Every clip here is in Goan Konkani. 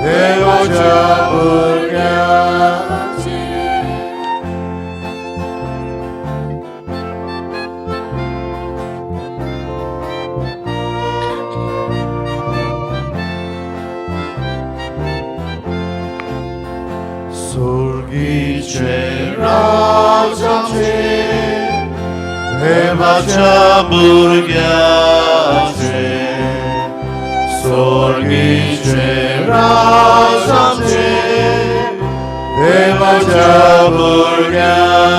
देवाच्या भुरग्यांची. सुर्गीचे राज आमचे देवाच्या भुरग्यांचे, सुर्गीचे राज आमचे देवाच्या भुरग्यांचे,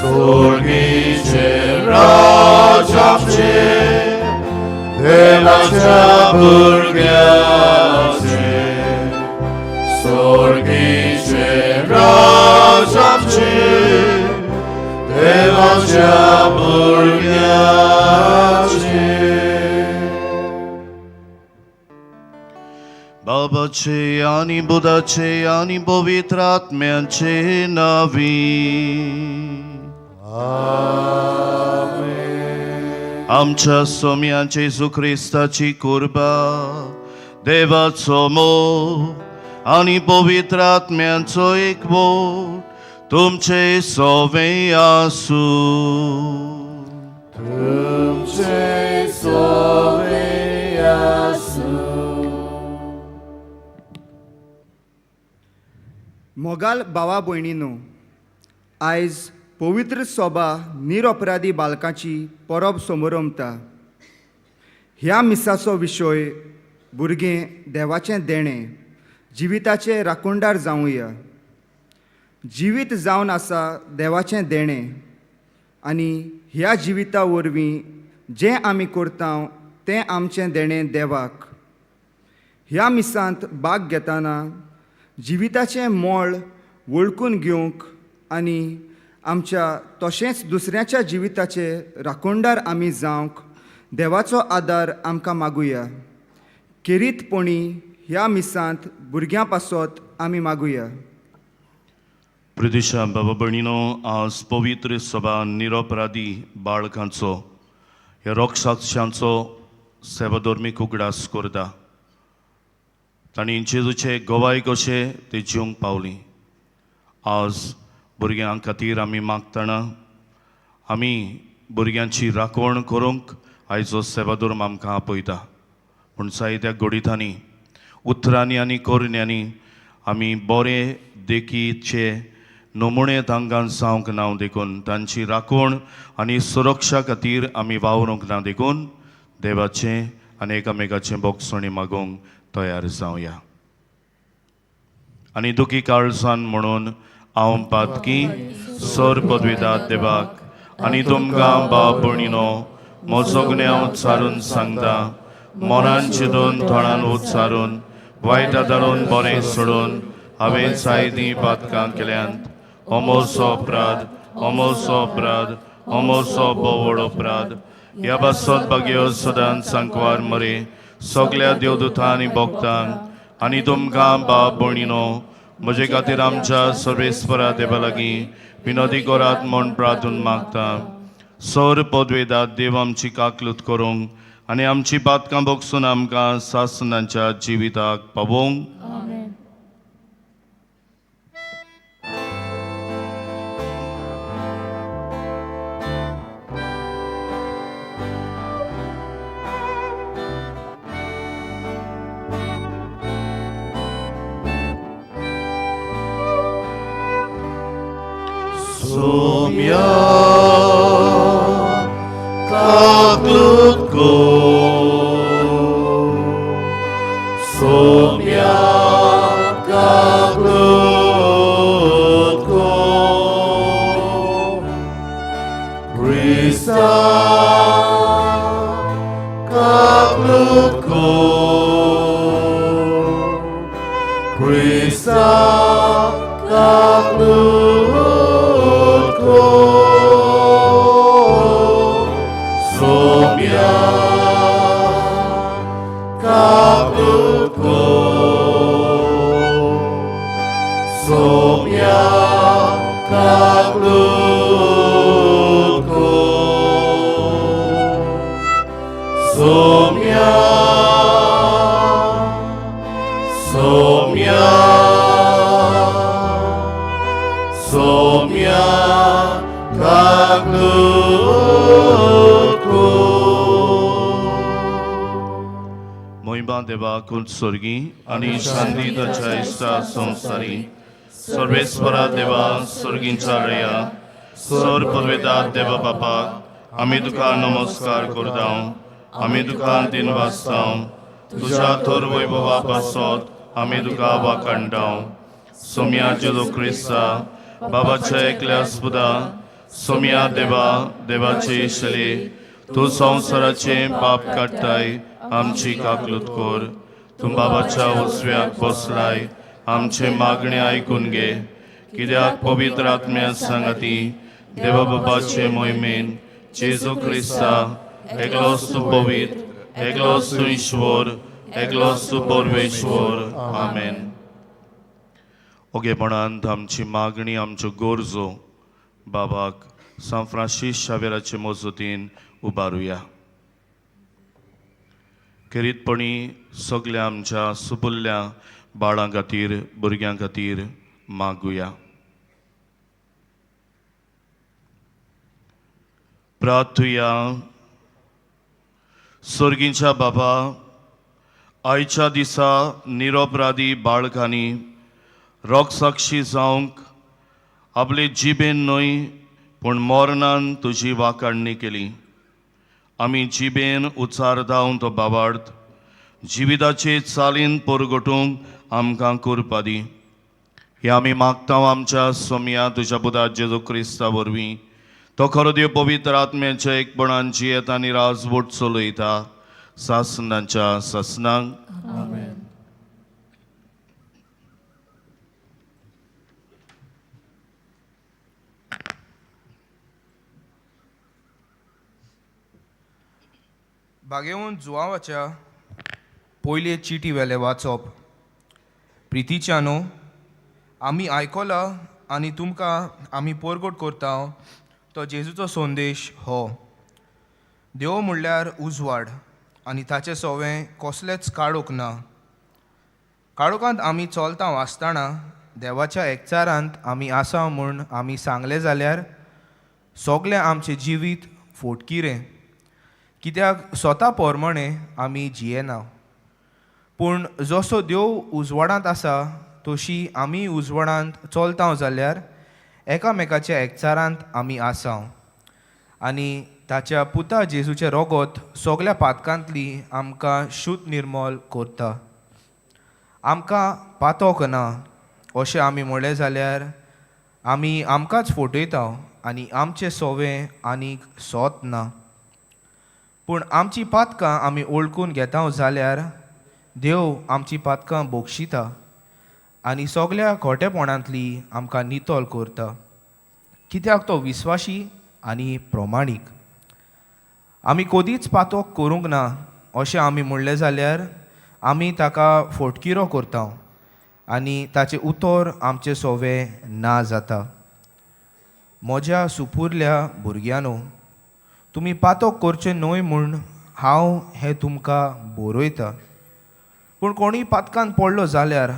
सुर्गीचे राज आमचे देवाच्या भुरग्यांचे, सुर्गीचे राज आमचे देवाच्या भुरग्यांचे. बाबाचे आनी बुधाचे आनी पवित्र आत्म्याचे नावी. आमच्या सोम्याचे जेजू क्रिस्ताची कुर्बा, देवाचो मोग आनी पवित्र आत्म्याचो एकवट तुमचे सोवे आसूं. तुमचे सोवे आसूं. मोगाल भावा भयणीनो, आयज पवित्र सोबा निरपराधी बालकाची परब समरंभता. ह्या मिसाचो विशय भुरगें देवाचें देणें, जिविताचे राखणदार जावया. जिवीत जावन आसा देवाचें देणें आनी ह्या जिविता वरवीं जें आमी करता तें आमचें देणें देवाक. ह्या मिसांत भाग घेतना जिविताचें मोल वळखून घेवंक आनी आमच्या तशेंच दुसऱ्याच्या जिविताचे राखणदार आमी जावंक देवाचो आदार आमकां मागुया. खेरीतपणी ह्या मिसांत भुरग्यां पासत आमी मागुया. प्रदेशा बाबा भयणीनो, आज पवित्र सभा निरपराधी बाळकांचो ह्या रोक्षाक्षांचो सेवाधर्मीक उगडास करता. तांणी जेजूचे गवाय कशे ते जिवंक पावली. आज भुरग्यां खातीर आमी मागतना आमी भुरग्यांची राखण करूंक आयचो सेवाधर्म आमकां आपयता. पूण जायत्या घडितांनी उतरांनी आनी करण्यांनी आमी बरे देखीचे नमुणे तांकां जावंक ना, देखून तांची राखण आनी सुरक्षा खातीर आमी वावरूंक ना. देखून देवाचें आनी एकामेकाचें बोगसणी मागूंक तयार जावया आनी दुखी काळजान म्हणून, हांव पातकी सर पदवेदात देवाक आनी तुमकां बाब भयणीनो म्हजो गुन्यांव उच्चारून सांगता. मनान चिंतून, तोंडान उच्चारून, वायट धरून, बरें सोडून हांवें जायतीं पातकां केल्यांत. अमोसो अपराध, अमोसो अपराध, अमोसो भोव अपराध. ह्या पासत भाग्य सदांच सांकवार मरे, सगल्या देवदूतां आनी भक्तांक आनी तुमकां बाब भयणीनो म्हजे खातीर आमच्या सर्वेस्परा देवा लागीं विनोदी करात म्हूण प्रार्थून मागता. सर पदवेदात देव आमची काकलूत करूंक आनी आमची पातकां भोगसून आमकां सासनाच्या जिविताक पावोवंक. आमेन. सोम्या, काकलूत कर. सोम्या, काकलूत कर. क्रिस्ता, काकलूत कर. क्रिस्ता, काकलूत कर. सोम्या, काकलूत कर. सोम्या, काकलूत कर. सोम्या, काकूत कोर. मोहिमा देवाक उत्सर्गी आनी शांती ताच्या इश्टा संवसारी. सर्वेस्वरा देवा, सर्गींच्या रया सर पुर्वेदा देवा बापाक आमी तुका नमस्कार करता. आमी तुका दिन वाचता. तुज्या थोर वैभवा पासत आमी तुका वाखाणटा. सोम्या जेजू क्रिस्ता, बाबाच्या एकल्या सुदा सोम्या देवा, देवाचे शले, तूं संवसाराचे पाप काडटाय, आमची काकलूत कर. तूं बाबाच्या उजव्याक बसलाय, आमचे मागणे आयकून घे. कित्याक पवित्र आत्म्या सांगाती देवा बाबाचे मोहिमेन जेजू क्रिस्ता, एकलोच तूं पवित्र, एकलोच तूं ईश्वर, एकलोच तूं परमेश्वर. आमेन. ओगेपणांत आमची मागणी, आमच्यो गरजो बाबाक सांत फ्रांसीस शावेराचे मजतीन उबारुया. खेरीतपणी सगल्या आमच्या सुपुल्ल्या बाळां खातीर, भुरग्यां खातीर मागुया. प्रार्थुया. सर्गींच्या बाबा, आयच्या दिसा निरोपराधी बाळकांनी रोगसाक्षी जावंक आपले जिबेन न्हय पूण मरणान तुजी वाखाणणी केली. आमी जिबेन उच्चार तो बाबार्थ जिविताचे चालीन परगटूंक आमकां करपा दी. हे आमी मागता आमच्या सोमया तुज्या पुता जेजू क्रिस्ता वरवीं. तो खरो देव पवित्र आत्म्याच्या एकपणान जियेत आनी राजवट चलयता सासनाच्या सासनाक. भागेवन जुवावाच्या पयले चिटी वेले वाचप. प्रितीच्यानो, आमी आयकला आनी तुमकां आमी परगट करता तो जेजूचो संदेश हो. देव म्हणल्यार उजवाड आनी ताचें सोवें कसलेंच काळोख ना. काळोखांत आमी चलता आसतना देवाच्या एकचारांत आमी आसा म्हूण आमी सांगलें जाल्यार सगळें आमचें जिवीत फोटकिरें, कित्याक स्वता पोरमणें आमी जियेना. पूण जसो देव उजवाडांत आसा तशी आमी उजवाडांत चलता जाल्यार एकामेकाच्या एकचारांत आमी आसा आनी ताच्या पुता जेजूचें रोगोत सगल्या पातकांतली आमकां शुद्ध निर्मल करता. आमकां पातोक ना अशें आमी म्हणलें जाल्यार आमी आमकांच फटयता आनी आमचें सोवें आनीक सोत ना. पूण आमची पातकां आमी वळखून घेता जाल्यार देव आमची पातकां बक्षिता आनी सगल्या खोटेपणांतली आमकां नितळ करता, कित्याक तो विस्वाशी आनी प्रमाणीक. आमी कदीच पातोक करूंक ना अशें आमी म्हणलें जाल्यार आमी ताका फोटकिरो करता आनी ताचें उतर आमचें सोवें ना जाता. म्हज्या सुपुरल्या भुरग्यांनो, तुमी पातोक करचें न्हय म्हूण हांव हें तुमकां बरयतां. पूण कोणूय पातकान पडलो जाल्यार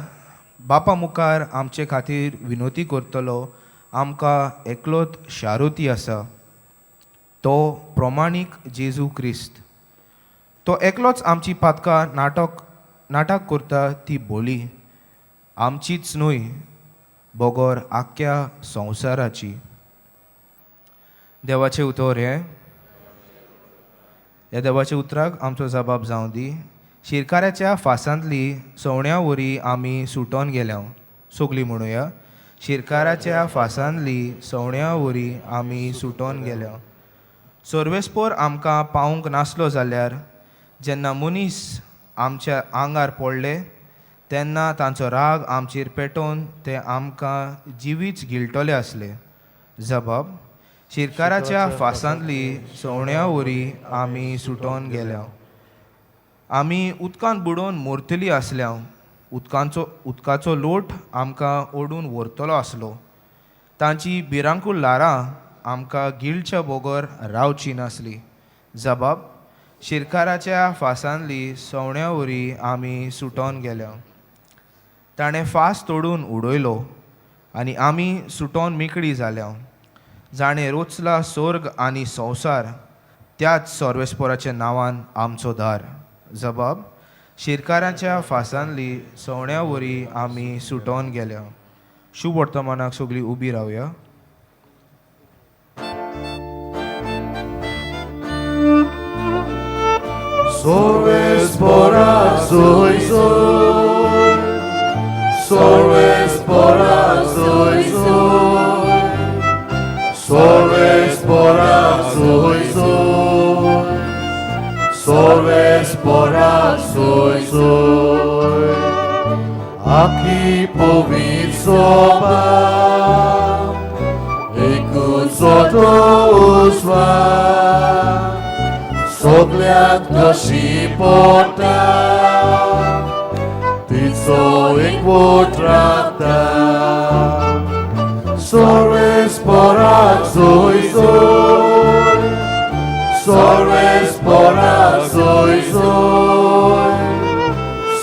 बापा मुखार आमचे खातीर विनोती करतलो आमकां एकलोच शारुती आसा, तो प्रमाणीक जेजू क्रिस्त. तो एकलोच आमची पातकां नाटक नाटक करता ती बोली आमचीच न्हय बगर आख्ख्या संवसाराची. देवाचें उतर हें. ह्या देवाच्या उतराक आमचो जबाब जावं दी. शिरकाऱ्याच्या फासांतली सवण्या वरी आमी सुटोन गेल्या. सगलीं म्हणुया, शिरकाराच्या फासांतली सवण्या वरी आमी सुटोन गेल्या. सर्वेस्पोर आमकां पावूंक नासलो जाल्यार जेन्ना मनीस आमच्या आंगार पडले तेन्ना तांचो राग आमचेर पेटोवन ते आमकां जिवीच गिळटले आसले. जबाब, शिरकाराच्या फासांतली सवण्या वरी आमी सुटोन गेल्या. आमी उदकांत बुडोवन मोरतली आसल्या. उदकांचो उदकाचो लोट आमकां ओडून व्हरतलो आसलो. तांची भिरांकूळ ल्हारां आमकां गिळच्या बगर रावची नासली. जबाब, शिरकाराच्या फासांतली सवण्या वरी आमी सुटोन गेल्या. ताणें फास तोडून उडयलो आनी आमी सुटोन मेकळी जाल्या. जाणें रोचला सोर्ग आनी संवसार त्याच सर्वेस्पोराच्या नांवान आमचो दार जबाब शिरकारांच्या फासांतली सवण्या वरी आमी सुटोवन गेल्या शुभ वर्तमानाक सगळीं उबी रावया. Sorves soy soy, Sorves soy soy, Sorves soy soy, Sorves soy soy. Aki povit soba, Ekut soto usva, सगल्याक कशी पोटा तिचो एकवट राखता सर्वेस्पराक सोय सोय सर्वेस्पराक सोय सोय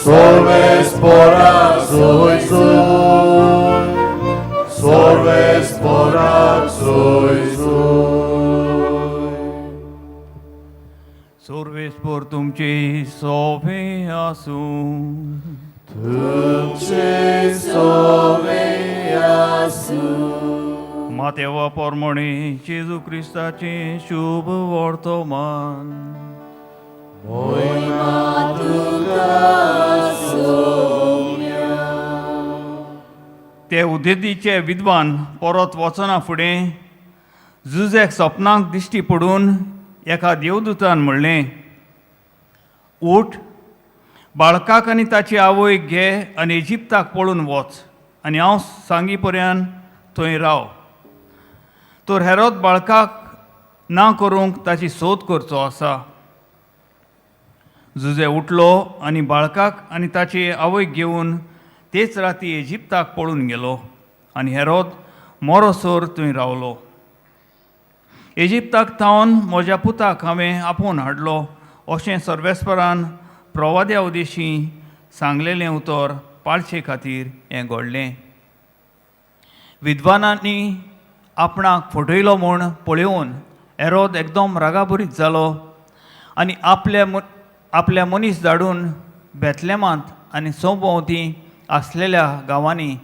सर्वेस्पराक सोय सोय सर्वेस्पराक सोय सोय. सर्वेस्पर तुमचे सोबे आसूं. तुमचे सोवे आसूं. मातेवा पोरमणे जेजू क्रिस्ताचें शुभ वर्तमान. ते उदेदीचे विद्वान परत वचना फुडें जुजेक सपनाक दिश्टी पडून एका देवदूतान म्हणलें, उठ, बाळकाक आनी ताची आवयक घे आनी इजिप्ताक पळून वच आनी हांव सांगी पर्यंत थंय राव. तर हेरोद बाळकाक ना करूंक ताची सोद करचो आसा. जुजे उठलो आनी बाळकाक आनी ताची आवयक घेवन तेच राती इजिप्ताक पळून गेलो आनी हेरोद मोरोसर थंय रावलो. इजिप्ताक थावन म्हज्या पुताक हांवें आपोवन हाडलो अशें सर्वेस्परान प्रवाद्या उदेशीं सांगलेलें उतर पाळचे खातीर हें घडलें. विद्वानांनी आपणाक फटयलो म्हूण पळोवन हेरोद एकदम रागाभरीत जालो आनी आपल्या मनीस धाडून बेतलेमांत आनी सोंभोंवती आसलेल्या गांवांनी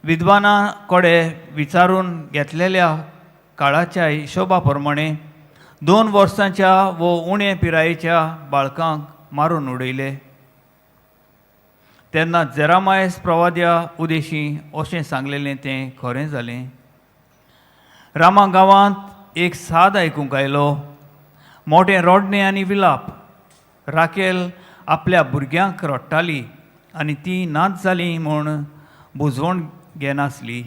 विद्वाना कडेन विचारून घेतलेल्या काळाच्या हिशोबा प्रमाणे 2 वर्सांच्या वो उणे पिरायेच्या बाळकांक मारून उडयले. तेन्ना जेरामायस प्रवाद्या उदेशी अशें सांगलेलें तें खरें जालें. रामा गांवांत एक साद आयकूंक आयलो, मोटें रडणें आनी विलाप. राकेल आपल्या भुरग्यांक रडटाली आनी ती नाच जाली म्हूण बुजवण घेनासली.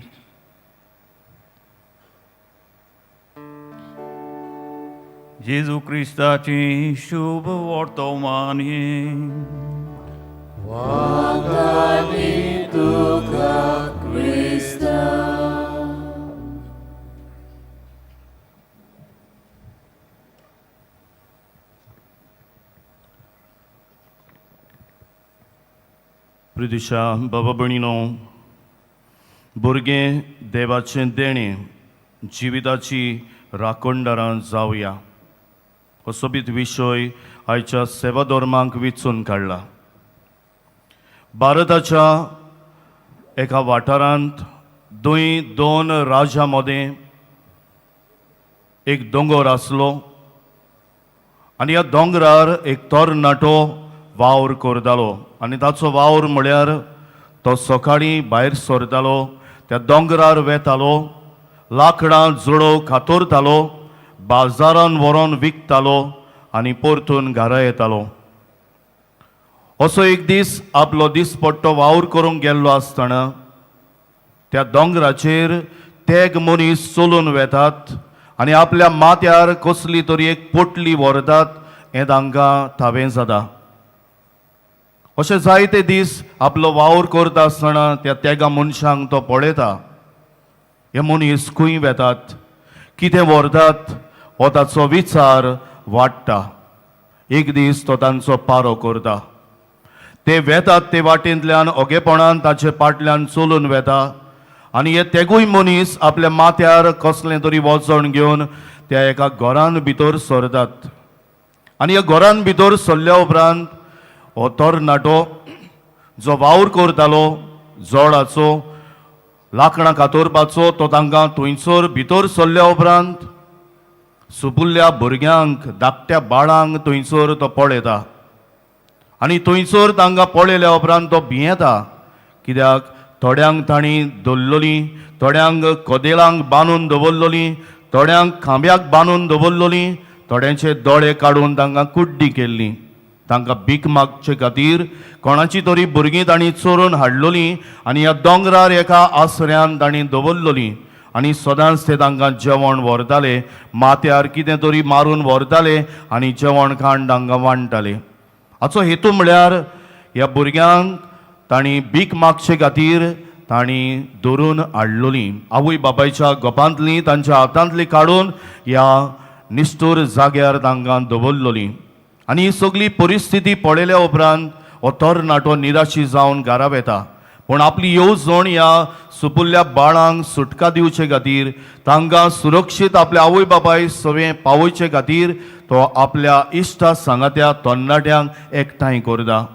जेजू क्रिस्ताचें शुभ वर्तमान हें. प्रिदिशा बाबा भयणीनो, भुरगें देवाचें देणें, जिविताची राखणदारां जावया हो सोबीत विशय आयच्या सेवा धर्माक विचून काडला. भारताच्या एका वाठारांत दोन राज्यां मदें एक दोंगर आसलो आनी ह्या दोंगरार एक तरणाटो वावर करतालो आनी ताचो वावर म्हळ्यार तो सकाळीं भायर सरतालो, त्या दोंगरार वेतालो, लांकडां जुळोव कातरतालो, बाजारान व्हरोन विकतालो आनी परतून घरा येतालो. असो एक दीस आपलो दिसपट्टो वावर करूंक गेल्लो आसतना त्या दोंगराचेर तेग मनीस चलून वेतात आनी आपल्या माथ्यार कसली तरी एक पोटली व्हरतात हें तांकां थावें जाता. अशें जायते दीस आपलो वावर करता आसतना त्या तेगा मनशांक तो पळयता, हे मनीस खंय वेतात, कितें व्हरतात हो ताचो विचार वाडटा. एक दीस तो तांचो पारो करता. ते वेतात ते वाटेंतल्यान ओगेपणान ताचे फाटल्यान चलून वेता आनी हे तेगूय मनीस आपल्या माथ्यार कसलें तरी वजण घेवन त्या एका घरान भितर सरतात. आनी ह्या घरान भितर सरल्या उपरांत हो तरणाटो जो वावर करतालो जोडाचो, लांकडां कातरपाचो, तो तांकां थंयसर भितर सरल्या उपरांत सुपुल्ल्या भुरग्यांक, धाकट्या बाळांक थंयसर तो पळयता. आनी थंयसर तांकां पळयल्या उपरांत तो भियेता, कित्याक थोड्यांक तांणी धरलोलीं, थोड्यांक कदेलांक बांदून दवरलोलीं, थोड्यांक खांब्याक बांदून दवरलोलीं, थोड्यांचे दोळे काडून तांकां कुड्डी केल्ली. तांकां भीक मागचे खातीर कोणाची तरी भुरगीं तांणी चोरून हाडलोलीं आनी ह्या दोंगरार एका आसऱ्यान तांणी दवरलोलीं. आनी सदांच ते तांकां जेवण व्हरताले, माथ्यार कितें तरी मारून व्हरताले आनी जेवण खाण तांकां वांट्टाले. हाचो हेतू म्हळ्यार ह्या भुरग्यांक तांणी भीक मागचे खातीर तांणी धरून हाडलोलीं, आवय बापायच्या गोपांतलीं तांच्या हातांतलीं काडून ह्या निश्ठूर जाग्यार तांकां दवरलोलीं. आनी ही सगळी परिस्थिती पळयल्या उपरांत हो तरणाटो निराशी जावन घरा वेता. पूण आपली येवजण ह्या सुपुल्ल्या बाळांक सुटका दिवचे खातीर, तांकां सुरक्षीत आपल्या आवय बापाय सवें पावोवचे खातीर तो आपल्या इश्टा सांगात्या तरणाट्यांक एकठांय करता.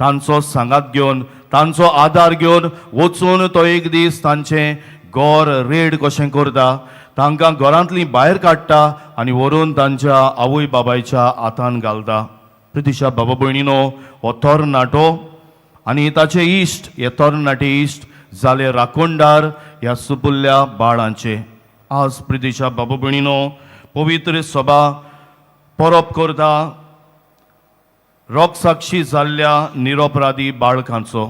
तांचो सांगात घेवन, तांचो आदार घेवन वचून तो एक दीस तांचें गोर रेड कशें करता, तांकां घरांतलीं भायर काडटा आनी व्हरून तांच्या आवय बापायच्या हातान घालता. प्रितिशा बाबा भयणीनो, हो तरणाटो आनी ताचे इश्ट, हे तरणाटे इश्ट जाले राखणदार ह्या सुपुल्ल्या बाळांचे. आज प्रितिशा बाबा भयणीनो, पवित्र सभा परब करता रोगसाक्षी जाल्ल्या निरोपराधी बाळकांचो.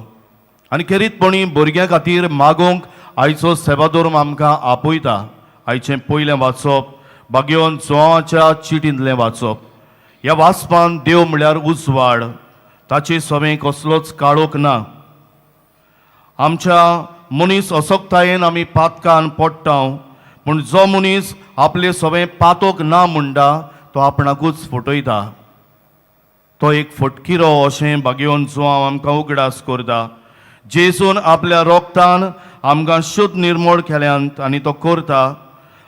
आनी खेरीतपणी भुरग्यां खातीर मागोवंक आयचो सेवाधर्म आमकां आपयता. आयचें पयलें वाचप बागेवन जुवाच्या चिटींतलें वाचप. ह्या वाचपान देव म्हळ्यार उजवाड, ताचे सवें कसलोच काळोख ना. आमच्या मनीस असक्तायेन आमी पातकान पडटा, पूण जो मनीस आपले सवें पातोक ना म्हणटा तो आपणाकूच फटयता, तो एक फटकिरो अशें बागेवन जुवांव आमकां उगडास करता. जेजून आपल्या रोगतान आमकां शुद्ध निर्मोळ केल्यांत आनी तो करता.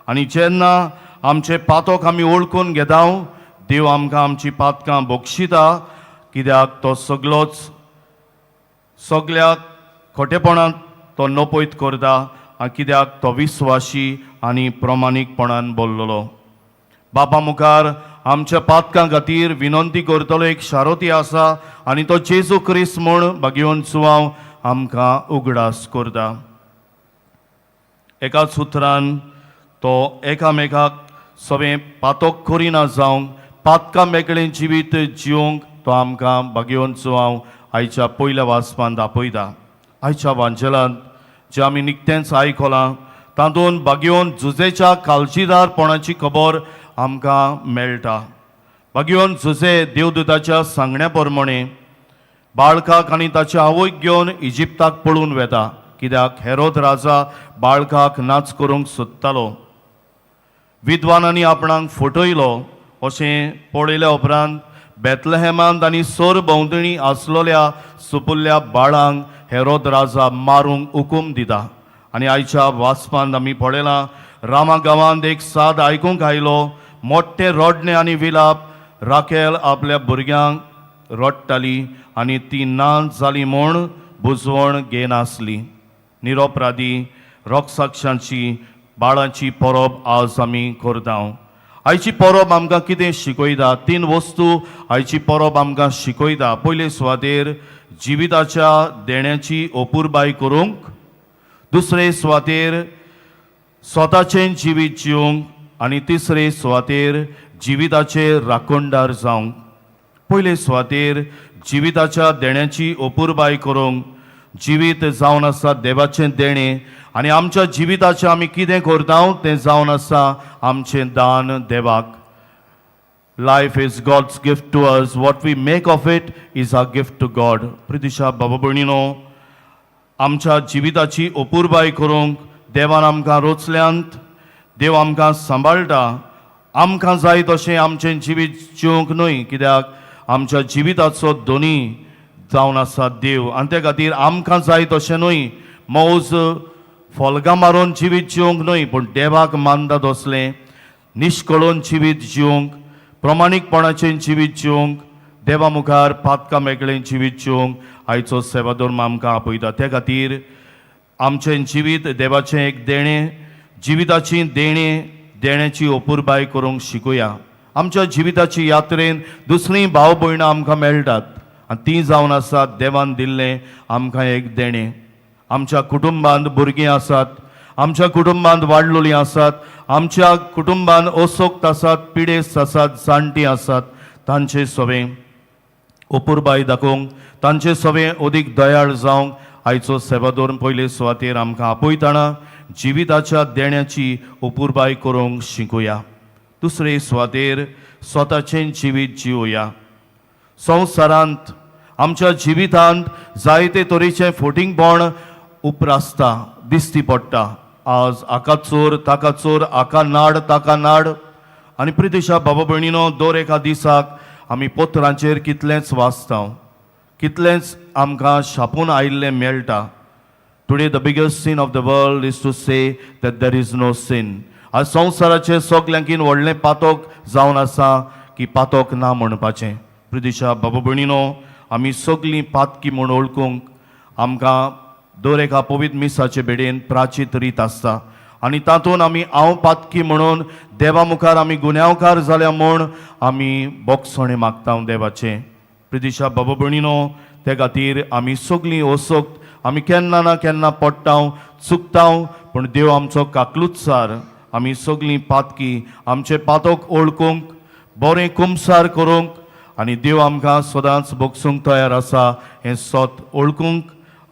आनी जेन्ना आमचे पातोक आमी वळखून घेता, देव आमकां आमची पातकां बक्षिता, कित्याक तो सगलोच सगल्या खोटेपणांत तो नपयत करता आनी कित्याक तो विस्वाशी आनी प्रमाणीकपणान बोल्लोलो. बापा मुखार आमच्या पातकां खातीर विनंती करतलो एक शारोती आसा आनी तो जेजू क्रिस्त म्हूण बागेवन जुवांव आमकां उगडास करता. एकाच उतरान तो एकामेकाक सगळें पातोक करिना जावंक, पातकां मेकळें जिवीत जिवंक तो आमकां बागेवन जुवांव आयच्या पयल्या वाचपांत आपयता. आयच्या वांजेलांत जें आमी निकतेंच आयकलां तातूंत बागेवन जुजेच्या काळजीदारपणाची खबर आमकां मेळटा. बागेवन जुजे देवदूताच्या सांगण्या प्रमाणे बाळकाक आनी ताच्या आवयक घेवन इजिप्ताक पळून वेता, कित्याक हेरोद राजा बाळकाक नाच करूंक सोदतालो. विद्वानांनी आपणाक फटयलो अशें पळयल्या उपरांत बेतलहेमांत आनी सोर भोंवतणी आसलोल्या सुपुल्ल्या बाळांक हेरोद राजा मारूंक हुकूम दिता. आनी आयच्या वाचपांत आमी पळयलां, रामा गांवांत एक साद आयकूंक आयलो, मोठें रडणें आनी विलाप. राखेल आपल्या भुरग्यांक रडटाली आनी ती ना जाली म्हूण बुजवण घेनासली. निरोपराधी रोगसाक्षांची बाळांची परब आज आमी करता. आयची परब आमकां कितें शिकयता? तीन वस्तू आयची परब आमकां शिकयता. पयले सुवातेर जिविताच्या देण्याची अपुरबाय करूंक, दुसरे सुवातेर स्वताचें जिवीत जिवंक आनी तिसरे सुवातेर जिविताचे राखणदार जावंक. पयले सुवातेर जिविताच्या देण्याची अपुरबाय करूंक. जिवीत जावन आसा देवाचें देणें आनी आमच्या जिविताचें आमी कितें करता तें जावन आसा आमचें दान देवाक. Life is God's gift to us. What we make of it is our gift to God. प्रितिशा बाबा भयणीनो, आमच्या जिविताची अपुरबाय करूंक देवान आमकां रोचल्यांत. देव आमकां सांबाळटा. आमकां जाय तशें आमचें जिवीत जिवंक न्हय, कित्याक आमच्या जिविताचो धनी जावन आसा देव आनी त्या खातीर आमकां जाय तशें न्हय. मौज फोल्गां मारून जिवीत जिवंक न्हय, पूण देवाक मानता तसलें निश्कळून जिवीत जिवंक, प्रमाणीकपणाचें जिवीत जिवंक, देवा मुखार पातकां मेकळें जिवीत जिवंक आयचो सेवाधर्म आमकां आपयता. त्या खातीर आमचें जिवीत देवाचें एक देणें, जिविताची देणें देण्याची अपुरबाय करूंक शिकुया. आमच्या जिविताची यात्रेन दुसरीं भाव भयणां आमकां मेळटात आनी तीं जावन आसात देवान दिल्लें आमकां एक देणें. आमच्या कुटुंबांत भुरगीं आसात, आमच्या कुटुंबांत वाडलोलीं आसात, आमच्या कुटुंबांत असोक्त आसात, पिडेस्त आसात, जाणटीं आसात, तांचे सवें अपुरबाय दाखोवंक, तांचे सवें अदीक दयाळ जावंक आयचो सेवाधर्म पयले सुवातेर आमकां आपयतना जिविताच्या देण्याची अपुरबाय करूंक शिकुया. दुसरे सुवातेर स्वताचें जिवीत जिवया. संवसारांत आमच्या जिवितांत जायते तरेचें फोटिंगपण उप्रासता, दिसती पडटा. आज हाका चोर, ताका चोर, हाका नाड, ताका नाड. आनी प्रितिशा बाबा भयणीनो, दर एका दिसाक आमी पत्रांचेर कितलेंच वाचता, कितलेंच आमकां छापून आयिल्लें मेळटा. Today the biggest sin of the world is to say that there is no sin. आज संवसाराचें सगल्यांकीन व्हडलें पातक जावन आसा की पातक ना म्हणपाचें. प्रितिशा बाबा भयणीनो, आमी सगलीं पातकी म्हूण वळखूंक आमकां दर एका पवित्र मिसाचे बेडेन प्राचीत रीत आसता आनी तातूंत आमी हांव पातकी म्हणून देवा मुखार आमी गुन्यांवकार जाल्या म्हूण आमी बोगसणें मागता देवाचें. प्रितिशा बाबा भयणीनो, ते खातीर आमी सगलीं असक्त, आमी केन्ना ना केन्ना पडटा, चुकता, पूण देव आमचो काकलुतसार. आमी सगलीं पातकी, आमचे पातक ओळखूंक, बरें कुमसार करूंक आनी देव आमकां सदांच बोगसूंक तयार आसा हें सोत ओळखूंक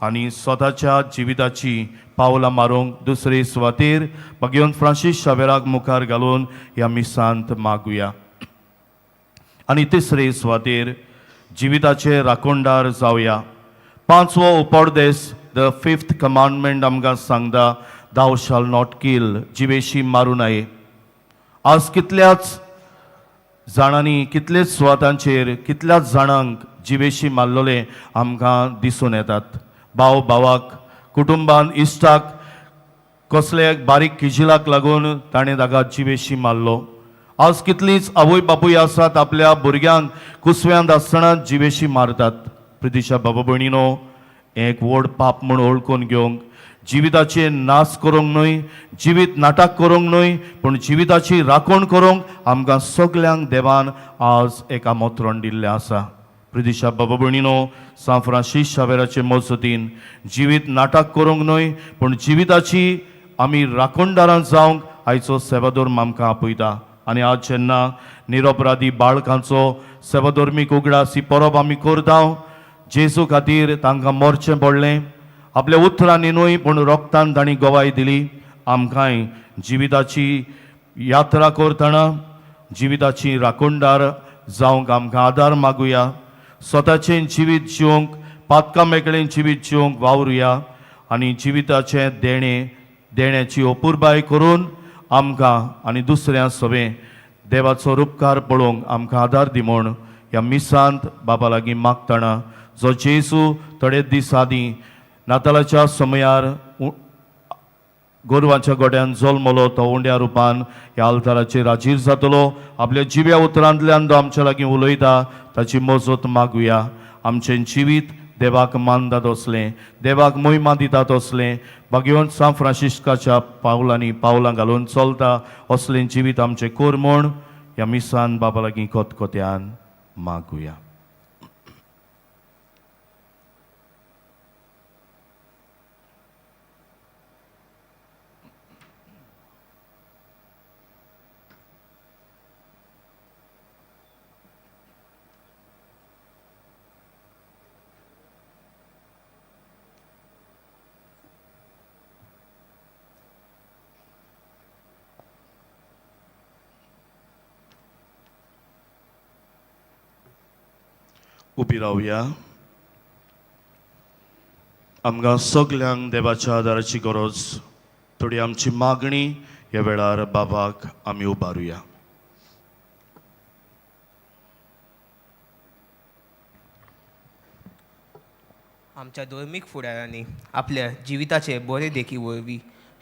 आनी स्वताच्या जिविताची पावलां मारूंक दुसरे सुवातेर भगवंत फ्रांसीस शावेराक मुखार घालून ह्या मिसांत मागुया. आनी तिसरे सुवातेर जिविताचे राखणदार जावया. पांचवो उपरदेस, the fifth commandment आमकां सांगता, दाव शाल not kill, जिवेशी मारूं नये. आज कितल्याच जाणांनी, कितलेच सुवातांचेर कितल्याच जाणांक जिवेशी मारलेले आमकां दिसून येतात. भाव भावाक, कुटुंबान इश्टाक, कसले एक बारीक किजिलाक लागून ताणें ताका जिवेशी मारलो. आज कितलींच आवय बापूय आसात आपल्या भुरग्यांक कुसव्यांत आसतना जिवेशी मारतात. प्रितिशा बाबा भयणीनो, हें एक व्हड पाप म्हूण वळखून घेवंक, जिविताचे नाश करूंक न्हय, जिवीत नाटक करूंक न्हय, पूण जिविताची राखण करूंक आमकां सगल्यांक देवान आज एक आमंत्रण दिल्लें आसा. प्रितिशा बाबा भयणीनो, सांत फ्रांसीस शावेराचे मजतीन जिवीत नाटक करूंक न्हय, पूण जिविताची आमी राखणदारां जावंक आयचो सेवाधर्म आमकां आपयता. आनी आज जेन्ना निरपराधी बाळकांचो सेवाधर्मीक उगडास ही परब आमी करता, जेजू खातीर तांकां मरचें पडलें, आपल्या उतरांनी न्हय पूण रोगतान तांणी गवाय दिली. आमकांय जिविताची यात्रा करतना जिविताची राखणदार जावंक आमकां आदार मागुया. स्वताचें जिवीत जिवंक, पातकां मेकळें जिवीत जिवंक वावरुया आनी जिविताचें देणें देण्याची अपुरबाय करून आमकां आनी दुसऱ्या सवें देवाचो रुपकार पळोवंक आमकां आदार दी म्हूण ह्या मिसांत बाबा लागीं मागतना, जो जेजू थोडे दीस आदीं नातालाच्या समयार गोरवाच्या गोड्यान जल्मलो, तो उंड्या रुपान ह्या आल्ताराचेर हाजीर जातलो. आपल्या जिव्या उतरांतल्यान तो आमच्या लागीं उलयता, ताची मजत मागुया. आमचें जिवीत देवाक मानता तसलें, देवाक मोहिमा दिता तसलें, भाग्यवंत सांत फ्रांसिस्काच्या पावलांनी पावलां घालून चलता असलें जिवीत आमचें कोर म्हूण ह्या मिसान बाबा लागीं खतखत्यान मागुया. उबी रावया. आमकां सगल्यांक देवाच्या आदाराची गरज. थोडी आमची मागणी ह्या वेळार बाबाक आमी उबारुया. आमच्या धर्मीक फुडाऱ्यांनी आपल्या जिविताचे बरे देखी वरवीं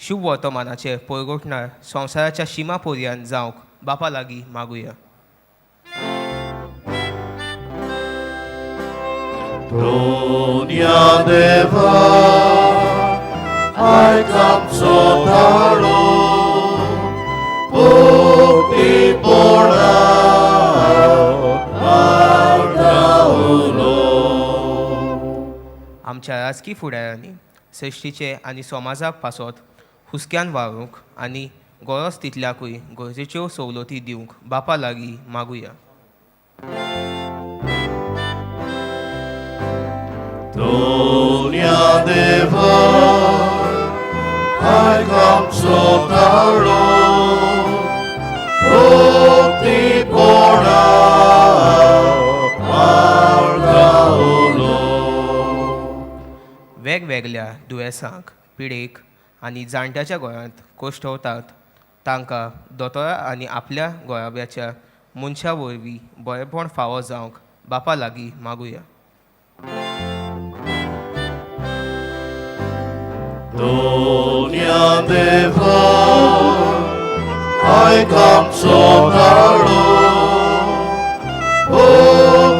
शुभ वर्तमानाचे परगटणार संवसाराच्या शिमा पर्यंत जावंक बापा लागीं मागुया. दोन्या देवा आयक आमचो ताळो भक्तीपणा मारता उलो. आमच्या राजकी फुडाऱ्यांनी सृश्टीचे आनी समाजा पासत हुस्क्यान वावरूंक आनी गरज तितल्याकूय गरजेच्यो सवलती दिवंक बापा लागीं मागुया. दोन्या देवा आयक आमचो ताळो भक्तीपणा मारता उलो. वेगवेगळ्या दुयेंसांक पिडेक आनी जाणट्याच्या गोंयांत कोश्टवतात तांकां दोतोरा आनी आपल्या गोळाब्याच्या मनशा वरवीं बरेपण फावो जावंक बापा लागीं मागुया. दोन्या देवा आयक आमचो ताळो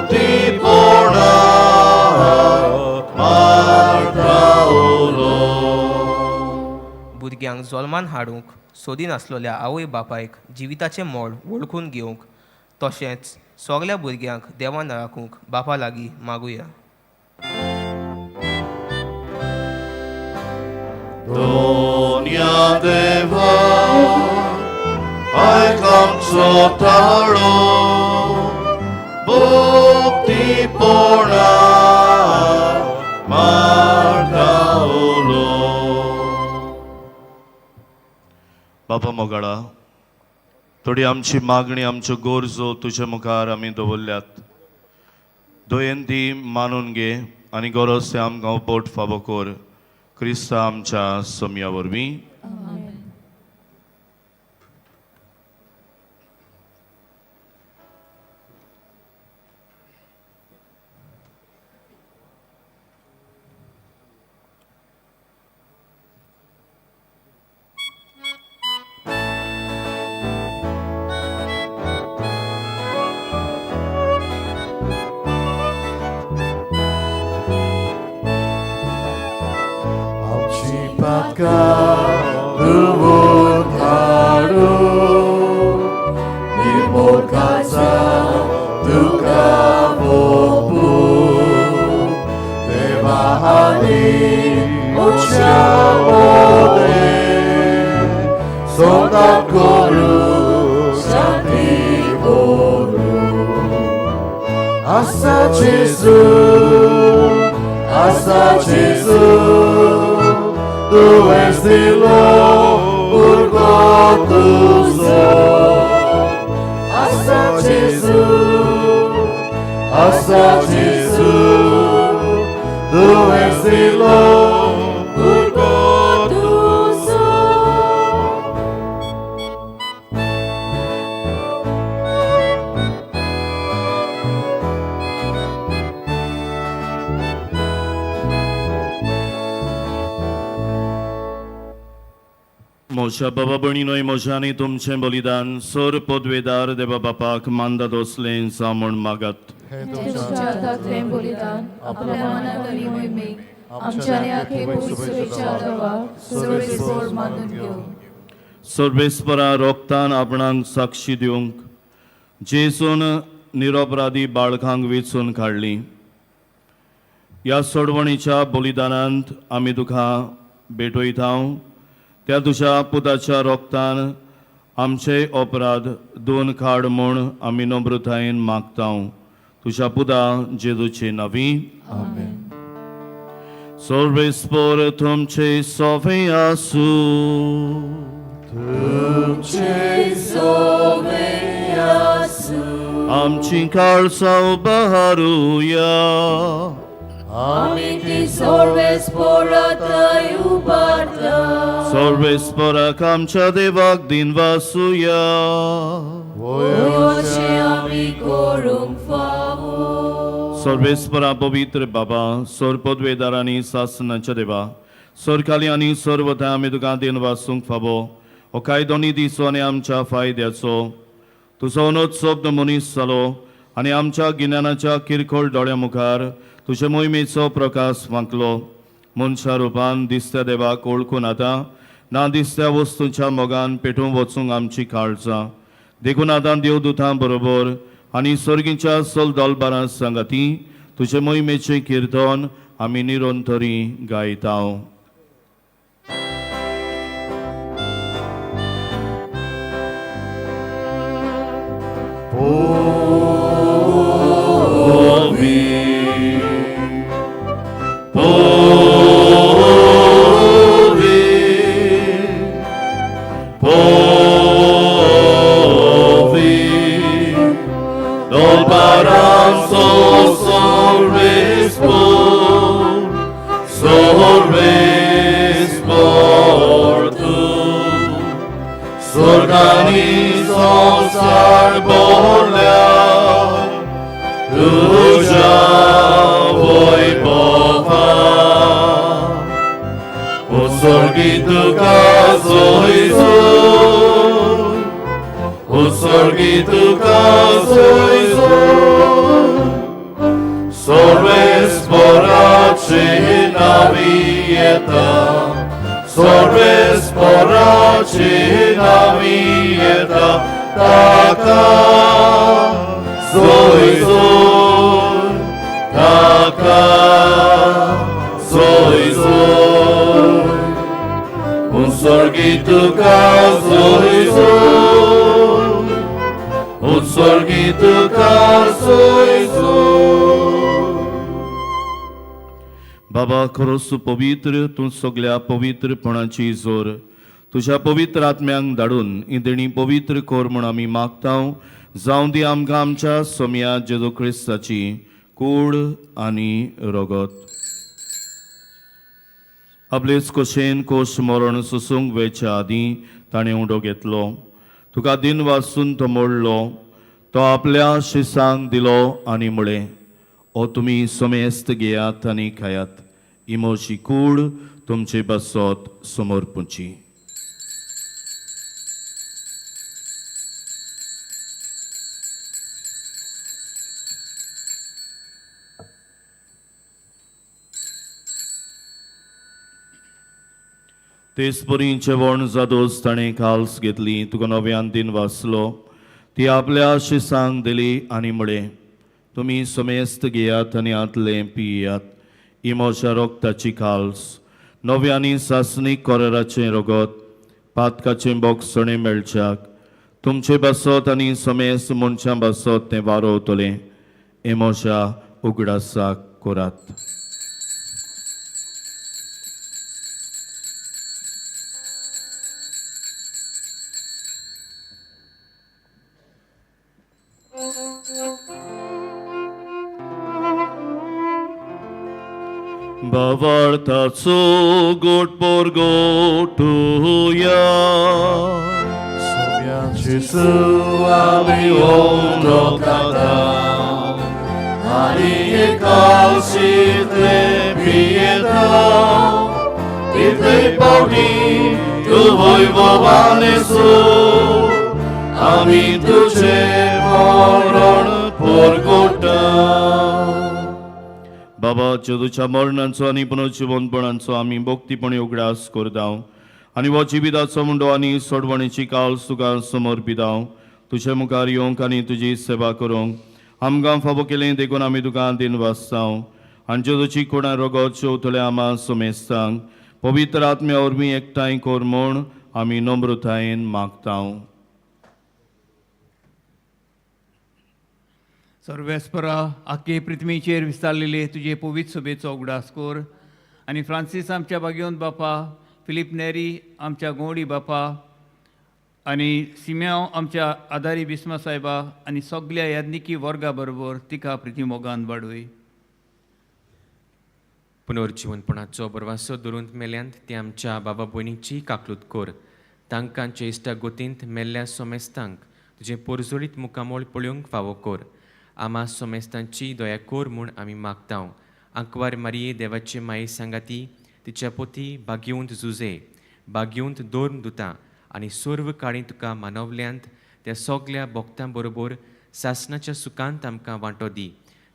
भक्तीपणा मारता उलो. भुरग्यांक जल्मान हाडूंक सोदिनासलेल्या आवय बापायक जिविताचें मोल वळखून घेवंक तशेंच सगल्या भुरग्यांक देवान राखूंक बापा लागीं मागुया. दोन्या देवा आयक आमचो ताळो भक्तीपणा मारता उलो. बाबा मोगाळा, थोडी आमची मागणी, आमच्यो गरजो तुजे मुखार आमी दवरल्यात. दुयेंती मानून घे आनी गरज ते आमकां बोट फावो कर, क्रिस्ता आमच्या सोमया वरवीं. आमची पातकां धुवून काडूं, निर्मोळ काळजां तुका ओंपूं. देवा हाली उंच्या मोदें, सोदां करूं, शांती करूं. आसा जेजू, आसा जेजू, tu és de louvor tuzo. Asa Jesu, Asa Jesu, tu és de louvor tuzo. म्हज्या बाबा भयणीनोय, म्हज्या आनी तुमचें बलिदान सर पदवेदार देवा बापाक मानदा दोसलें जावं म्हूण मागात. हे तुमच्या हातांतलें बलिदान आपल्या मनाक आनी मोहिमेक आमच्या आनी आखे पवित्र देवाक सर्वेस्पोर मानून घेवं. सर्वेस्परा रोगतान आपणाक साक्षी दिवंक जेजून निरपराधी बाळकांक वेंचून काडली. ह्या सोडवणीच्या बलिदानांत आमी तुका भेटयता. त्या तुज्या पुताच्या रोगतान आमचे अपराध दोन काड म्हूण आमी नम्रतायेन मागता, तुज्या पुता जेजूचे नांवी. आमेन. सर्वेस्पोर तुमचे सोवे आसूं. तुमचे आमची काळसां उबारुया. आमी ती सर्वेस्पोराथंय उबारता. सर्वेस्पराक आमच्या देवाक दिनवासुया. अशें आमी करूंक फावो. सर्वेस्परा पवित्र बाबा, सोर पदवेदार आनी सासनाच्या देवा, सरकाली आनी सर्वथाय आमी तुका दिन वासूंक फावो हो कायदो निधीचो आनी आमच्या फायद्याचो. तुजो अनोद शब्द मनीस जालो आनी आमच्या गिन्यानाच्या किरकोळ दोळ्या मुखार तुजे मोहिमेचो प्रकाश फांकलो. मनशा रुपान दिसत्या देवाक वळखून आतां ना दिसत्या वस्तूंच्या मोगान पेटून वचूंक आमची काळजां. देखून आतां देवदूतां बरोबर आनी सर्गीच्या सल दोलबारां सांगाती तुजे मोहिमेचें किर्तन आमी निरंतरी गायता. बाबा खरोच तूं पवित्र, तूं सगल्या पवित्रपणाची जोर. तुज्या पवित्र आत्म्यांक धाडून ही देणी पवित्र कर म्हूण आमी मागता. जावं दी आमकां आमच्या सोम्या जेजू क्रिस्ताची कूड आनी रगत. आपलेच कशेन कोश मरण सोसूंक वेच्या आदीं ताणें उडो घेतलो, तुका दिन वासून तो मोडलो, तो आपल्या शिसांक दिलो आनी म्हळें, ओ तुमी समेस्त घेयात आनी खायात, ही म्हजी कूड तुमचे पासत समर्पुची. तेच परी जेवण जादोस ताणें काल्स घेतली, तुका नव्यान दिन वाचलो, ती आपल्या शिसांक दिली आनी म्हळें, तुमी समेस्त घेयात आनी आतलें पियात, ही म्हज्या रगताची काल्स, नव्या आनी सासणीक कोराराचें रगत, पातकाचें बोगसणें मेळच्याक तुमचे पासत आनी समेस्त मनशां पासत तें वारोवतलें. हें म्हज्या उगडासाक करात. भावार्थाचो गोट पोरगोटुया, जेजू आमी ओंदोकाता आनी एकाशितले पियेता, तितले पावटी तूं वैभवानेसो आमी तुजें मरण पोरगोटा. बाबा, जेजूच्या मरणाचो आनी पुनर्जिवनपणाचो आमी भक्तीपणी उगडास करता आनी हो जिविताचो मुंडो आनी सोडवणेची काल तुका समर्पिता. तुजे मुखार येवंक आनी तुजी सेवा करूंक आमकां फावो केलें देखून आमी तुका दिन वाचता. आनी जेजूची कोणा रगत चेवतले आमा समेस्तांक पवित्र आत्म्या वरवीं एकठांय कर म्हूण आमी नम्रतायेन मागता. सर्वेस्परा, आखे पृथ्वीचेर विस्तारलेले तुजे पवित्र सभेचो उगडास कर आनी फ्रांसीस आमच्या बागेवन बापा, फिलीप नेरी आमच्या गोवडी बापा आनी सिम्यांव आमच्या आदारी बिस्मा साहेबा आनी सगल्या याज्ञिकी वर्गा बरोबर तिका प्रिती मोगान वाडय. पुनर्जिवनपणाचो बरवासो धरून मेल्यांत ती आमच्या बाबा भयणीची काकलूत कर. तांकां चेश्टा गोतींत मेल्ल्या सोमेस्तांक तुजें पोरजोळीत मुखामोळ पळोवंक फावो कर. आमा सोमेस्तांची दया कर म्हूण आमी मागता. आंकवार मारिये देवाचे माये सांगाती तिच्या पोती भाग्यवंत जुजे भाग्यवंत धर्म दुता आनी सर्व काळी तुका मानवल्यांत त्या सगल्या भक्तां बरोबर सासणाच्या सुखांत आमकां वांटो दी.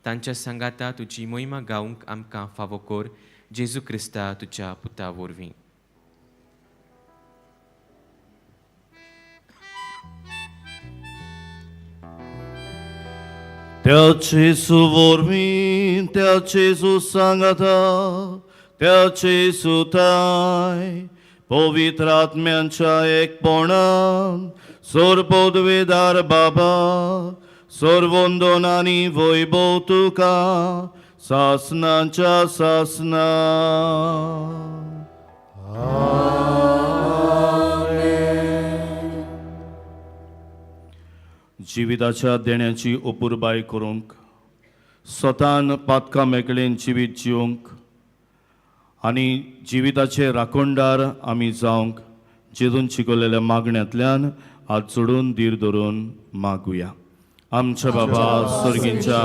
तांच्या सांगाता तुजी मोहिमा गावंक आमकां फावो कर, जेजू क्रिस्ता तुज्या पुता वरवीं. त्या जेजू वरवीं, त्या जेजू सांगाता, त्या जेजू ताय पवित्र आत्म्यांच्या एकपणान सोरपोदवेदार बाबा सर्वंदन आनी वैभव तुका सासनाच्या सासना. जिविताच्या देण्याची अपुरबाय करूंक, स्वतान पातकां मेकळेन जिवीत जिवंक आनी जिविताचे राखणदार आमी जावंक जेजून शिकवलेल्या मागण्यांतल्यान हात जोडून धीर धरून मागुया. आमच्या बाबा स्वर्गींच्या,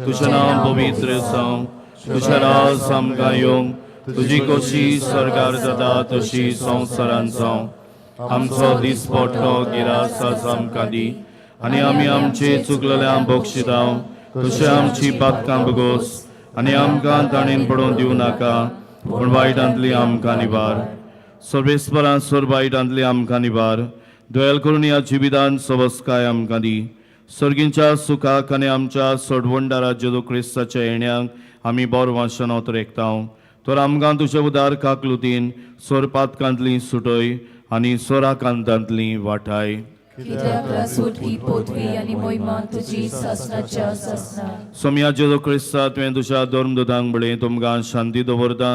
तुजें नांव पवित्र जावं, तुजें राज आमकां येवंक, तुजी कशी स्वर्गार जाता तशी संवसारांत जावं. आमचो दिसपट्टो गिरास आज आमकां दी आनी आमी आमचे चुकलेल्या बक्षितां तशें आमची पातकां बगोस आनी आमकां ताणेन पडोवन दिवं नाका, पूण वायटांतली आमकां निवार. सर्वेस्परान सोर वायटांतली आमकां निवार. दोयल करून ह्या जिवितान सवस्काय आमकां दी. सर्गींच्या सुखाक आनी आमच्या सोडवणदारा जेजू क्रिस्ताच्या येण्याक आमी बरो वाशनांत रेखता. तर आमकां तुजे उदार काकलुतीन सोर पातकांतली सुटय आनी सोराकांतांतली वाटाय. सोमया जेजू क्रिस्ता, तुवें तुज्या धर्मदूतांक म्हणलें, तुमकां शांती दवरता,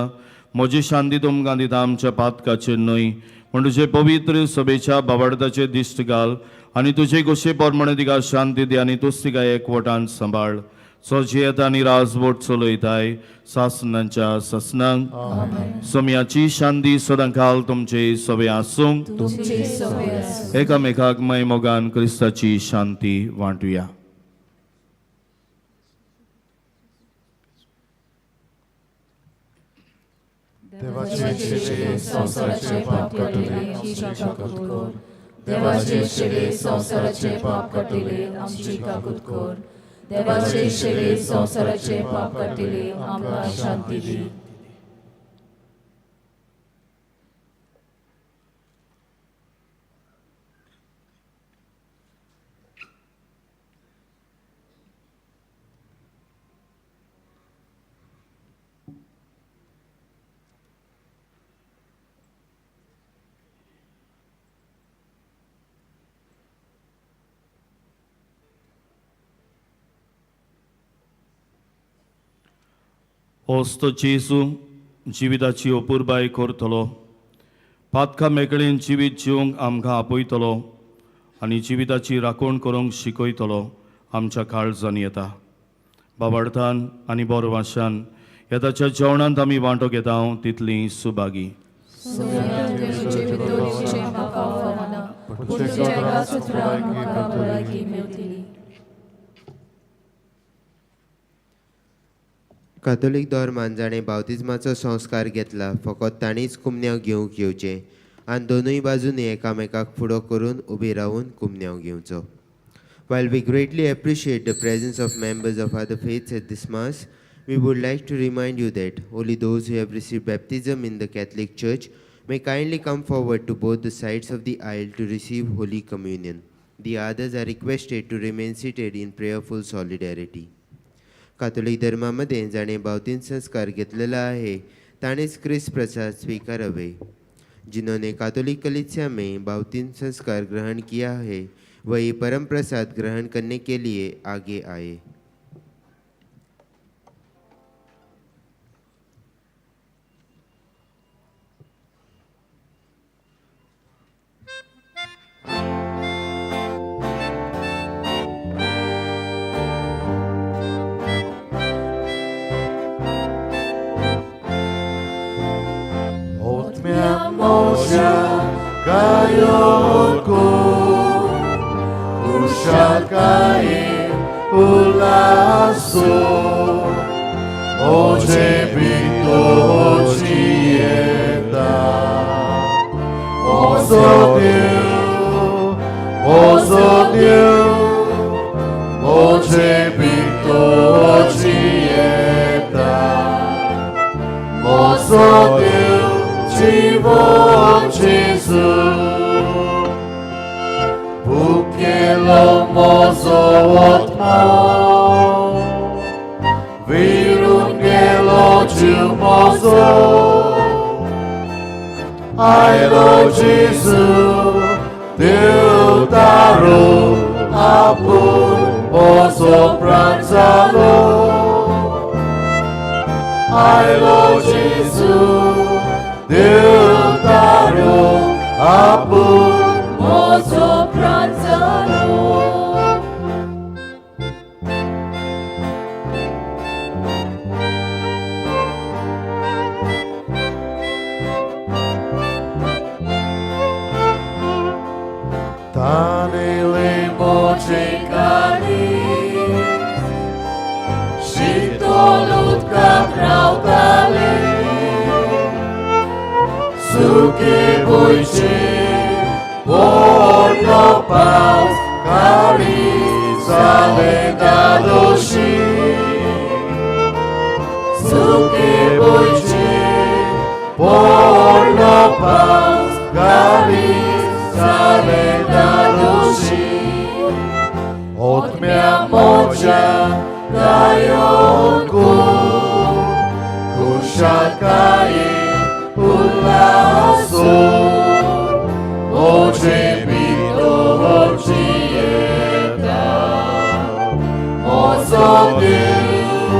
म्हजी शांती तुमकां दिता, आमच्या पातकाचेर न्हय पूण तुजे पवित्र सभेच्या बाबार्थाचेर दिश्ट घाल आनी तुजे गोशे प्रमाणे तिका शांती दी आनी तूच तिका एकवटान सांबाळ. सो जियेता आनी राजवट चलयताय सासनांच्या सासनांक. सोमयाची शांती सदांकाल तुमचे सवे आसूंक. एकामेकाक मय मोगान क्रिस्ताची शांती वांटुया. देवाचे चेडे संवसाराचे पाप काडटले आमची काकूत कर. देवाचे चेडे संवसाराचे पाप काडटले आमची काकूत कर. देवाचे चेडे संवसाराचे पाप काडटले आमकां शांती दी. होच तो जेजू जिविताची अपुरबाय करतलो, पातकां मेकळेन जिवीत जिवंक आमकां आपयतलो आनी जिविताची राखण करूंक शिकयतलो आमच्या काळजान येता. बाबार्थान आनी बरवाशान ह्या ताच्या जेवणांत आमी वांटो घेता तितली सुभागी. कातोलीक धर्मान जाणें बावतिज्माचो संस्कार घेतला फकत तांणीच कुमन्यांव घेवंक येवचें आनी दोनूय बाजूंनी एकामेकाक फुडो करून उबी रावून कुमन्यांव घेवचो. While we greatly appreciate the presence of members of other faiths at this Mass, we would like to remind you that only those who have received baptism in the Catholic Church may kindly come forward to both the sides of the aisle to receive Holy Communion. The others are requested to remain seated in prayerful solidarity. Catholic धर्मामध्ये जाणे बावतीन संस्कार घेतलेला आहे ताणेच क्रिस्त प्रसाद स्वीकारावे. जिन्होंने कातोलिक कलीसिया में बावतीन संस्कार ग्रहण किया है वही परम प्रसाद ग्रहण करने के लिए आगे आए. उल्हासो म्हजे भितर जियेता म्हजो देव म्हजो देव म्हजे भितर जियेता म्हजो देव जिवो जेजू भुकेलो म्हजो आत्मो विरून गेलो जीव म्हजो आयलो जेजू देवदारो आपूण म्हजो प्राण जालो आयलो जेजू देवदारो आपूण म्हजो प्राण जालो. तानेले म्हजे काळीज शीतल उदकांत रावताले सुके भुंयचेर पडलो पावस काळीज जालें धादोशी सुके भुंयचेर पडलो पावस काळीज जालें धादोशी आत्म्या म्हज्या गायोन खुशालकायेन उल्हासो म्हजे भितर जियेता म्हजो देव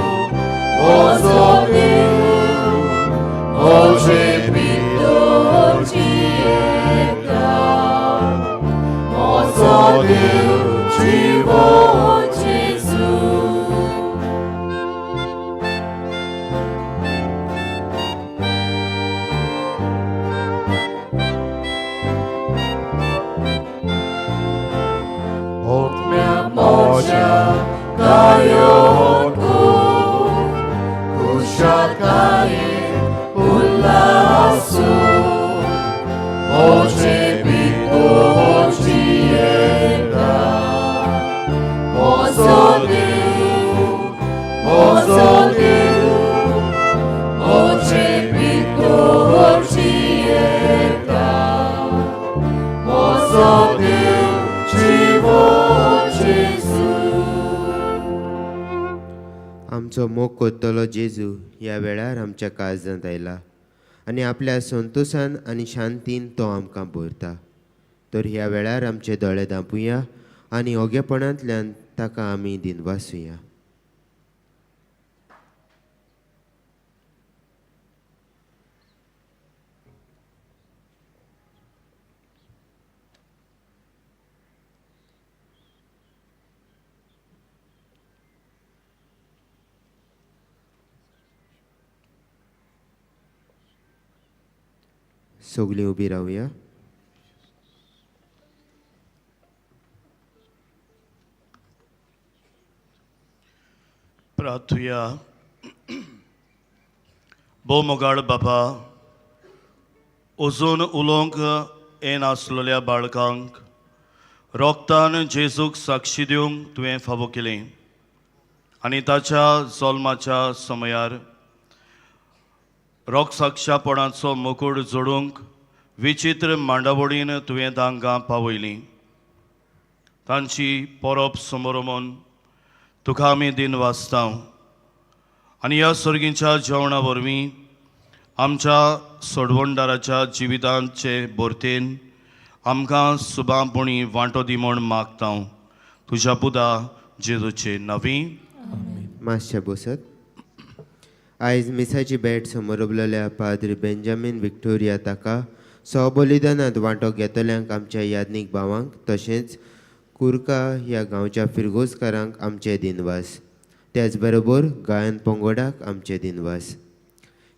म्हजो देव म्हजे भितर जियेता म्हजो देव जिवो जेजू. आत्म्या म्हज्या गायोन खुशालकायेन उल्हासो म्हजे भितर जियेता म्हजो देव म्हजो देव म्हजे भितर जियेता म्हजो देव जिवो जेजू. आमचो मोग कोत्तलो जेजू ह्या वेळार आमच्या काळजांत आयला आनी आपल्या संतोसान आनी शांतीन तो आमकां भरता. तर ह्या वेळार आमचे दोळे धांपुया आनी ओगेपणांतल्यान ताका आमी दिनवासुया. सगळीं उबी रावया. प्रार्थुया. भोव मोगाळ बापा, अजून उलोवंक येनासलेल्या बाळकांक रोगतान जेजूक साक्षी दिवंक तुवें फावो केलें आनी ताच्या जल्माच्या समयार रोगसाक्षापणाचो मुकूट जोडूंक विचित्र मांडावळीन तुवें तांकां पावयली. तांची परब समोरमून तुका आमी दिन वाचता आनी ह्या सर्गीच्या जेवणा वरवीं आमच्या सोडवणदाराच्या जिवितांचे भरतेन आमकां सुबांपणी वांटो दी म्हूण मागता तुज्या पुता जेजूचे नवी. मातशें बसत. आयज मिसाची भेट समोरबलेल्या पाद्री बेंजामीन विक्टोरिया ताका स्वबलिदानांत वांटो घेतल्यांक आमच्या यादनीक भावांक तशेंच कुर्का ह्या गांवच्या फिरगोजकारांक आमचे दिनवास. त्याच बरोबर गायन पंगोडाक आमचे दिनवास.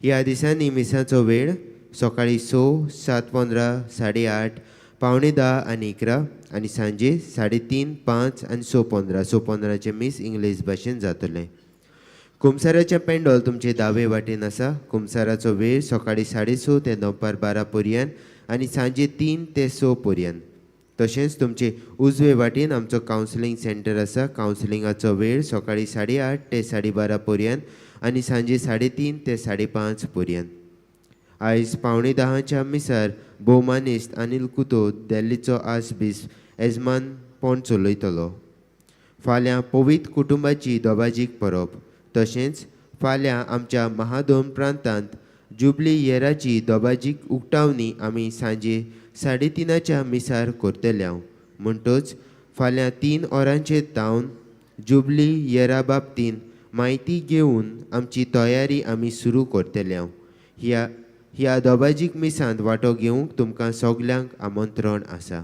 ह्या दिसांनी मिसाचो वेळ सकाळीं 6, 7:15, 8:30, 9:45 आनी 11 आनी सांजे 3:30, 5 आनी 6:15. 6:15 मीस इंग्लीश भाशेन जातलें. कुमसाराचें पेंडोल तुमचे दावे वाटेन आसा. कुमसाराचो वेळ सकाळी 6:30 ते दनपार 12 पर्यंत आनी सांजे 3 ते 6 पर्यंत. तशेंच तुमचे उजवे वाटेन आमचो कावन्सिलींग सेंटर आसा. कावन्सिलिंगाचो वेळ सकाळी 8:30 ते 12:30 पर्यंत आनी सांजे 3:30 ते 5:30 पर्यंत. आयज 9:45 मिसार भोवमानेस्त अनिल कुतो दिल्लीचो आर्चबिस्प येजमानपण चलयतलो. फाल्यां पवित्र कुटुंबाची दोबाजीक परब. तशेंच फाल्यां आमच्या महादोम प्रांतांत जुबली येराची दोबाजीक उक्तावणी आमी सांजे 3:30 मिसार करतले. म्हणटच फाल्यां 3 वरांचेर तावन जुबली येरा बाबतीन म्हायती घेवन आमची तयारी आमी सुरू करतले. ह्या दोबाजीक मिसांत वांटो घेवंक तुमकां सगल्यांक आमंत्रण आसा.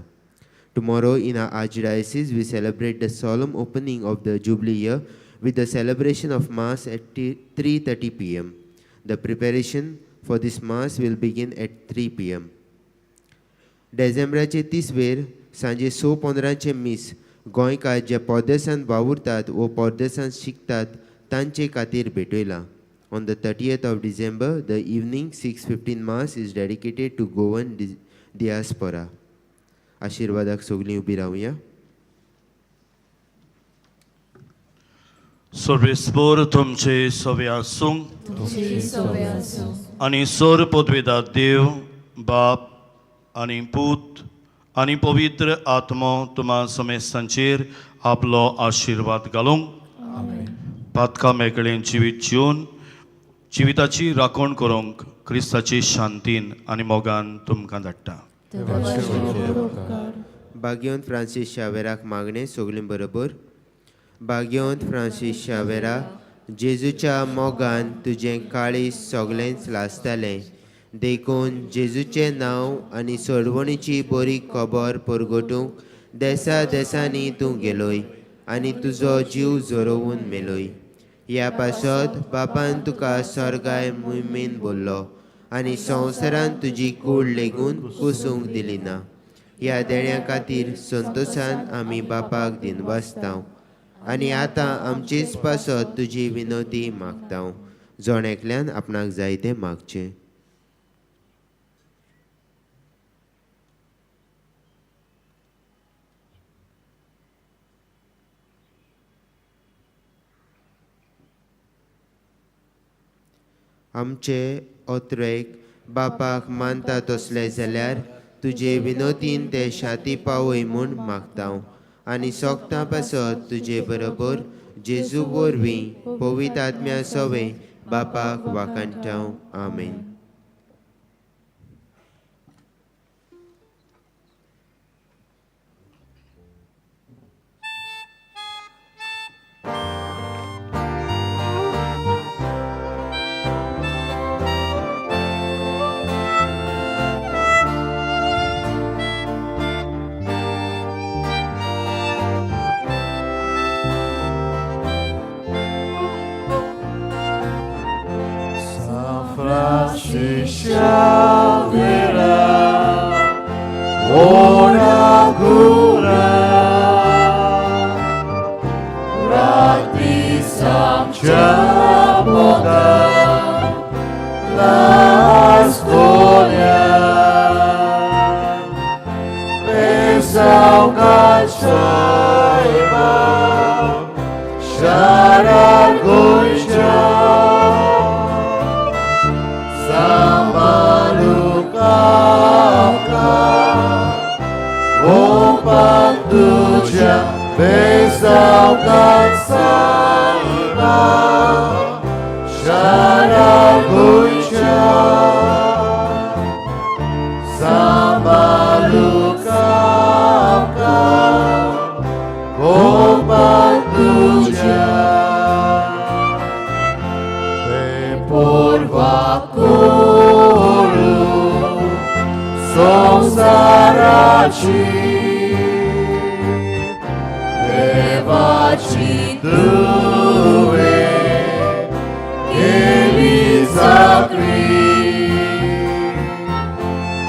Tomorrow in our Archdiocese we celebrate the solemn opening of the Jubilee year with the celebration of Mass at 3:30 p.m. The preparation for this Mass will begin at 3 p.m. डिसेंबराचे 30 वेर सांजे 6:15 मीस गोंयकार जे परदेसांत वावुरतात वो परदेसांत शिकतात तांचे खातीर भेटयलां. On the 30th of December, the evening 6:15 Mass is dedicated to Goan diaspora. आशिर्वादाक सगळीं उबी रावया. सर्वेस्पोर तुमचे सवे आसूं आनी सोर पदवेदार देव बाप आनी पूत आनी पवित्र आत्मो तुमा समेस्तांचेर आपलो आशिर्वाद घालूंक. पातका मेकळें जिवीत जिवन जिविताची राखण करूंक क्रिस्ताची शांतीन आनी मोगान तुमकां धाडटा. भाग्यवंत फ्रांसीस शावेराक मागणें सगळीं बरोबर. भाग्यवंत फ्रांसीस शावेरा, जेजूच्या मोगान तुजें काळीज सगळेंच लासतालें, देखून जेजूचें नांव आनी सोडवणीची बरी खबर परगटूंक देसा देसांनी तूं गेलोय आनी तुजो जीव झरोवन मेलोय. ह्या पासत बापान तुका स्वर्गाय मुयमेन बोल्लो आनी संवसारान तुजी कूड लेगून कुसूंक दिली ना. ह्या देण्या खातीर संतोशान आमी बापाक दिनवासताव आनी आतां आमचेच पासत तुजी विनवती मागताव. जण एकल्यान आपणाक जाय तें मागचें. आमचे ओत्रेक बापाक मानता तसले जाल्यार तुजे विनोतीन ते शाती पावय म्हूण मागताव आनी सोगतां पासत तुजे बरोबर जेजू वरवीं पवित्र आत्म्या सवें बापाक वाखाणटाव. आमेन.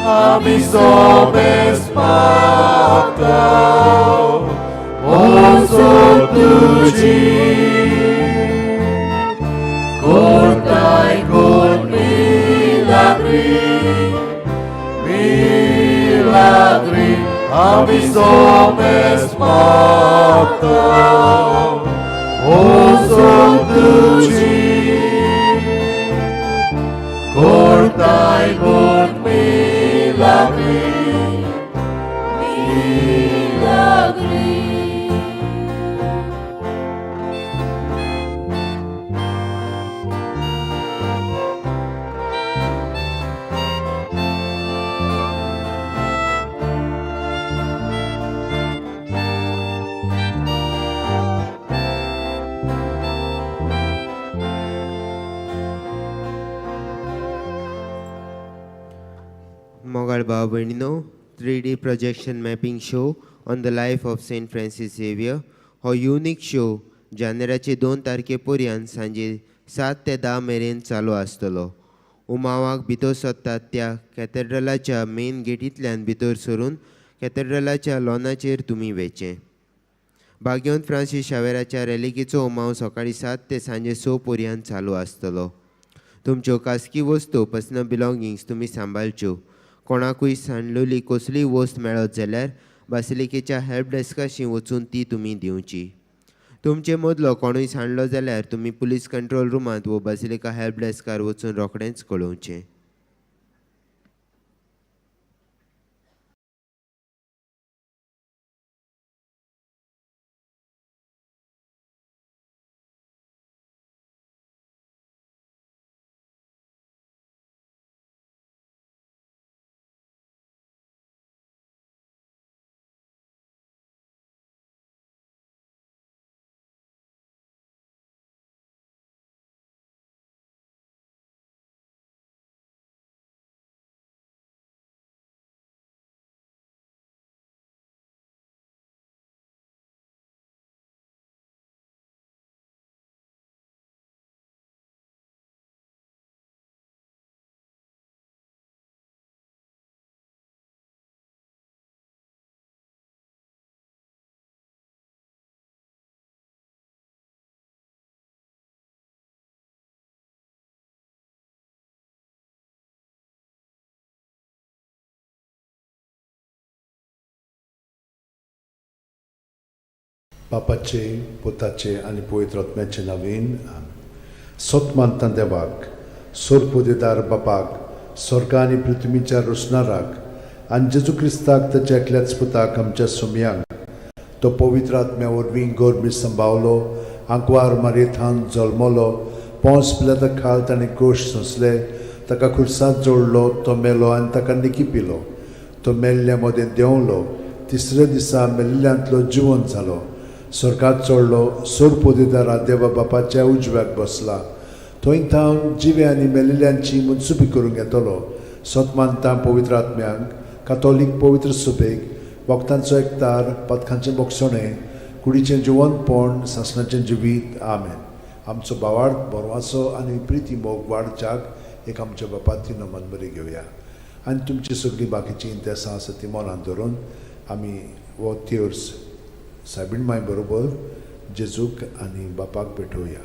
आमी सोबेस मागता मोजो तुजी कोरताय कोर मिलाग्री मिलाग्री आमी सोबेस मागता मोजो तुजी कोरताय कोर मिलाग्री मिलाग्री. मोगाळ भाव भयणीनो, 3D projection mapping show on the life of Saint Francis Xavier हो युनीक शो जानेराचे 2 तारखे पर्यंत सांजे 7 ते 10 मेरेन चालू आसतलो. उमावाक भितर सरतात त्या कॅथेड्रलाच्या मेन गेटींतल्यान भितर सरून कॅथेड्रलाच्या लॉनाचेर तुमी वेचें. भाग्यवंत फ्रांसीस शावेराच्या रेलिकेचो उमाव सकाळीं 7 ते सांजे 6 पर्यंत चालू आसतलो. तुमच्यो खासगी वस्तू पर्सनल बिलोंगिंग्स तुमी सांबाळच्यो. कोणाकूय सांडलेली कसलीय वस्त मेळत जाल्यार बासिलिकेच्या हेल्प डेस्काशी वचून ती तुमी दिवची. तुमचे मदलो कोणूय सांडलो जाल्यार तुमी पुलीस कंट्रोल रुमांत वो बासिलिका हेल्प डेस्कार वचून रोखडेंच कळोवचें. बापाचे पुताचे आनी पवित्र आत्म्याचे नवीन सत मानता देवाक सोरपोदेदार बापाक स्वर्ग आनी पृथ्वीच्या रोसणाराक आनी जेजू क्रिस्ताक ताच्या एकल्याच पुताक आमच्या सुमयांक तो पवित्र आत्म्या वरवीं गोरमी संभावलो आंकवार मारयेथान जल्मलो पोंस पिलाता खाल ताणें गोश सोंसले ताका खुर्सांत जोडलो तो मेलो आनी ताका निकी पिलो तो मेल्ल्या मदें देंवलो तिसऱ्या दिसा मेल्ल्यांतलो जिवन जालो स्वर्गात चडलो सोरपोदेदारा देवा बापाच्या उजव्याक बसला थंय थावन जिवे आनी मेलिल्ल्यांची मनसुबी करूंक येतलो सत मानता पवित्र आत्म्यांक कातोलीक पवित्र सुबेक वखदांचो एकतार पथकांचें बोगसणें कुडीचें जिवनपण सासणाचें जिवीत. आमेन. आमचो बावाड बरवाचो आनी प्रिती मोग वाडच्याक एक आमच्या बापाती नमन बरी घेवया आनी तुमची सगळीं बाकीचीं इंतेसां आसा ती मनान धरून आमी हो तेर्स सायबीण माय बरोबर जेजूक आनी बापाक भेटोवया.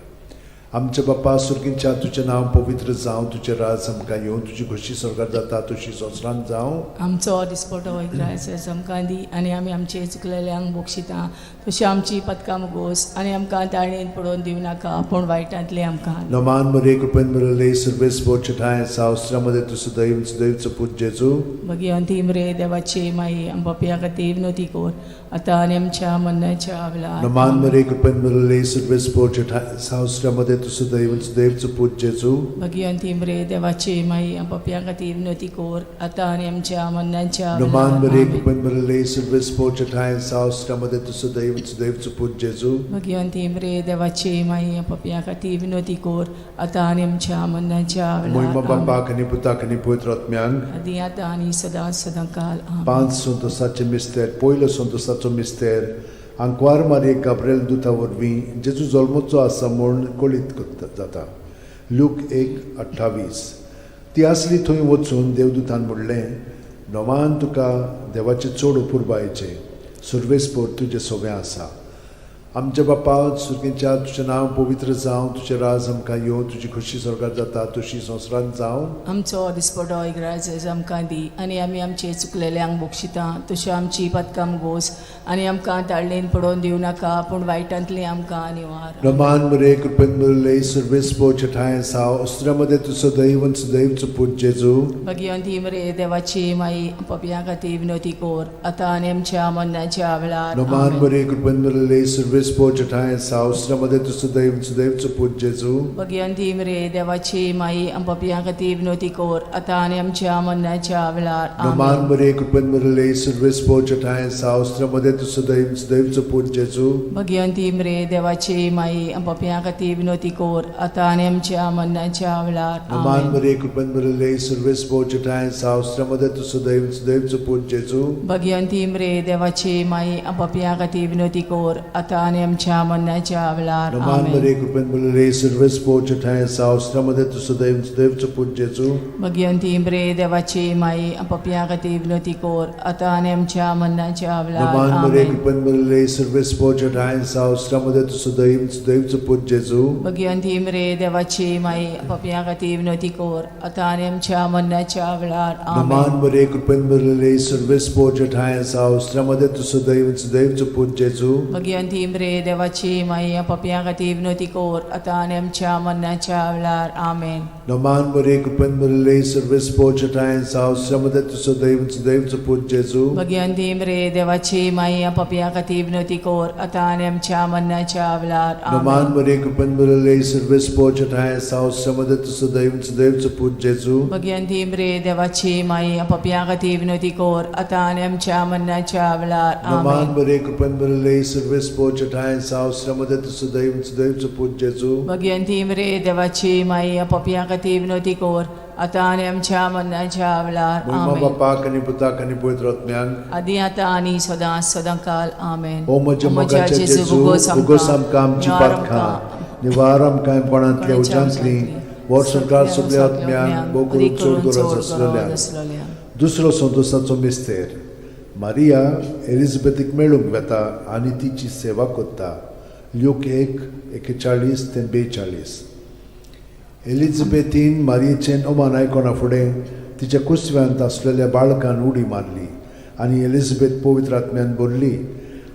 आमच्या बापा सुर्गींच्या तुजें नांव पवित्र जावं तुजें राज आमकां येवं तुजी खोशी स्वर्गार जाता तशी संवसारांत जावं. आमचो दिसपटो इग्रायस आमकां दी आनी आमी आमचे चुकलेल्यांक बक्षिता तशी आमची पदकां मुगोस आनी आमकां ताणेन पडोवन दिवं नाका पूण वायटांतलें आमकां. नमान मरे कृपेन मिळले सर्वेस बोचठाय सावस्त्रामध्ये तूं सदैव सदैवचो पूत जेजू. भगिवंती मरे देवाची माई आमच्या खातीर विनोती कर आतां आनी आमच्या मरणाच्या वेळार. नमान मरे कृपेन मिळले सर्वेस बोचठाय सावस्त्रामध्ये तूं सदैव सदैवचो पूत जेजू. भगिवंती मरे देवाची माई आमच्या खातीर विनोती कर आतां आनी आमच्या मरणाच्या नमान मरे वेळार. कृपेन मिळले सर्वेस बोचठाय सावस्त्रामध्ये तूं सदैव सदैवचो पूत जेजू. भगिवंती मरे देवाची माई आमच्या खातीर विनोती कर आतां आनी आमच्या मरणाच्या मोहिमा वेळार. बापाक आनी पुताक आनी पवित्र आत्म्यांक आदी आतां आनी सदां सदां काल. 5 संतोसाचे मिस्तेर. पयलो संतोसाचो मिस्तेर आंकवार मारये गाब्रिएल दुता वरवीं जेजू जल्मचो आसा म्हूण कळीत जाता. लूक 1:28. ती आसली थंय वचून देवदूतान म्हणलें नोमान तुका देवाचे चड अपुरबायेचें सुर्वेसपोर तुजें सोवें आसा. आमच्या बापा सुर्गेच्या, तुजें नांव पवित्र जावं, तुजें राज आमकां येवं, तुजी खोशी स्वर्गार जाता तशी संवसारांत जावं. आमचो दिसपटो इग्राज आमकां दी आनी आमी आमचे चुकलेल्यांक बक्षिता तश्यो आमची पदकां गोस आनी आमकां ताळणेन पडोवन दिवं नाका पूण वायटांतली आमकां निवार. नमान मरे कृपेन भरिल्ले, सुर्वेसपोर ठांय आसा. अस्त्र्यामध्ये तूं सदैव आनी सदैवचो पूत जेजू. भगिवंती मरे देवाची माई, पपयां खातीर विनोती कोर आतां आनी आमच्या मरणाच्या वेळार. नमान आमेन. मरे कृपेन भरिल्ले, सुर्वेसपोर ठांय आसा. अस्त्र्यामध्ये तूं सदैव आनी सदैवचो पूत जेजू. भगिवंती मरे देवाची माई, पपयां खातीर विनोती कोर आतां आनी आमच्या मरणाच्या वेळार. नमान आमेन. मरे कृपेन भरिल्ले, सुर्वेसपोर ठांय आसा. अस्त्र्यामध्ये तूं सदैव आनी सदैवचो पूत जेजू. भगिवंती मरे देवाची माई, पपयां खातीर विनोती कोर आतां आनी आमच्या मरणाच्या वेळार. नमान आमेन. मरे कृपेन भरिल्ले, सुर्वेसपोर ठांय आसा. अस्त्र्यामध्ये तूं सदैव आनी सदैवचो पूत जेजू. भगिवंती मरे देवाची माई, पपयां खातीर विनोती कोर आतां आनी आमच्या मरणाच्या वेळार. नमान आमेन. मरे कृपेन भरिल्ले, सुर्वेसपोर ठांय आसा. अस्त्र्यामध्ये तूं सदैव आनी सदैवचो पूत जेजू. भगिवंती मरे देवाची माई, पपयां खातीर विनोती कोर आतां आनी आमच्या मरणाच्या वेळार. नमान मरे आमेन. कृपेन भरिल्ले, सुर्वेसपोर ठांय आसा. अस्त्र्यामध्ये तूं सदैव आनी सदैवचो पूत जेजू. भगिवंती मरे देवाची माई, पपयां खातीर विनोती कोर आतां आनी आमच्या मरणाच्या वेळार. नमान आमेन. मरे कृपेन भरिल्ले, सुर्वेसपोर ठांय आसा. अस्त्र्यामध्ये तूं सदैव आनी सदैवचो पूत जेजू. भगिवंती मरे देवाची माई, पपयां खातीर विनोती कोर आतां आनी आमच्या मरणाच्या वेळार. आमेन. नमान मरे कृपेन भरिल्ले, सुर्वेसपोर ठांय आसा. अस्त्र्यामध्ये तूं सदैव आनी सदैवचो पूत जेजू. भगिवंती मरे देवाची माई, पपयां खातीर विनोती कोर आतां आनी आमच्या मरणाच्या वेळार. नमान आमेन. मरे कृपेन भरिल्ले, सुर्वेसपोर ठांय आसा. अस्त्र्यामध्ये तूं सदैव आनी सदैवचो पूत जेजू. भगिवंती मरे देवाची माई, पपयां खातीर विनोती कोर आतां आनी आमच्या मरणाच्या वेळार. नमान आमेन. मरे कृपेन भरिल्ले, सुर्वेसपोर ठांय आसा. अस्त्र्यामध्ये तूं सदैव आनी सदैवचो पूत जेजू. भगिवंती मरे देवाची माई, पपयां खातीर विनोती कोर आतां आनी आमच्या मरणाच्या वेळार. महिमा आमेन. बापाक आनी पुताक आनी पवित्र आत्म्याक. आदी आतां आनी सदां सदां काल. आमेन. ओ म्हज्या मोगाच्या जेजू, उगोस आमकां आमची पातकां, निवार आमकां कोणांतल्या उज्यांतली, वर्सभर सगल्या आत्म्यांक भोव करून चड गरज आसलेल्या. दुसरो संतोषाचो मिस्तेर, मारिया एलिझाबेथीक मेळूंक वेता आनी तिची सेवा करता. ल्यूक 1:41 ते 42. एलिझाबेथीन मारियेचें अमान आयकना फुडें तिच्या कुसव्यांत आसलेल्या बाळकान उडी मारली आनी एलिझाबेथ पवित्र आत्म्यान भरली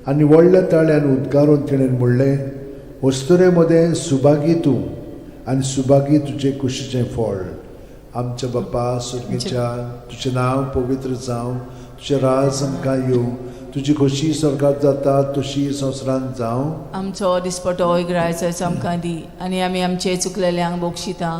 आनी व्हडल्या ताळ्यान उद्गारून तिणें म्हणलें, अस्तुरे मदें सुभागी तूं आनी सुभागी तुजें कुशीचें फळ. आमच्या बापा सुर्गेच्या, तुजें नांव पवित्र जावं, तुजें राज आमकां येवं, तुजी खोशी स्वर्गात जाता तशी संवसारांत जावं. आमचो दिसपटो इग्रायचो आमकां दी आनी आमी आमचे चुकलेल्यांक बक्षिता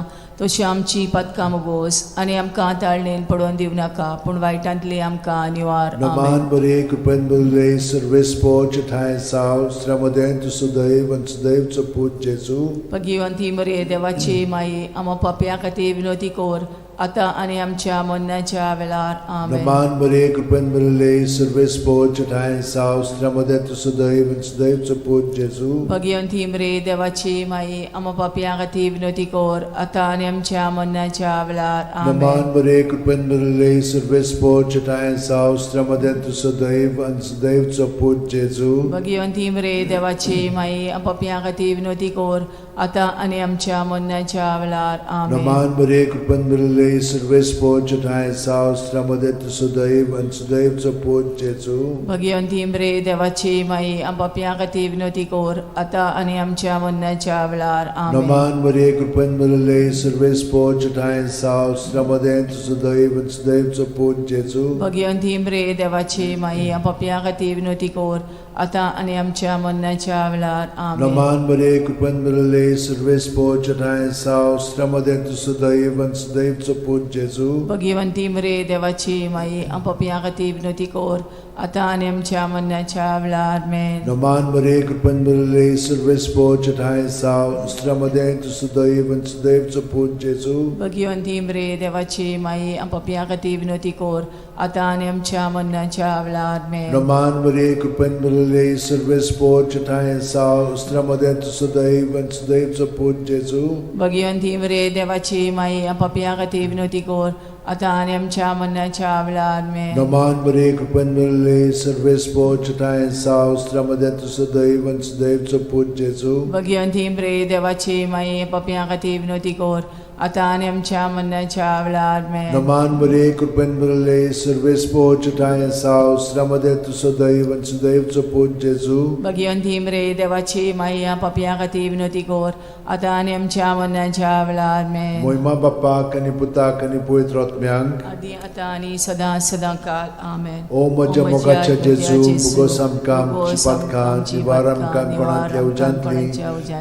तशी आमची पदकां मोगोस आनी आमकां ताळणेन पडोवन दिवं नाका पूण वायटांतली आमकां निवार. नमान आमेन. बरे कृपेन भरिल्ले, सर्वेस्पोर ठांय साव स्त्र्यामदें तूं सदैव आनी सदैवचो पूत जेजू. भगिवंती मरे देवाची माई, आमा पापयां खातीर विनोती कोर आतां आनी आमच्या मरणाच्या वेळार. आमेन. नमान बरे कृपेन भरिल्ले, सर्वेस्पोर ठांय साव स्त्र्यामदें तूं सदैव आनी सदैवचो पूत जेजू. भगिवंती मरे देवाची माई, आमा पापयां खातीर विनोती कोर आतां आनी आमच्या मरणाच्या वेळार. आमेन. नमान बरे कृपेन भरिल्ले, सर्वेस्पोर ठांय साव स्त्र्यामदें तूं सदैव आनी सदैवचो पूत जेजू. भगिवंती मरे देवाची माई, पापयां खातीर विनोती कोर आतां आनी आमच्या मरणाच्या वेळार. आमेन. नमान बरे कृपेन भरिल्ले, सर्वेस्पोर ठांय साव स्त्र्यामदें तूं सदैव आनी सदैवचो पूत जेजू. भगिवंती मरे देवाची माई, पापयां खातीर विनोती कोर आतां आनी आमच्या मरणाच्या वेळार. आमेन. नमान मरे कृपेन भरिल्ले, सर्वेस्पोर ठांय साव स्त्र्यामदें तूं सदैव आनी सदैवचो पूत जेजू. भगिवंती मरे देवाची माई, पापयां खातीर विनोती कोर आतां आनी आमच्या मरणाच्या वेळार. आमेन. नमान मरे कृपेन भरिल्ले, सर्वेस्पोर ठांय साव स्त्र्यामदें तूं सदैव आनी सदैवचो पूत जेजू. भगिवंती मरे देवाची माई, पापयां खातीर विनोती कोर आतां आनी आमच्या मरणाच्या वेळार. आमेन. नमान मरे कृपेन भरिल्ले, सर्वेस्पोर ठांय साव स्त्र्यामदें तूं सदैव आनी सदैवचो पूत जेजू. भगिवंती मरे देवाची माई, पापयां खातीर विनोती कोर आतां आनी आमच्या मरणाच्या वेळार. आमेन. नमान मरे कृपेन भरिल्ले, सर्वेस्पोर ठांय साव स्त्र्यामदें तूं सदैव आनी सदैवचो पूत जेजू. भगिवंती मरे देवाची माई, पापयां खातीर खातीर विनवती कर आतां आनी आमच्या मरणाच्या वेळार आमेन. नमान मरिये, कृपेन भरिल्ले, सर्वेस्पोर चेटाय साव, स्त्र्यामध्ये तूं सदैव आनी सदैवचो पूत जेजू. भगिवंती मरिये, देवाची माये, पापयां खातीर विनवती कर आतां आनी आमच्या मरणाच्या वेळार आमेन. नमान मरिये, कृपेन भरिल्ले, सर्वेस्पोर चेटाय साव, स्त्र्यामध्ये तूं सदैव आनी सदैवचो पूत जेजू. भगिवंती मरिये, देवाची माये, पापयां खातीर विनवती कर आतां आनी आमच्या मरणाच्या वेळार आमेन. मोहिमा बाप्पाक आनी पुताक आनी पवित्र आत्म्यांक, आदी आतां आनी सदां सदां काल आमेन. ओ म्हज्या मोगाच्या जेजू, मुगोस आमकां आमची पातकां, निवार आमकां कोणांतल्या उज्यांतली,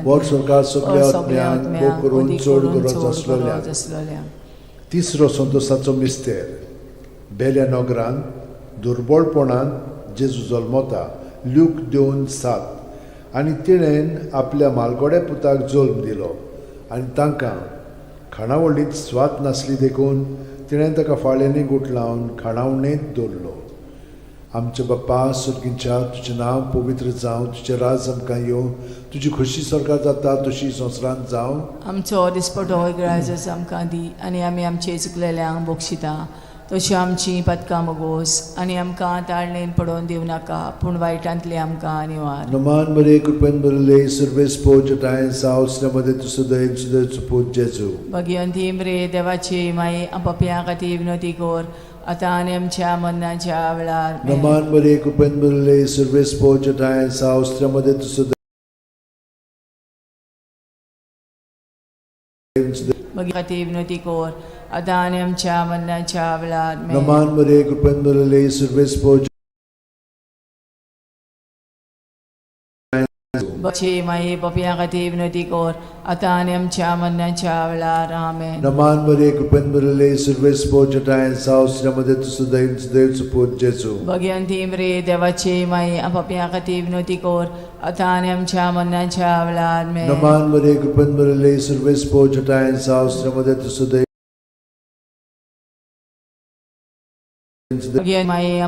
वर सरकार सगल्या आत्म्यांक भोग करून चड गरज आसलेल्या. तिसरो संतोसाचो मिस्तेर. बेल्या नगरांत दुर्बळपणांत जेजू जल्मता. ल्यूक 2:7. आनी तिणेन आपल्या मालगोड्या पुताक जल्म दिलो आनी तांकां खाणावळींत स्वाद नासली देखून तिणें ताका फाळ्यांनी गुठलावन खाणावणेंत दवरलो. आमच्या बाप्पा सुर्गींच्या, तुजें नांव पवित्र जावं, तुजें राज आमकां येवं, तुजी खोशी सरकार जाता तशी संवसारांत जावं. आमचो दिसपटो ग्राजस आमकां दी आनी आमी आमचे चुकलेल्यांक बक्षिता तशी आमची पदकां मोगोस आनी आमकां ताळणेन पडोवन दिवं नाका पूण वायटांतली आमकां निवार. नमान मरिये, कृपेन भरिल्ले, सर्वेस्पोर चेटाय साव, स्त्र्यामध्ये तूं सदैव सदैवचो पूत जेजू. भगिवंती मरिये, देवाची माई, पापयां खातीर विनवती कर आतां आनी आमच्या मरणाच्या वेळार आमेन. नमान मरिये, कृपेन भरिल्ले, सर्वेस्पोर चेटाय साव, स्त्र्यामध्ये तूं सदैव भगिवंती खातीर विनवती कर आतां आनी आमच्या मरणाच्या वेळार आमेन. नमान मरिये, कृपेन भरिल्ले, सर्वेस्पोर बची माई, पापयां खातीर विनवती कर आतां आनी आमच्या मरणाच्या वेळार आमेन. नमान मरिये, कृपेन भरिल्ले, सर्वेस्पोर चेटाय साव, स्त्र्यामध्ये तूं सदैव सदैवचो पूत जेजू. भगिवंती मरिये, देवाची माई, पापयां खातीर विनवती कर आतां आनी आमच्या मरणाच्या वेळार आमेन. नमान मरिये, कृपेन भरिल्ले, सर्वेस्पोर चेटाय साव, स्त्र्यामध्ये तूं सदैव भगिवंती माई,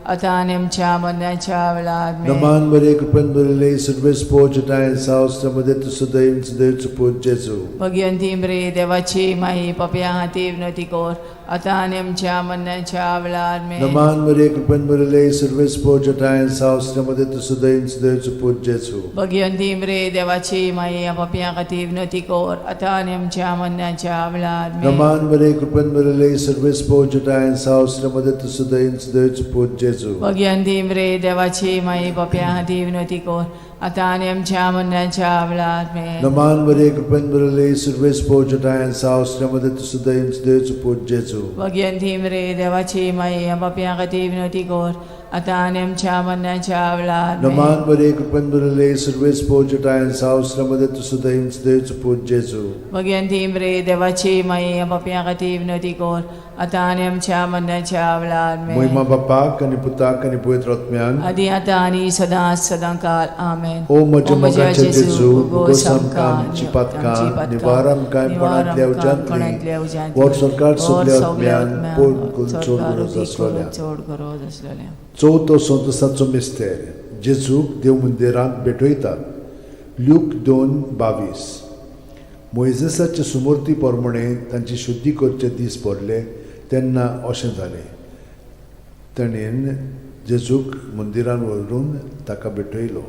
आतां आनी आमच्या मरणाच्या वेळार आमेन. नमान मरिये, कृपेन भरिल्ले, सर्वेस्पोर चेटाय साव, स्त्र्यामध्ये तूं सदैव सदैवचो पूत जेजू. भगिवंती मरिये, देवाची माई, पापयां खातीर विनवती कर आतां आनी आमच्या मरणाच्या वेळार आमेन. नमान मरिये, कृपेन भरिल्ले, सर्वेस्पोर चेटाय साव, स्त्र्यामध्ये तूं सदैव सदैवचो पूत जेजू. भगिवंती मरिये, देवाची माई, पापयां खातीर विनवती कर आतां आनी आमच्या मरणाच्या वेळार आमेन. नमान मरिये, कृपेन भरिल्ले, सर्वेस्पोर चेटाय साव, स्त्र्यामध्ये तूं सदैव सदैवचो पूत जेजू. भगिवंती मरिये, देवाची माई, पापयां खातीर विनवती कर आतां आनी आमच्या मरणाच्या वेळार आमेन. नमान मरिये, कृपेन भरिल्ले, सर्वेस्पोर चेटाय साव, स्त्र्यामध्ये तूं सदैव सदैवचो पूत जेजू. भगिवंती मरिये, देवाची माई, पापयां खातीर विनवती कर आतां आनी आमच्या मरणाच्या वेळार आमेन. नमान मरिये, कृपेन भरिल्ले, सर्वेस्पोर चेटाय साव, स्त्र्यामध्ये तूं सदैव सदैवचो पूत जेजू. भगिवंती मरिये, देवाची माई, पापयां खातीर विनवती कर आतां आनी आमच्या मरणाच्या वेळार आमेन. मोहिमा बाप्पाक आनी पुताक आनी पवित्र आत्म्यांक, आदी आतां आनी सदां सदां काल आमेन. ओ म्हज्या मोगाच्या जेजू, मुगोस आमकां आमची पातकां, निवार आमकां कोणांतल्या उज्यांतली, वर सरकार सगल्या आत्म्यांक पोट करून चड गरज आसलेल्या. चड गरज आसलेल्या. चवथो संतोसाचो मिस्तेर. जेजूक देव मंदिरांत भेटयतात. ल्यूक 2:22. मोयजेसाचे सुमूर्ती प्रमाणे तांची शुद्धी करचे दीस भरले तेन्ना अशें जालें, ताणें जेजूक मंदिरान व्हरून ताका भेटयलो.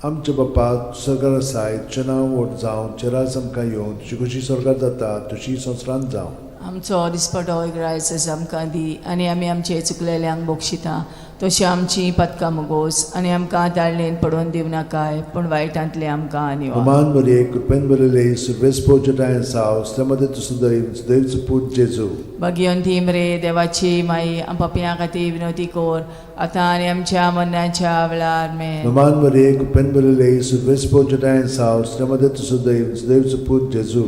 आमच्या बाप्पा सरकार आसाय, तुजें नांव व्हड जावं, तुजें राज आमकां येवं, तुजी खोशी सरकार जाता तशी संवसारांत जावं. आमचो दिसपटो ग्रायस आमकां दी आनी आमी आमचे चुकलेल्यांक बक्षिता तशी आमची पदकां मुगोस आनी आमकां ताळणेन पडोवन दिवं नाकाय पूण वायटांतले आमकां निवार. नमान मरिये, कृपेन भरिल्ले, सर्वेस्पोर चेटाय साव, स्त्र्यामध्ये तूं सदैव सदैवचो पूत जेजू. भगिवंती मरिये, देवाची माई, पापयां खातीर विनवती कर आतां आनी आमच्या मरणाच्या वेळार आमेन. नमान मरिये, कृपेन भरिल्ले, सर्वेस्पोर चेटाय साव, स्त्र्यामध्ये तूं सदैव सदैवचो पूत जेजू.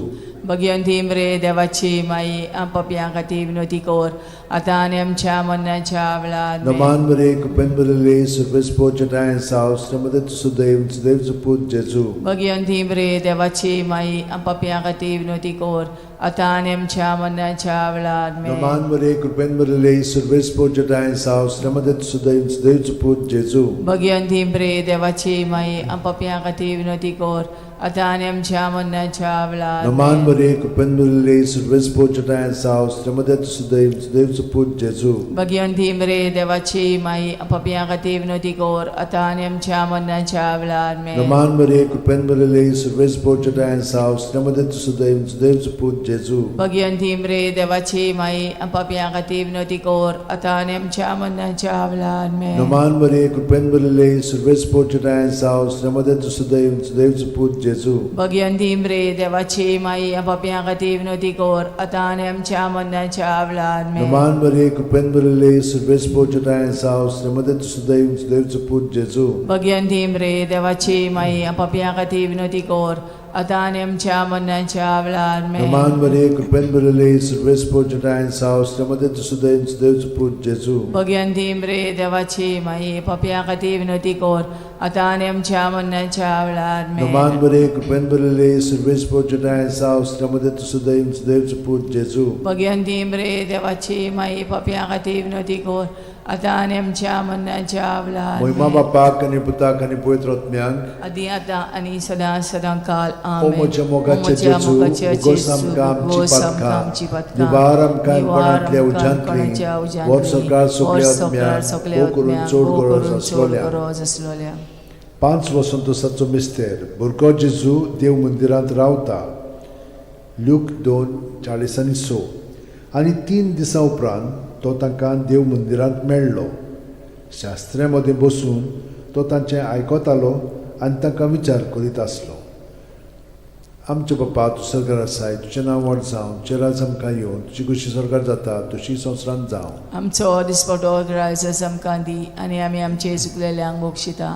भगिवंती मरिये, देवाची माई, पापयां खातीर विनवती कर आतां आनी आमच्या मरणाच्या वेळार आमेन. नमान मरिये, कृपेन भरिल्ले, सर्वेस्पोर चेटाय साव, स्त्र्यामध्ये तूं सदैव सदैवचो पूत जेजू. भगिवंती मरिये, देवाची माई, पापयां खातीर विनवती कर आतां आनी आमच्या मरणाच्या वेळार आमेन. नमान मरे कृपेन भरिल्ले सर्वेस्पोर जटाय साव श्रमदत सुदैव सुदैवचो पूत जेजू. भगवंती प्रे देवाची माई पापयां खातीर विनवती कर आतां आनी आमच्या मरणाच्या वेळार नमान आमेन. मरे कृपेन भरिल्ले सर्वेस्पोर जटाय साव श्रमदत सुदैव सुदैवचो पूत जेजू. भगवंती मरे देवाची माई पापयां खातीर विनवती कर आतां आनी आमच्या मरणाच्या वेळार आमेन. नमान मरे कृपेन भरिल्ले सर्वेस्पोर जटाय साव श्रमदत सुदैव सुदैवचो पूत जेजू. भगवंती मरे देवाची माई पापयां खातीर विनवती कर आतां आनी आमच्या मरणाच्या वेळार आमेन. नमान मरे कृपेन भरिल्ले सर्वेस्पोर जटाय साव श्रमदत सुदैव सुदैवचो पूत जेजू. भगवंती मरे देवाची माई पापयां खातीर विनवती कर आतां आनी आमच्या मरणाच्या वेळार आमेन. नमान मरे कृपेन भरिल्ले सर्वेस्पोर जटाय साव श्रमदत सुदैव सुदैवचो पूत जेजू. भगवंती मरे देवाची माई पापयां खातीर विनवती कर आतां आनी आमच्या मरणाच्या वेळार आमेन. नमान मरे कृपेन भरिल्ले सर्वेस्पोर जटाय साव श्रमदत सुदैव सुदैवचो पूत जेजू. भगवंती मरे देवाची माई पापयां खातीर विनवती कर आतां आनी आमच्या मरणाच्या वेळार आमेन. नमान मरे कृपेन भरिल्ले सर्वेस्पोर जटाय साव श्रमदत सुदैव सुदैवचो पूत जेजू. भगवंती मरे देवाची माई पापयां खातीर विनवती कर आतां आनी आमच्या मरणाच्या वेळार मोहिमा आमेन. बापाक आनी पुताक आनी पवित्र आत्म्याक. आदी आतां आनी सदां सदां काल ओ आमेन. म्हज्या ओ मोगाचे म्हज्या जेजू, मोगाच्या उगोस जेजू, आमकां आमची उगोस आमकां पातकां, आमची पातकां, निवार आमकां निवार कोणांतल्या आमकां उज्यांतली, कोणाच्या वर उज्यांतली, सरकार वर सगल्या सरकार आत्म्याक, सगल्या हो करून आत्म्याक, चड हो गरज करून चड आसलोल्या. गरज आसलोल्या. 5 वसंतोसाचो मिस्तेर भुरगो जेजू देव मंदिरांत रावता. ल्यूक 2:46. आनी 3 दिसां उपरांत तो तांकां देव मंदिरांत मेळ्ळो. शास्त्र्या मदें बसून तो तांचें आयकतालो आनी तांकां विचार करीत आसलो. आमचे बापा, तूं सरकार आसाय, तुजें नांव व्हड जावं, तुजें राज आमकां येवन, तुजी खुशी सरकार जाता तशी संवसारांत जावं. आमचो दिसपटो ग्रायस आमकां दी आनी आमी आमचे चुकलेल्यांक बक्षिता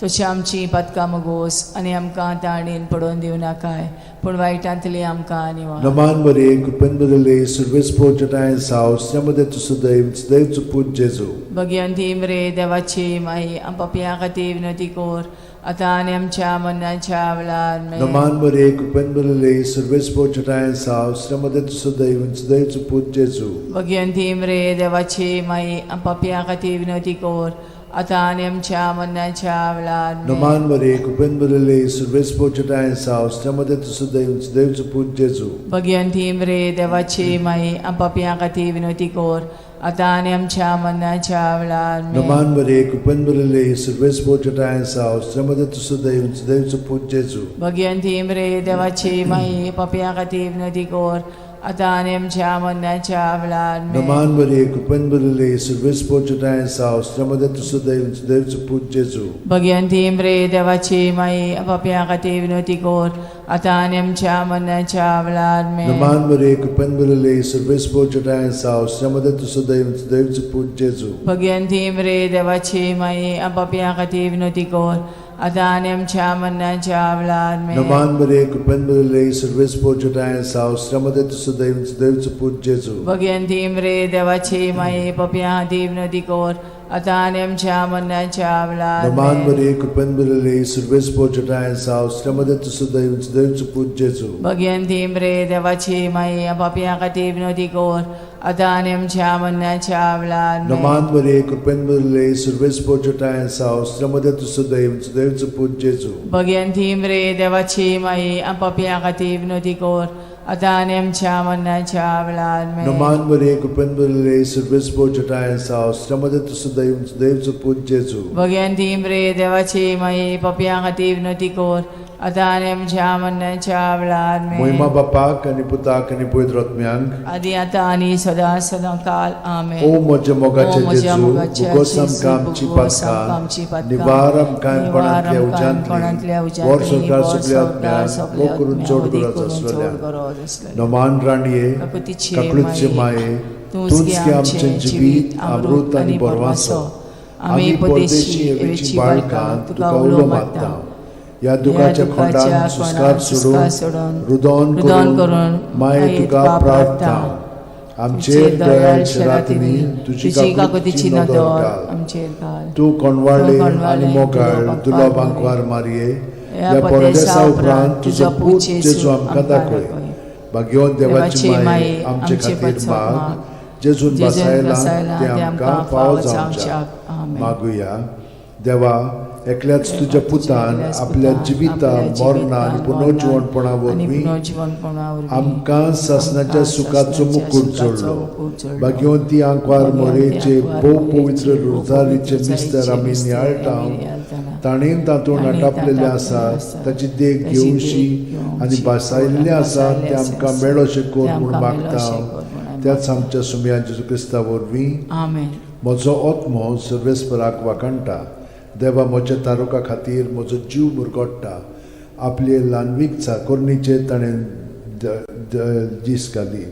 तशी आमची पातकां मगोस आनी आमकां ताणेन पडोवन दिवं नाकाय पूण वायटांतली आमकां निवार. नमान मरे कृपेन भरिल्ले सर्वेस्पोर जटाय साव श्रमदे तूं सदैव सदैवचो पूत जेजू. भगवंती मरे देवाची माई पापयां खातीर विनवती कर आतां आनी आमच्या मरणाच्या वेळार आमेन. नमान मरे कृपेन भरिल्ले सर्वेस्पोर जटाय साव श्रमदे तूं सदैव सदैवचो पूत जेजू. भगवंती मरे देवाची माई पापयां खातीर विनवती कर आतां आनी आमच्या मरणाच्या वेळार आमेन. नमान मरे कृपेन भरिल्ले सर्वेस्पोर जटाय साव श्रमदे तूं सदैव सदैवचो पूत जेजू. भगवंती मरे देवाची माई पापयां खातीर विनवती कर आतां आनी आमच्या मरणाच्या वेळार आमेन. नमान मरे कृपेन भरिल्ले सर्वेस्पोर जटाय साव श्रमदे तूं सदैव सदैवचो पूत जेजू. भगवंती मरे देवाची माई पापयां खातीर विनवती कर आतां आनी आमच्या मरणाच्या वेळार आमेन. नमान मरे कृपेन भरिल्ले सर्वेस्पोर जटाय साव श्रमदे तूं सदैव सदैवचो पूत जेजू. भगवंती मरे देवाची माई पापयां खातीर विनवती कर आतां आनी आमच्या मरणाच्या वेळार आमेन. नमान मरे कृपेन भरिल्ले सर्वेस्पोर जटाय साव श्रमदे तूं सदैव सदैवचो पूत जेजू. भगवंती मरे देवाची माई पापयां खातीर विनवती कर आतां आनी आमच्या मरणाच्या वेळार आमेन. नमान मरे कृपेन भरिल्ले सर्वेस्पोर जटाय साव श्रमदे तूं सदैव सदैवचो पूत जेजू. भगवंती मरे देवाची माई पापयां खातीर विनवती कर आतां आनी आमच्या मरणाच्या वेळार नमान आमेन. मरे कृपेन भरिल्ले सर्वेस्पोर जटाय साव श्रमदे तूं सदैव सदैवचो पूत जेजू. भगवंती मरे देवाची माई पापयां खातीर विनवती कर आतां आनी आमच्या मरणाच्या वेळार आमेन. नमान मरे कृपेन भरिल्ले सर्वेस्पोर जटाय साव श्रमदे तूं सदैव सदैवचो पूत जेजू. भगवंती मरे देवाची माई पापयां खातीर विनवती कर आतां आनी आमच्या मरणाच्या वेळार आमेन. नमान मरे कृपेन भरिल्ले सर्वेस्पोर जटाय साव श्रमदे तूं सदैव सदैवचो पूत जेजू. भगवंती मरे देवाची माई पापयां खातीर विनवती कर आतां आनी आमच्या मरणाच्या वेळार आमेन. मोहिमा बापाक आनी पुताक आनी पवित्र आत्म्याक. आदी आतां आनी सदां सदां काल आमेन. ओ म्हज्या ओ मोगाचे म्हज्या जेजू, मोगाच्या उगोस जेजू, आमकां आमची उगोस आमकां आमची पातकां, पातकां, निवार आमकां निवार कोणांतल्या आमकां कोणांतल्या उज्यांतली, वर उज्यांतली, सरकार वर सगल्या सरकार आत्म्याक, सगल्या हो करून आत्म्याक, चड उदीक गरज करून चड आसलोल्या. गरज आसलोल्या. नमान राणये, काकुतीचे काकळूतचे माये, माये, तूंच तूंच गे गे आमचें आमचें जिवीत, जिवीत, अमृत आनी बरवासो. आमी परदेशी हेवेची बाळकां तुका उलो मारता. ह्या दुखाच्या खोंडान सुस्कार सोडून रुदन करून माये तुका प्रार्थना. आमचेर दयाळ रातींनी तुजी काकुतीची नदर घाल. तूं कोणवाळे आनी मोगाळ दुर्लभ आंकवार मारये, ह्या परदेसा उपरांत तुजो पूत जेजू आमकां दाखय. भाग्यवंत देवाची माये आमचे खातीर माग, जेजून बसायला ते आमकां फावो जावच्याक। मागुया। देवा, एकल्याच तुज्या पुतान आपल्या जिविता मरणा आनी पुनर्जिवणपणा वरवीं आमकां सासणाच्या सुखाचो मुकूट जोडलो। भाग्यवंती आंकवार मोरेचे भोव पवित्र रोजारीचे मिस्तर आमी नियाळटा, ताणें तातूंत आटापलेलें आसा, ताची देख घेवशी आनी भासायिल्लें आसा तें आमकां मेळोशें कर म्हूण मागता। त्याच आमच्या सुमया जेजू क्रिस्ता वरवीं। म्हजो आत्मो सर्वेस्पराक वाखाणटा, देवा म्हज्या तारुका खातीर म्हजो जीव मुरगोडटा। आपले ल्हानवीक चाकोरणीचेर ताणें दीस घाली।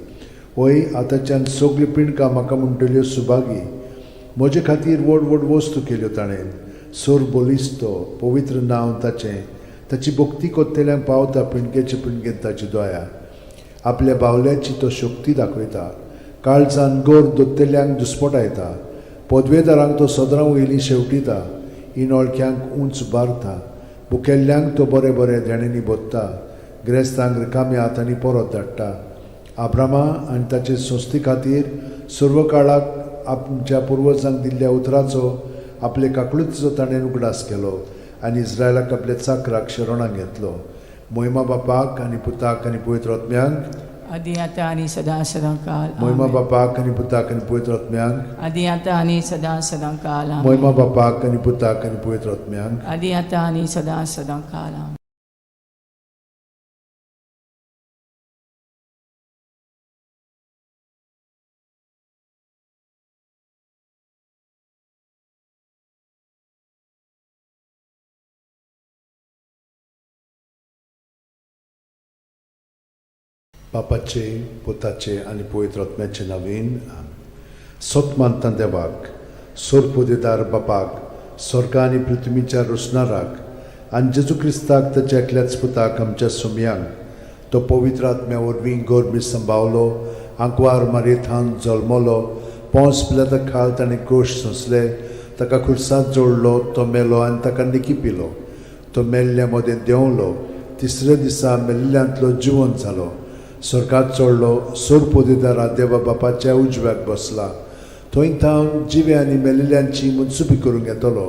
वय आतांच्यान सगळीं पिंडकां म्हाका म्हणटल्यो सुभागी। म्हजे खातीर व्हड व्हड वस्तू केल्यो ताणें। सोर बोलिस्तो पवित्र नांव ताचें, ताची भक्ती कोत्तेल्यांक पावता पिंडकेचे पिंडकेन ताची दया। आपल्या बावल्याची तो शक्ती दाखयता, काळजान गोर दोत्तेल्यांक दुस्पटायता। पदवेदारांक तो सदरां वयली शेवटिता, इनोळख्यांक उंच बारता। बुकेल्ल्यांक तो बरें बरें देण्यांनी भोत्ता, ग्रेस्तांक रिकाम्या हातांनी परत धाडटा। आब्रामा आनी ताचे संस्थे खातीर सर्व काळाक आमच्या पुर्वजांक दिल्ल्या उतराचो आपले काकळुतीचो ताणें उगडास केलो आनी इस्रायलाक आपल्या चाकराक शरणाक घेतलो। मोहिमा बापाक आनी पुताक आनी पवित्र आत्म्यांक, आदी आतां आनी सदां सदां काल। मोहिमा बापाक आनी पुताक आनी पवित्र आत्म्यांक, आदी आतां आनी सदां सदां काल। मोहिमा बापाक आनी पुताक आनी पवित्र आत्म्यांक, आदी आतां आनी सदां सदां काल। बापाचे पुताचे आनी पवित्र आत्म्याचे नांवान। सत मानता देवाक, सोरपोदेदार बापाक, स्वर्ग आनी पृथ्वीच्या रोसणाराक आनी जेजू क्रिस्ताक ताच्या एकल्याच पुताक आमच्या सुमयांक, तो पवित्र आत्म्या वरवीं गोरबी संभावलो, आंकवार मारयेथान जल्मलो, पोंस पिलाता खाल ताणें कोश सोंसले, ताका खुर्सांत जोडलो, तो मेलो आनी ताका निकी पिलो, तो मेल्ल्या मदें देंवलो, तिसऱ्या दिसा मेल्ल्यांतलो जिवंत जालो, स्वर्गात चडलो, सोरपोदेदारा देवा बापाच्या उजव्याक बसला, थंय थावन जिवे आनी मेल्ल्यांची मनसुबी करूंक येतलो।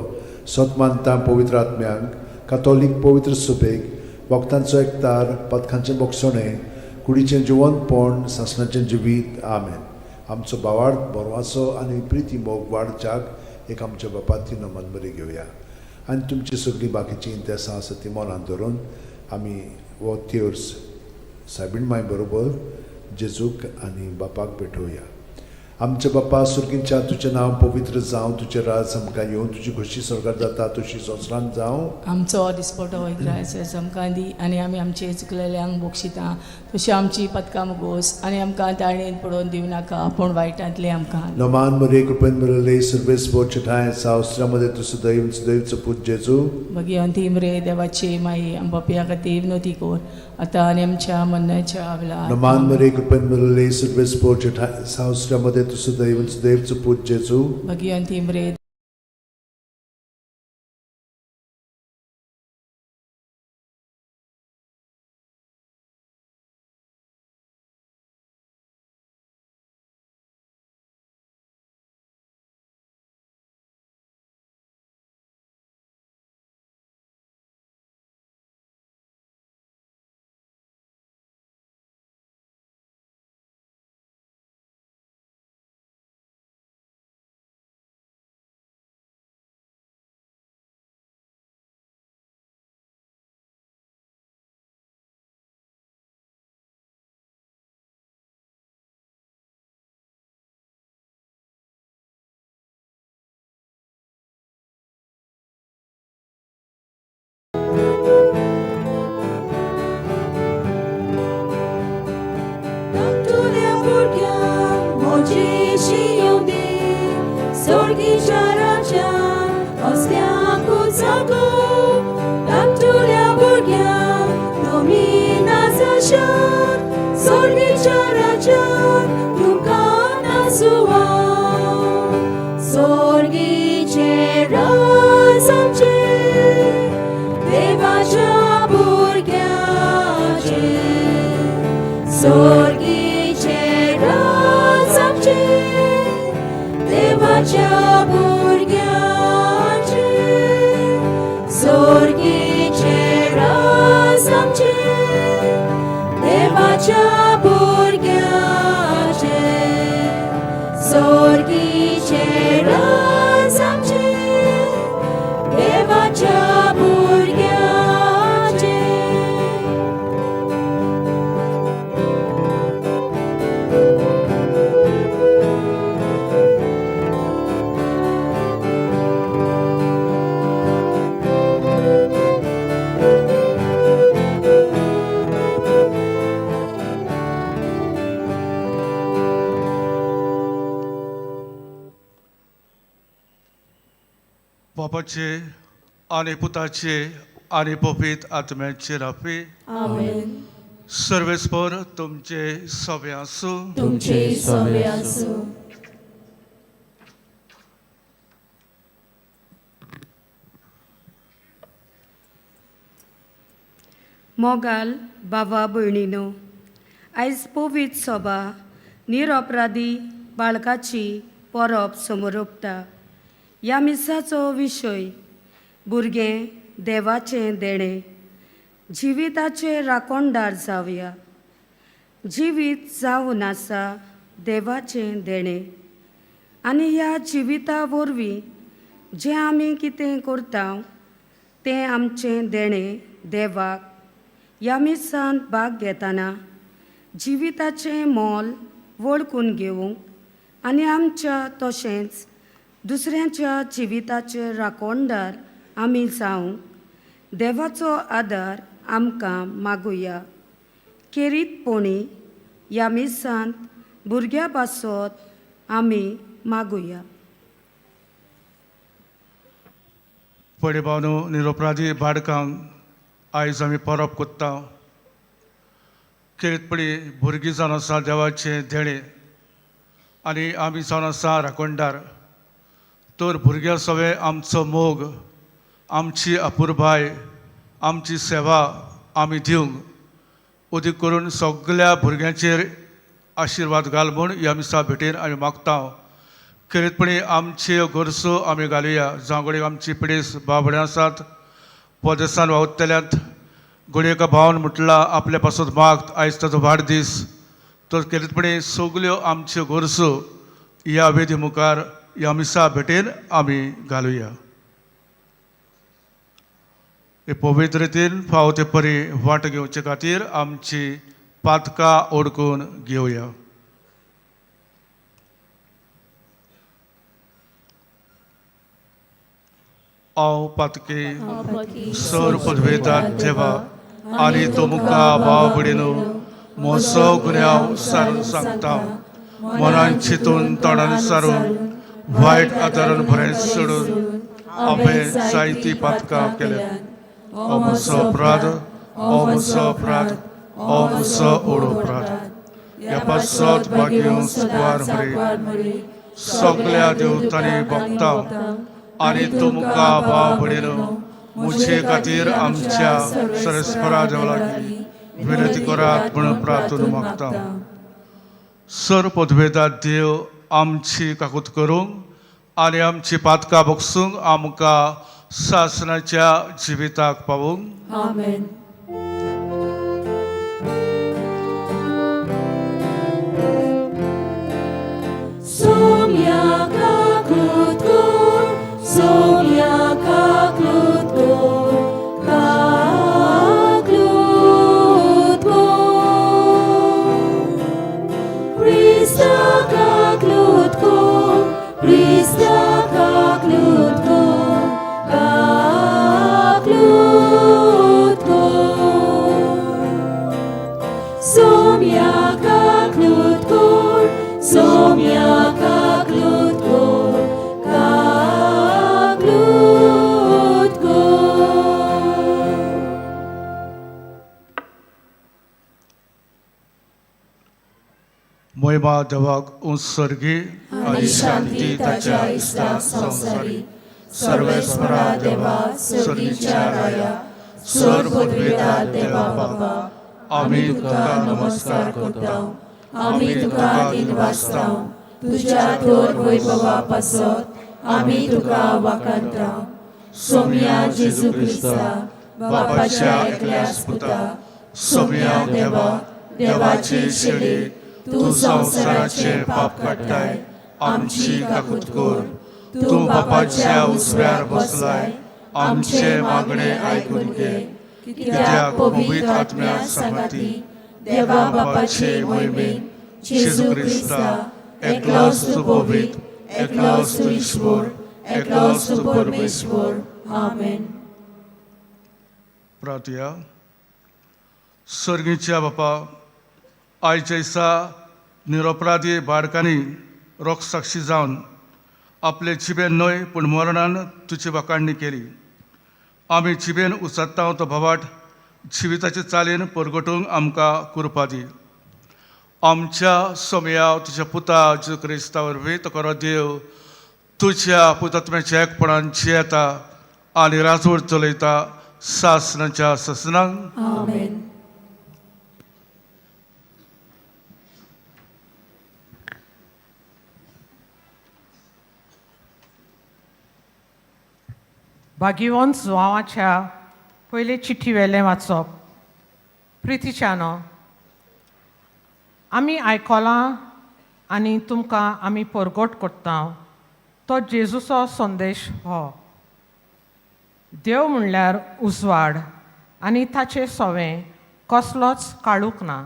सत मानता पवित्र आत्म्यांक, कातोलीक पवित्र सुबेक, वखदांचो एकतार, पथकांचें बोगसणें, कुडीचें जिवंतपण, सासणाचें जिवीत। आमेन। आमचो भावार्थ बरवाचो आनी प्रिती मोग वाडच्याक एक आमच्या बापाती नमन बरी घेवया आनी तुमची सगळीं बाकीचीं इंतेसां आसा ती मनान धरून आमी हो तेर्स सायबीण माय बरोबर जेजूक आनी बापाक भेटोवया। आमच्या बापा सुर्गींच्या, तुजें नांव पवित्र जावं, तुजें राज आमकां येवं, तुजी खोशी स्वर्गार जाता तशी संवसारांत जावं। आमचो दिसपटो इग्रायस आमकां दी आनी आमी आमचे चुकलेल्यांक बक्षिता तशी आमची पदकां मुगोस आनी आमकां ताळणेन पडोवन दिवं नाका पूण वायटांतले आमकां। नमान मरे कृपेन मेळले सर्वेस बोचठाय सावस्त्रामध्ये तूं सदैव सदैवचो पूत जेजू। भगिवंती मरे देवाची माई आमच्या खातीर विनोती कर आतां आनी आमच्या मरणाच्या वेळार। नमान मरे कृपेन मेळले सर्वेस बोचठाय सावस्त्रामध्ये तूं सदैव सदैवचो पूत जेजू। भगिवंती मरे सोर्गीचे राज आमचे देवाच्या भुरग्यांचे सोर्गीचे राज आमचे देवाच्या भुरग्यांचे सोर्गीचे राज आमचे देवाच्या भुरग्यांचे. बापाचे आनी पुताचे आनी पवित्र आत्म्याचे रापी. आमेन. सर्वेस्पर तुमचे सवे आसूं. तुमचे सवे आसूं. मोगाल बाबा भयणीनो, आयज पवित्र सभा निरपराधी बाळकाची परब समरोपता. ह्या मिसाचो विशय भुरगें देवाचें देणें. जिविताचे राखणदार जावया. जिवीत जावन आसा देवाचें देणें आनी ह्या जिविता वरवीं जें आमी कितें करता तें आमचें देणें देवाक. ह्या मिसांत भाग घेतना जिविताचें मोल वळखून घेवंक आनी आमच्या तशेंच दुसऱ्यांच्या जिविताचे राखणदार आमी जावंक देवाचो आदार आमकां मागुया. खेरीतपणी ह्या मिसांत भुरग्यां पासत आमी मागुया. पडे भावनो, निरोपराधी बाडकांक आयज आमी परब कोत्ता. खेरीतपणी भुरगीं जावन आसा देवाचें देणें आनी आमी जावन आसा राखणदार. तर भुरग्यां सवें आमचो मोग, आमची अपुरबाय, आमची सेवा आमी दिवंक उदीक करून सगल्या भुरग्यांचेर आशिर्वाद घाल म्हूण ह्या मिसा भेटेन आमी मागता. खेरीतपणी आमच्यो गरजो आमी घालुया. जावं घडये आमची पिडेस बाबड्यां आसात, परदेसान वावुरतल्यात, घडये एका भावान म्हटलां आपल्या पासत माग, आयज ताचो वाडदीस. तर खेरीतपणी सगल्यो आमच्यो गरजो ह्या वेदी मुखार ह्या मिसा भेटेन आमी घालुया. हे पवित्र रितीन फावो ते परी वाट घेवचे खातीर आमची पातकां ओडकून घेवया. हांव पातकी सर पदवेतात देवा आनी तुमकां भाव भयणीनो म्हजो गुन्यांव सारून सांगता. मनान चिंतून तोंडान सारून वायट आदारान बरें सोडून हांवें जायतीं पातकां केल्यात. हो म्हजो अपराध, हो म्हजो अपराध, हो म्हजो व्हड अपराध. ह्या पासत भाग्य सुकवार मरे सगल्या देवतांनी भोगता आनी तुमकां भाव भयणीनो म्हजे खातीर आमच्या सरस्परा देवा लागीं विनंती करात म्हणून प्रार्थना मागता. सर पदवेदा देव आमची काकूत करूंक आनी आमची पातकां बगसूंक आमकां सासणाच्या जिविताक पावूंक. आमेन. Somia kaklut kor, somia kaklut kor, kaklut kor. Krista kaklut kor, Krista kaklut kor, kaklut kor. Somia kaklut kor, somia kaklut kor, kaklut kor. मोहिमा देवाक उत्सर्गी आनी शांती ताच्या इश्टा संवसारी. सर्वेस्परा देवा, सर्गीच्या राया, सर पदवेदार देवा बापा आमी तुका नमस्कार करता, आमी तुका दिनवासता. तुज्या थोर वैभवा पासत आमी तुका वाखाणता. सोम्या जेजू क्रिस्ता, बापाच्या एकल्याच पुता, सोम्या देवा, देवाचे शेळी, तूं संवसाराचे पाप काडटाय, आमची काकूत कर. तूं बापाच्या उसव्यार बसलाय, आमचे मागणे आयकून घे. कित्याक पवित्र आत्म्या सांगाती देवा बापाचे मोहिमेन जेजू क्रिस्ता, एकलोच तूं पवित्र, एकलोच तूं ईश्वर, एकलोच तूं परमेश्वर. आमेन. प्रार्थया. सर्गीच्या बापा, आयच्या दिसा निरपराधी बाळकांनी रोखसाक्षी जावन आपले जिबेन न्हय पूण मरणान तुजी वाखाणणी केली. आमी जिबेन उचत्ता तो भवाट जिविताचे चालीन परगटूंक आमकां कृपा दी. आमच्या सोमया तुज्या पुता जेजू क्रिस्ता वरवीं तो खरो देव तुज्या पुतात्म्याच्या एकपणान जियेता आनी राजवट चलयता सासनाच्या सासनांक. आमेन. भाग्यवंत जुवांवाच्या पयले चिठी वेलें वाचप. प्रितीच्यानो, आमी आयकलां आनी तुमकां आमी परगट करता तो जेजूचो संदेश हो. देव म्हणल्यार उजवाड आनी ताचें सोवें कसलोच काळूक ना.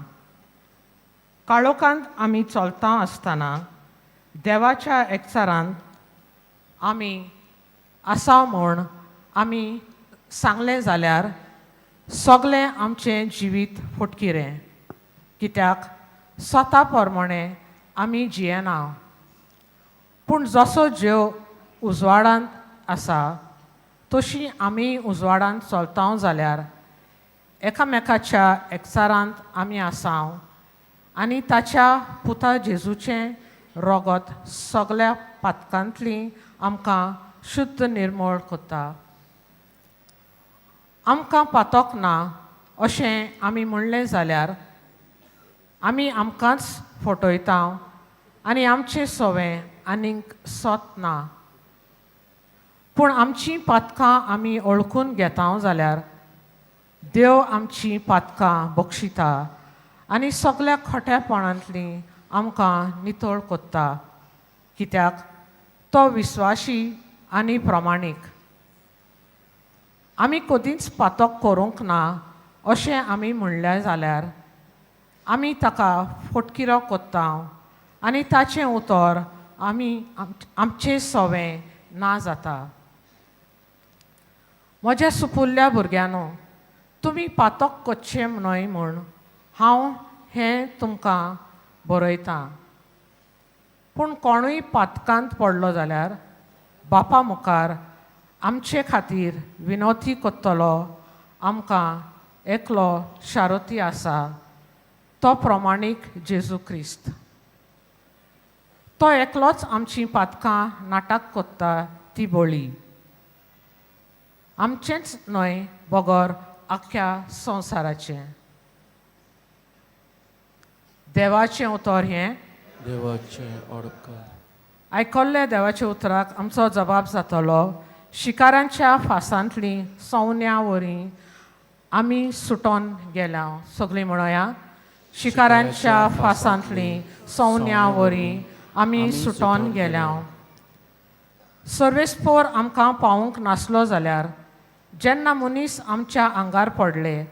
काळोखांत आमी चलता आसतना देवाच्या एकचारान आमी आसा म्हूण आमी सांगलें जाल्यार सगळें आमचें जिवीत फटकिरें, कित्याक स्वता प्रमाणे आमी जियेना. पूण जसो जेव उजवाडांत आसा तशी आमी उजवाडांत चलता जाल्यार एकामेकाच्या एकचारांत आमी आसा आनी ताच्या पुता जेजूचें रोगत सगळ्या पातकांतली आमकां शुद्ध निर्मळ करता. आमकां पातक ना अशें आमी म्हणलें जाल्यार आमी आमकांच फटयता आनी आमचें सोवें आनीक सत ना. पूण आमचीं पातकां आमी वळखून घेता जाल्यार देव आमचीं पातकां बक्षिता आनी सगळ्या खोट्यापणांतलीं आमकां नितळ करता, कित्याक तो विस्वाशी आनी प्रमाणीक. आमी कदींच पातक करूंक ना अशें आमी म्हणलें जाल्यार आमी ताका फटकिरो करता आनी ताचें उतर आमी आमचें सोवें ना जाता. म्हज्या सुपुल्ल्या भुरग्यांनो, तुमी पातक करचें न्हय म्हूण हांव हें तुमकां बरयतां. पूण कोणूय पातकांत पडलो जाल्यार बापा मुखार आमचे खातीर विनोती करतलो आमकां एकलो शारोती आसा, तो प्रमाणीक जेजू क्रिस्त. तो एकलोच आमचीं पातकां नाटक करता ती बळी आमचेंच न्हय बगर आख्ख्या संवसाराचें. देवाचें उतर हें देवाचें अडकार. आयकल्ल्या देवाच्या उतराक आमचो जबाब जातलो. शिकारांच्या फासांतलीं सवण्या वरी आमी सुटोन गेल्या. सगळीं म्हणोया, शिकारांच्या फासांतलीं सवण्या वरी आमी सुटोन गेल्या. सर्वेस्पोर आमकां पावूंक नासलो जाल्यार जेन्ना मनीस आमच्या आंगार पडले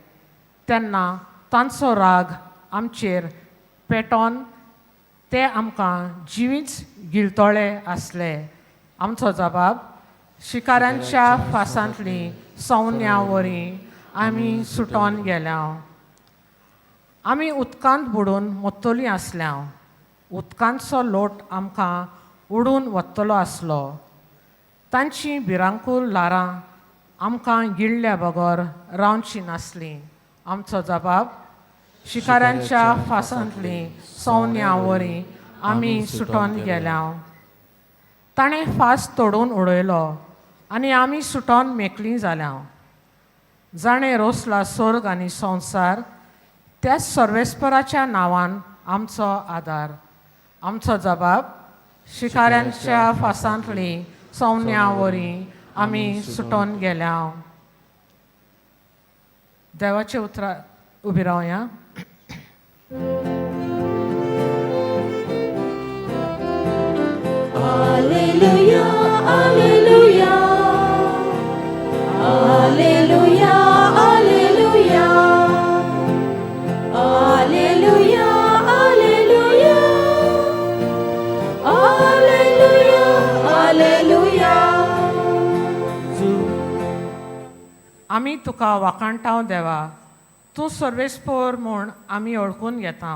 तेन्ना तांचो राग आमचेर पेटोन ते आमकां जिवीच गिळतोळे आसले. आमचो जबाब, शिकारांच्या फासांतलीं सवण्या वरी आमी सुटोन गेल्या. आमी उदकांत बुडून मोत्तोलीं आसल्या. उदकांचो लोट आमकां उडून वतलो आसलो. तांची भिरांकूळ ल्हारां आमकां गिळ्ळ्या बगर रावचीं नासलीं. आमचो जबाब, शिकारांच्या फासांतलीं सवण्या वरी आमी सुटोन गेल्या. ताणें फास तोडून उडयलो आनी आमी सुटोन मेकळीं जाल्या. जाणें रोसला स्वर्ग आनी संवसार त्याच सर्वेस्पराच्या नांवान आमचो आदार, आमचो जबाब. शिकाऱ्यांच्या फासांतली सौम्या वरी आमी सुटोन गेल्या. देवाचे उतरां उबी रावया. Alleluia, Alleluia, Alleluia, Alleluia, Alleluia, Alleluia, Alleluia, Alleluia. आमी तुका वाखाणटाव देवा, तूं सर्वेस्पोर म्हूण आमी वळखून घेता.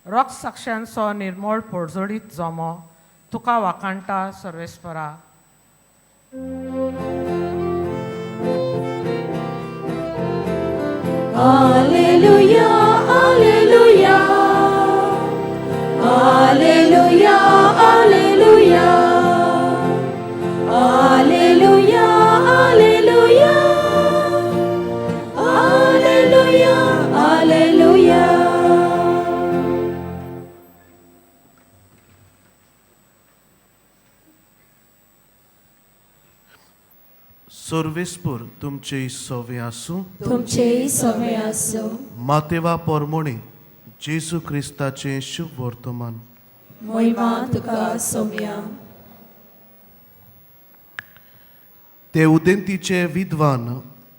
रोख साक्षांचो निर्मळ पोडजोडीत जमो तुका वाखाणटा सर्वेस्परा. Alleluia, Alleluia, Alleluia, Alleluia, Alleluia, Alleluia, Alleluia, Alleluia. सर्वेस्पूर तुमचे सवे आसूं. तुमचेय सवे आसूं. मातेवा पोरमोणे जेजू क्रिस्ताचें शुभ वर्तमान. मोहिमा तुका सोम्या. ते उदेंतीचे विद्वान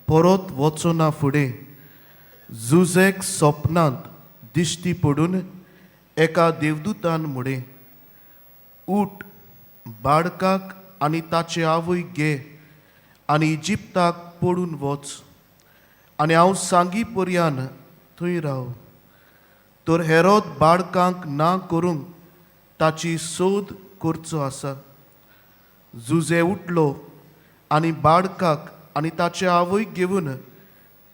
परत वचना फुडें जुझेक सपनांत दिश्टी पडून एका देवदूतान म्हणें, उठ, बाळकाक आनी ताचे आवय घे आनी इजिप्ताक पडून वच आनी हांव सांगी पर्यान थंय राव. तर हेरोद बाळकांक ना करूंक ताची सोद करचो आसा. जुझे उठलो आनी बाळकाक आनी ताचे आवयक घेवन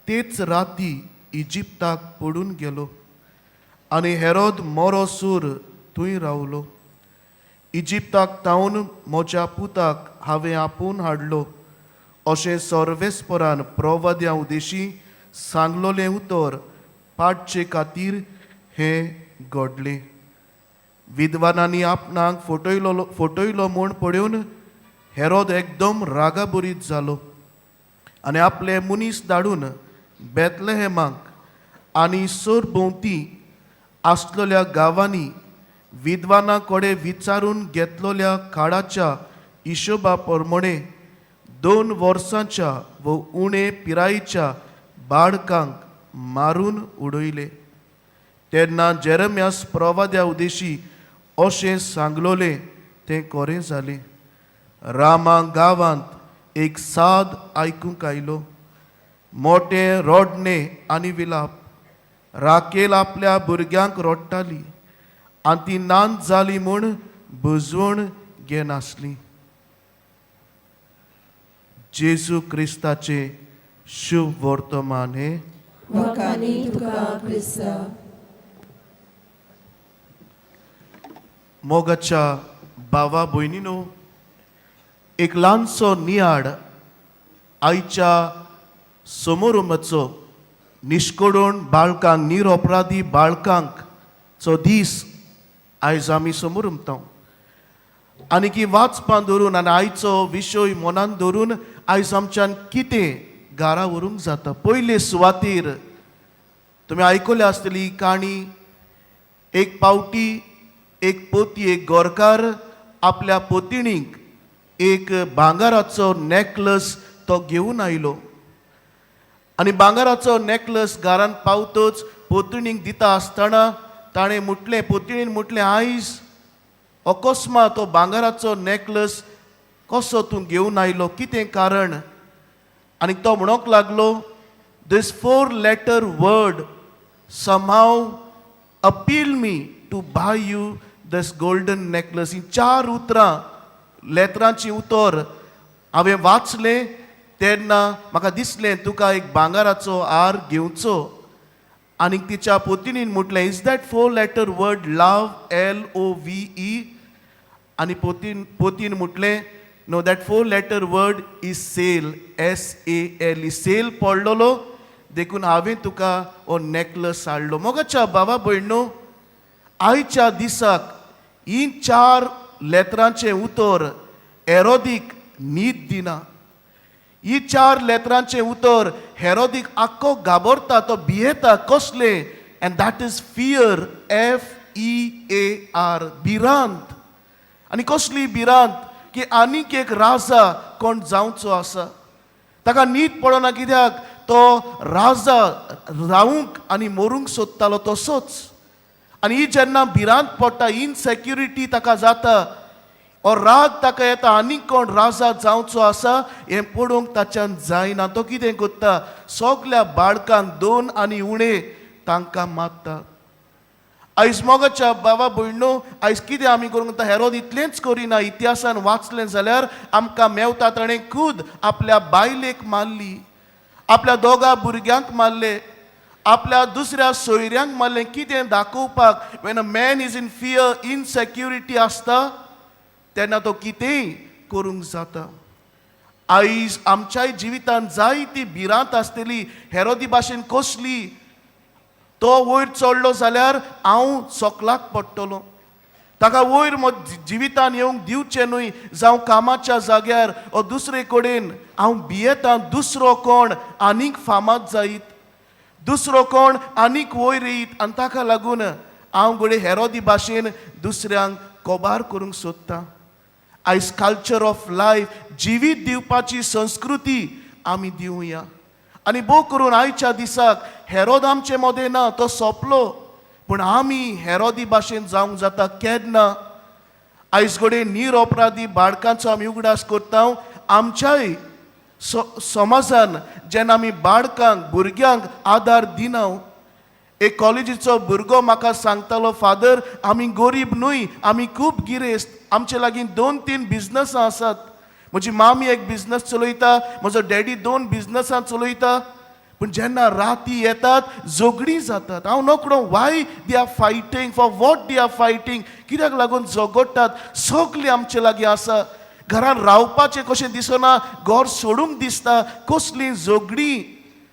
तेच राती इजिप्ताक पडून गेलो आनी हेरोद मोरोसूर थंय रावलो. इजिप्ताक तावन म्हज्या पुताक हांवें आपोवन हाडलो अशें सर्वेस्परान प्रवाद्या उदेशी सांगलोलें उतर पाडचे खातीर हें घडलें. विद्वानांनी आपणाक फटयलो फटयलो म्हूण पळोवन हेरोद एकदम रागाबरीत जालो आनी आपले मनीस धाडून बेतलेहेमाक आनी सरभोंवती आसलेल्या गांवांनी विद्वाना कडेन विचारून घेतलेल्या काळाच्या हिशोबा प्रमाणे 2 वर्सांच्या व उणे पिरायेच्या बाळकांक मारून उडयले. तेन्ना जेरम्यास प्रवाद्या उदेशी अशें सांगलोलें तें कोरें जालें. रामा गांवांत एक साद आयकूंक आयलो, मोटें रोडणें आनी विलाप. राकेल आपल्या भुरग्यांक रोडटाली आनी ती नांद जाली म्हूण बुजवण घेनासली. जेजू क्रिस्ताचें शुभ वर्तमान हें. वाखाणी तुका क्रिस्ता. मोगाच्या भावा भयणीनो, एक ल्हानसो नियाळ आयच्या समोरुमाचो निश्कोडून बाळकांक, निरअपराधी बाळकांक चो दीस आयज आमी समोर उमता. आनी की वाचपां धरून आनी आयचो विशय मनान धरून आयज आमच्यान कितें घरा व्हरूंक जाता. पयले सुवातेर तुमी आयकल्या आसतली काणी. एक पावटी एक पोती, एक गोरकार आपल्या पोतिणीक एक भांगराचो नॅकलस तो घेवन आयलो आनी भांगराचो नॅकलस घरान पावतच पोतिणीक दिता आसतना ताणें म्हटलें, पोतिणीन म्हटलें, आयज अकस्मात तो भांगराचो नॅकलस कसो तूं घेवन आयलो, कितें कारण? आनी तो म्हणूंक लागलो, this 4 letter word somehow appeal me to buy you this golden necklace. ही 4 उतरां, लेतरांची उतर हांवें वाचलें तेन्ना म्हाका दिसलें तुका एक भांगराचो हार घेवचो. आनी तिच्या पोतिणीन म्हटलें, is that 4 letter word love, LOVE? आनी पोतीन म्हटलें, no, that 4 letter word is sale, SALE. Sale पडलेलो देखून हांवें तुका हो नॅकलस हाडलो. मोगाच्या बाबा भयणो, आयच्या दिसाक ही 4 लेतरांचें उतर हेरोदीक न्हीद दिना. ही 4 लेतरांचें उतर हेरोदीक आख्खो घाबरता, तो भियेता. कसलें? And that is fear, FEAR, भिरांत. आनी कसली भिरांत? की आनीक एक राजा कोण जावचो आसा, ताका न्हीद पडना. कित्याक? तो राजा रावूंक आनी मरूंक सोदतालो तसोच. आनी ही जेन्ना भिरांत पडटा, इनसेक्युरिटी ताका जाता, ओ राग ताका येता, आनीक कोण राजा जावचो आसा हें पळोवंक ताच्यान जायना. तो कितें करता? सगल्या बाळकांक 2 आनी उणें तांकां मारता. आयज मोगाच्या बाबा भयणो, आयज कितें आमी करूंक जाता? हेरोद इतलेंच करिना. इतिहासान वाचलें जाल्यार आमकां मेवता ताणें खूद आपल्या बायलेक मारली, आपल्या 2 भुरग्यांक मारले, आपल्या दुसऱ्या सोयऱ्यांक मारलें. कितें दाखोवपाक? When a man is in fear, insecurity आसता तेन्ना तो कितेंय करूंक जाता. आयज आमच्याय जिवितांत जायती भिरांत आसतली. हेरोदी भाशेन कसली? तो वयर चडलो जाल्यार हांव सोकलाक पडटलो, ताका वयर जिवितान येवंक दिवचें न्हय, जावं कामाच्या जाग्यार ओ दुसरे कडेन हांव भियेतां दुसरो कोण आनीक फामाद जायत, दुसरो कोण आनीक वयर येयत, आनी ताका लागून हांव घडये हेरोदी भाशेन दुसऱ्यांक कोबार करूंक सोदतां. आयज कल्चर ऑफ लायफ, जिवीत दिवपाची संस्कृती आमी दिवया. आनी भोव करून आयच्या दिसाक हेरोद आमचे मदें ना, तो सोंपलो, पूण आमी हेरोदी भाशेन जावंक जाता केन्ना? आयज घडये निरअपराधी बाळकांचो आमी उगडास करता. आमच्याय समाजान जेन्ना आमी बाळकांक, भुरग्यांक आदार दिना. एक कॉलेजीचो भुरगो म्हाका सांगतालो, फादर आमी गरीब न्हय, आमी खूब गिरेस्त, आमचे लागीं 2-3 बिजनसां आसात. म्हजी मामी एक बिजनस चलयता, म्हजो डॅडी 2 बिजनसां चलयता, पूण जेन्ना राती येतात झगडीं जातात. हांव नकळो why they are fighting, for what they are fighting, कित्याक लागून झगडटात? सगळें आमचे लागीं आसा, घरान रावपाचें कशें दिसना, घर सोडूंक दिसता, कसलीं झगडीं.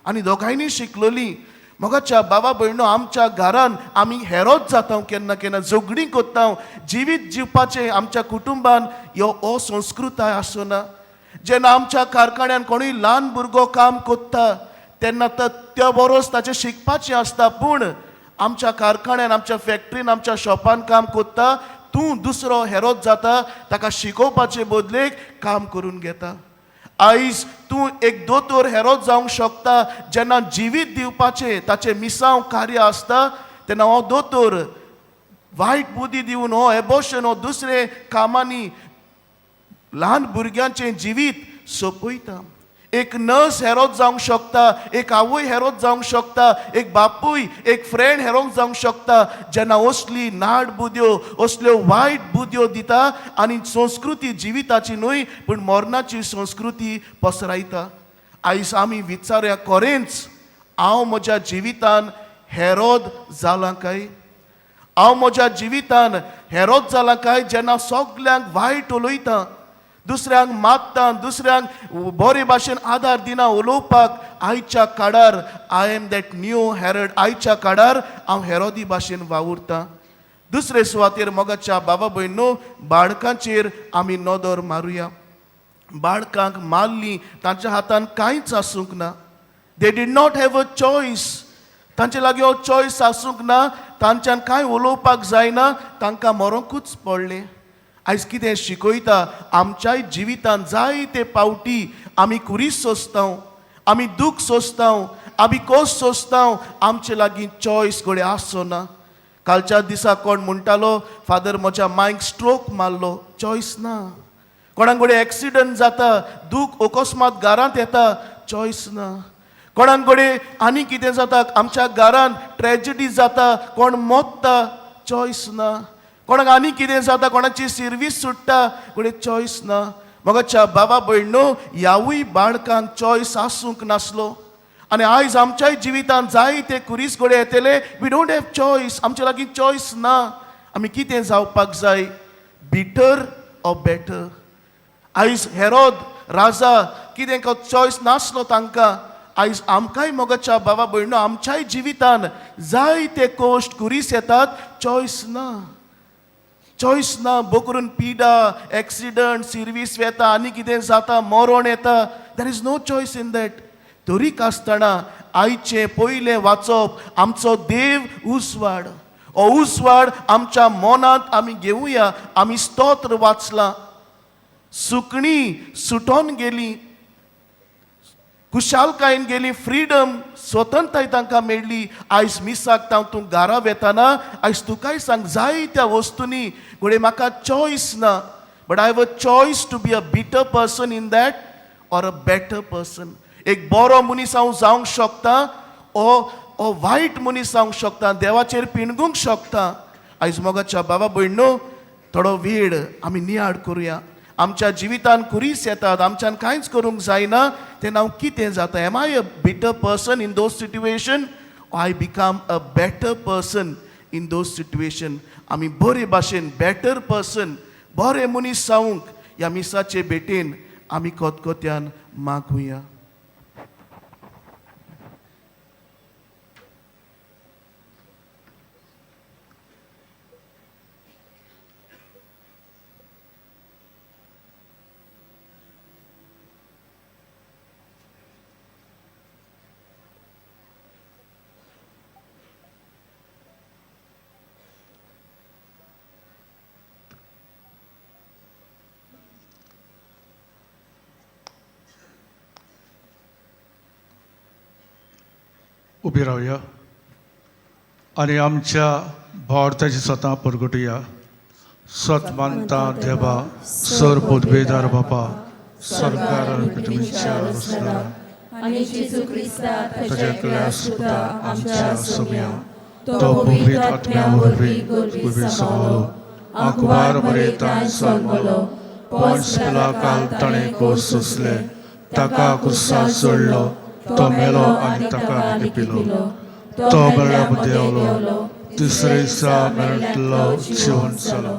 आनी दोगांयनी शिकलोलीं. मोगाच्या बाबा भयणो, आमच्या घरान आमी हेरोद जाता, केन्ना केन्ना झगडीं करता. जिवीत जिवपाचें आमच्या कुटुंबान ह्यो असंस्कृताय आसना. जेन्ना आमच्या कारखान्यान कोणूय ल्हान भुरगो काम करता तेन्ना त्या बरोच ताचें शिकपाचें आसता, पूण आमच्या कारखान्यान, आमच्या फॅक्ट्रीन, आमच्या शॉपान काम करता, तूं दुसरो हेरोद जाता, ताका शिकोवपाचे बदलेक काम करून घेता. आयज तूं एक दोतोर हेरोद जावंक शकता, जेन्ना जिवीत दिवपाचें ताचें मिसांव कार्य आसता तेन्ना हो दोतोर वायट बुद्दी दिवन, हो एबोशन, हो दुसरे कामांनी ल्हान भुरग्यांचें जिवीत सोंपयता. एक नर्स हेरोद जावंक शकता, एक आवय हेरोद जावंक शकता, एक बापूय, एक फ्रेंड हेरोद जावंक शकता, जेन्ना असली नाड बुद्यो, असल्यो वायट बुद्यो दिता आनी संस्कृती जिविताची न्हय पूण मरणाची संस्कृती पसरायता. आयज आमी विचारया, खरेंच हांव म्हज्या जिवितान हेरोद जाला काय? हांव म्हज्या जिवितान हेरोद जाला काय जेन्ना सगल्यांक वायट उलयता, दुसऱ्यांक मागता, दुसऱ्यांक बरे भाशेन आदार दिना उलोवपाक? आयच्या काळार I am that new Herod. आयच्या काळार हांव हेरोदी भाशेन वावुरता. दुसरे सुवातेर मोगाच्या बाबा भयणो, बाळकांचेर आमी नदर मारुया. बाळकांक मारली, तांच्या हातान कांयच आसूंक ना. They did not have a choice. तांचे लागीं हो चॉयस आसूंक ना, तांच्यान कांय उलोवपाक जायना, तांकां मरोंकूच पडलें. आयज कितें शिकयता? आमच्याय जिवितान जायते पावटी आमी कुरीस सोंसता, आमी दूख सोंसता, आमी कोस सोंसता, आमचे लागीं चॉयस घडये आसचो ना. कालच्या दिसा कोण म्हणटालो, फादर म्हज्या मांयक स्ट्रोक मारलो, चॉयस ना. कोणाक घडये एक्सिडंट जाता, दूख अकस्मात घरांत येता, चॉयस ना. कोणाक घडये आनी कितें जाता, आमच्या घरांत ट्रेजडी जाता, कोण मोत्ता, चॉयस ना. कोणाक आनी कितें जाता, कोणाची सिर्वीस सुट्टा, घडये चॉयस ना. मोगाच्या बाबा भयणो, ह्यावूय बाळकांक चॉयस आसूंक नासलो. आनी आयज आमच्याय जिवितांत जायते कुरीस घडये येतले. We don't have choice. आमचे लागीं चॉयस ना. आमी कितें जावपाक जाय? Bitter or better. आयज हेरोद राजा कितें चॉयस नासलो तांकां. आयज आमकांय मोगाच्या बाबा भयणो आमच्याय जिवितान जायते कोश्ट कुरीस येतात, चॉयस ना, चॉयस ना. बोकरून पिडा, एक्सिडंट, सिर्वीस वेता, आनी कितें जाता, मरण येता. There is no choice in that. तरीक आसतना आयचें पयलें वाचप आमचो देव उजवाड, हो उजवाड आमच्या मनांत आमी घेवया. आमी स्तोत्र वाचलां, सुकणीं सुटोन गेलीं, खुशालकायेन गेली, फ्रिडम, स्वतंत्रताय तांकां मेळ्ळी. आयज मिसाक तांव तूं घरा वेताना आयज तुकाय सांग, जायत्या वस्तूंनी घडये म्हाका चॉयस ना, but I have a choice to be a bitter person in that or a better person. एक बरो मनीस हांव जावंक शकता ओ वायट मनीस जावंक शकता, देवाचेर पिणगूंक शकता. आयज मोगाच्या बाबा भयणो थोडो वेळ आमी नियाळ करुया. आमच्या जिवितान कुरीस येतात, आमच्यान कांयच करूंक जायना, तेन्ना हांव कितें जाता? Am I a bitter person in those situation? I become a better person in those situation. आमी बरे भाशेन बेटर पर्सन, बरे मनीस जावंक ह्या मिसाचे भेटेन आमी कोतकोत्यान मागुया. उबी रावया आनी आमच्या भावार्थाची स्वता परगटुया. सत मानता देवा, सर पदवेदार बापा, सरकार आनी जेजू क्रिस्ता ताच्या एकल्या सुता आमच्या सोम्या, तो पवित्र आत्म्या वरवीं गुरवी समावलो, आंकवार मरेतान जल्मलो, पोंस पिलाकाल ताणें कोस सोंसले, ताका कुर्सा चडलो, तो मेलो आनी ताका लिपिलो, तो मेळ्ळ्या देवलो, तिसरे दिसा मेळटलो जिवन जालो,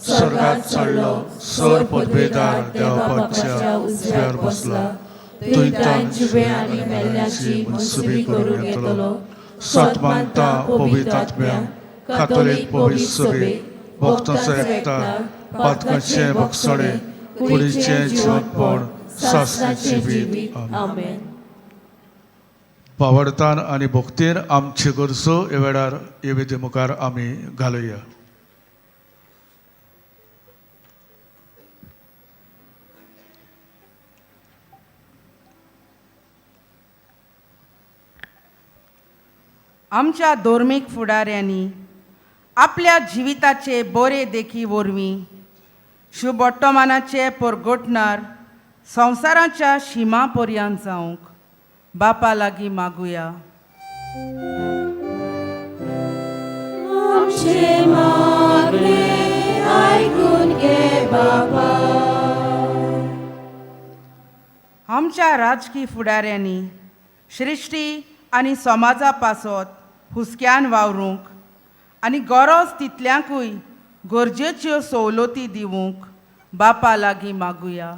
स्वर्गात चडलो, सर पदवेदार देवपाच्या उजव्यार बसला, थंयच्यान जिवे आनी मेल्ल्याची मनसुबी करूंक येतलो. सत मानता पवित्र आत्म्या, कातोलीक पवित्र सभे, भक्तांचो एकता, पातकांचें भोगसणें, कुडीचें जिवंतपण, सासणाचें जिवीत. आमेन. पावडतान आनी भक्तीन आमचे गरजो ह्या वेळार हे वेदी मुखार आमी घालुया. आमच्या धर्मीक फुडाऱ्यांनी आपल्या जिविताचे बरे देखी वरवीं शुभवर्तमानाचे परगटणार संवसाराच्या शिमा पर्यंत जावंक बापा लागीं मागुया. आमचें मागणें आयकून घे बापा. आमच्या राजकी फुडाऱ्यांनी सृश्टी आनी समाजा पासत हुस्क्यान वावरूंक आनी गरज तितल्यांकूय गरजेच्यो सवलती दिवंक बापा लागीं मागुया.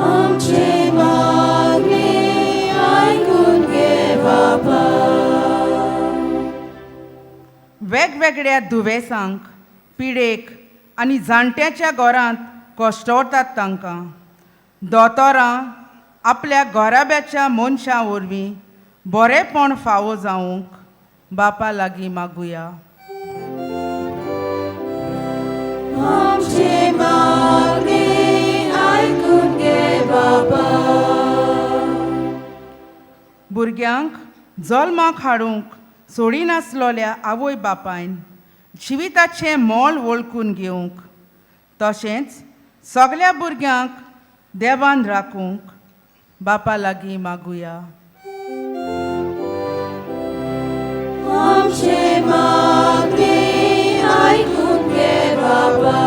आमचें मागणें आयकून घे बापा. वेगवेगळ्या दुयेंसांक, पिडेक आनी जाणट्याच्या घरांत कश्टवतात तांकां दोतोरां आपल्या घराब्याच्या मनशां वरवीं बरेंपण फावो जावंक बापा लागीं मागुया. आमचें मागणें आयकून घे बापा. भुरग्यांक जल्माक हाडूंक सोडिनासलोल्या आवय बापायन जिविताचें मोल वळखून घेवंक तशेंच सगल्या भुरग्यांक देवान राखूंक बापा लागीं मागुया. आमचें मागणें आयकून घे बापा.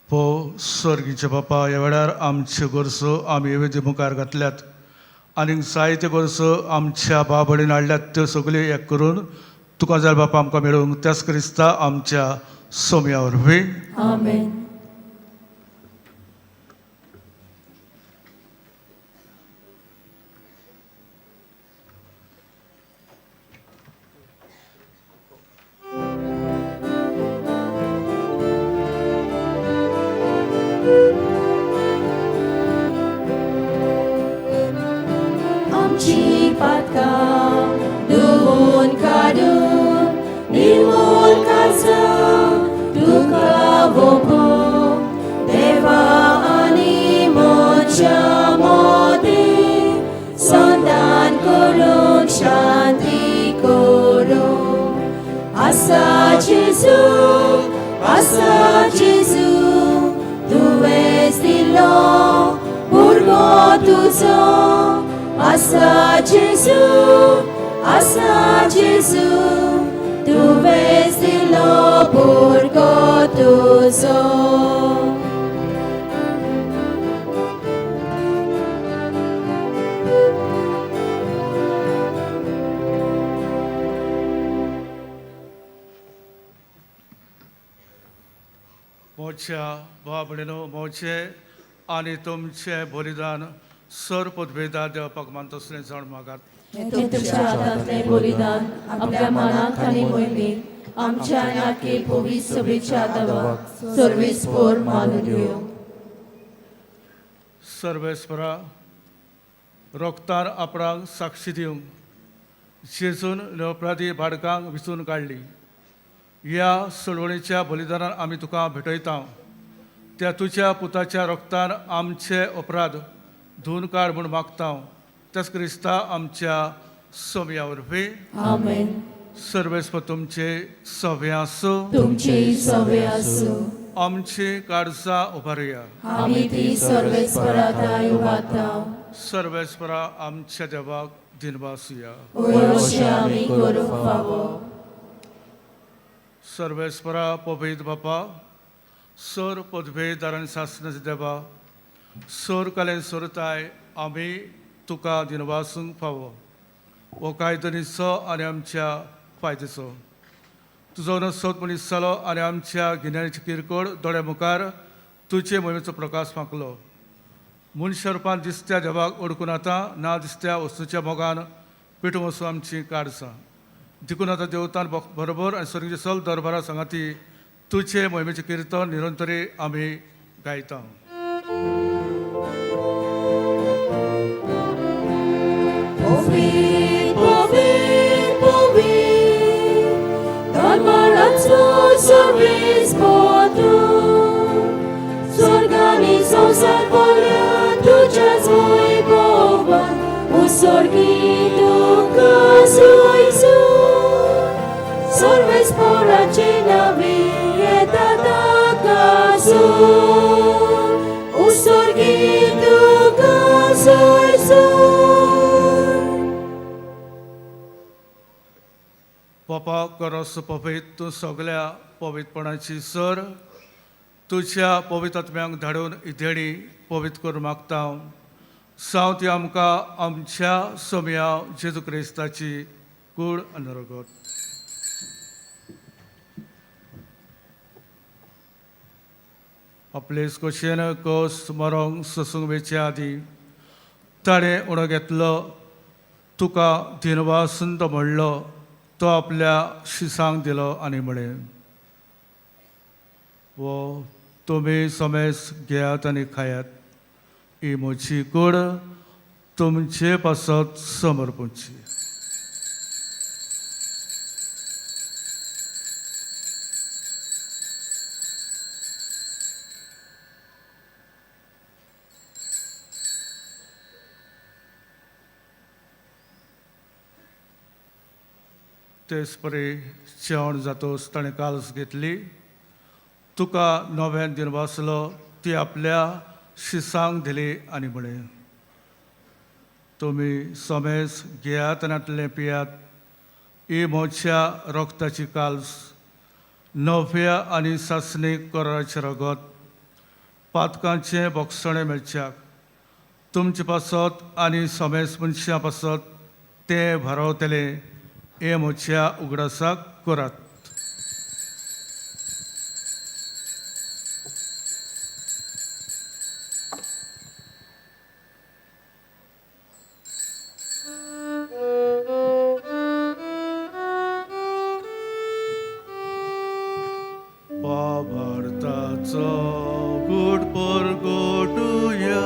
पो स्वर्गीचे बापा, ह्या वेळार आमच्यो गरजो आमी वेदी मुखार घातल्यात. आनीक जायते गरजो आमच्या भाव भयणीन हाडल्यात त्यो सगल्यो एक करून तुका जाय बापा आमकां मेळूंक त्याच क्रिस्ता आमच्या सोम्या वरवीं. आमेन. आमची पातकां धुवून काडून निर्मूल काळजां तुका ओंपूं देवा आनी मनशां मदीं संतान करूंक शांती करूं. आसा जेजू, आसा जेजू, तुवेंच दिलो भुरगो तुजो. आसा जेजू, आसा जेजू, तुवेंच दिलो भुरगो तुजो. मोच्या भाव भयणीनो, मोचे आनी तुमचें बलिदान सर पदवेदार देवपाक मानतसलें जाण मागात. हें तुमच्या हातांतलें बलिदान आपल्या मनाक आनी मोहिमेक आमच्या आनी आखे पवित्र सभेच्या देवाक सर्वेस्पर मानून घेवं. सर्वेस्परा, रोगतार आपणाक साक्षी दिवंक जेजून निरपराधी बाडकांक विचून काडली. ह्या सळवणीच्या बलिदानान आमी तुका भेटयता. त्या तुज्या पुताच्या रोगतान आमचे अपराध धुवन काड म्हूण मागता. त्याच क्रिस्ता आमच्या सोम्या वरवीं. आमेन. सर्वेस्पर तुमचे सवे आसूं. तुमचेय सवे आसूं. आमची काळजां उबारुया. आमी ती सर्वेस्परा थांय उबारता. सर्वेस्परा आमच्या देवाक दिनवासुया. वय अशें आमी करूंक फावो. सर्वेस्परा पवित्र बापा, सर पदवेदार आनी सासणाचे देवा, सर कालें सरताय आमी तुका दिनवासूंक फावो. हो कायदनीचो आनी आमच्या फायद्याचो तुजो नसत मनीस जालो आनी आमच्या गिन्यानाची किरकोळ दोळ्या मुखार तुजे मोहिमेचो प्रकाश फांकलो. मनशा रुपान दिसत्या देवाक अडकून आतां ना दिसत्या वस्तूच्या मोगान पेटून वचूं आमची काळजां. देखून आतां देवतान बरोबर आनी स्वर्गीय सल दरबारा सांगाती तुजे मोहिमेचें किर्तन निरंतरी आमी गायता. पवित्र, पवित्र, पवित्र, दरबाराचो सर्वेस्पर तूं. स्वर्गानी संवसार भरल्या तुज्याच वैभवान, उत्सर्गी तुका सुयसूं. सर्वेस्पराचे नांवे येता ताका सूं, उत्सर्गी तुका सुयसूं. बापा करस पवित्र तूं सगल्या पवित्रपणाची सर तुज्या पवित्र आत्म्यांक धाडून इदेणी पवित्र करूं मागता. साव ती आमकां आमच्या सोम्या जेजू क्रिस्ताची कूड आनी रगत. आपले कशेन कस मरोंक सोसूंक वेचे आदीं ताणें उणो घेतलो, तुका दिनवासन तो म्हणलो, तो आपल्या शिसांक दिलो आनी म्हळें, वो तुमी समेस घेयात आनी खायात, ही म्हजी कूड तुमचे पासत समर्पणची. तेच परी जेवण जातोच ताणें काल्स घेतली, तुका नव्यान दिनवासलो, ती आपल्या शिसांक दिली आनी म्हळें, तुमी समेज घेयात आनी आतलें पियात, ही म्हज्या रगताची काल्स, नव्या आनी सासणीक कराराचें रगत, पातकांचें बोगसणें मेळच्याक तुमचे पासत आनी समेस मनशां पासत तें भारावतले हें म्हज्या उगडासाक करात. बाबार्थाचो गूट परगटुया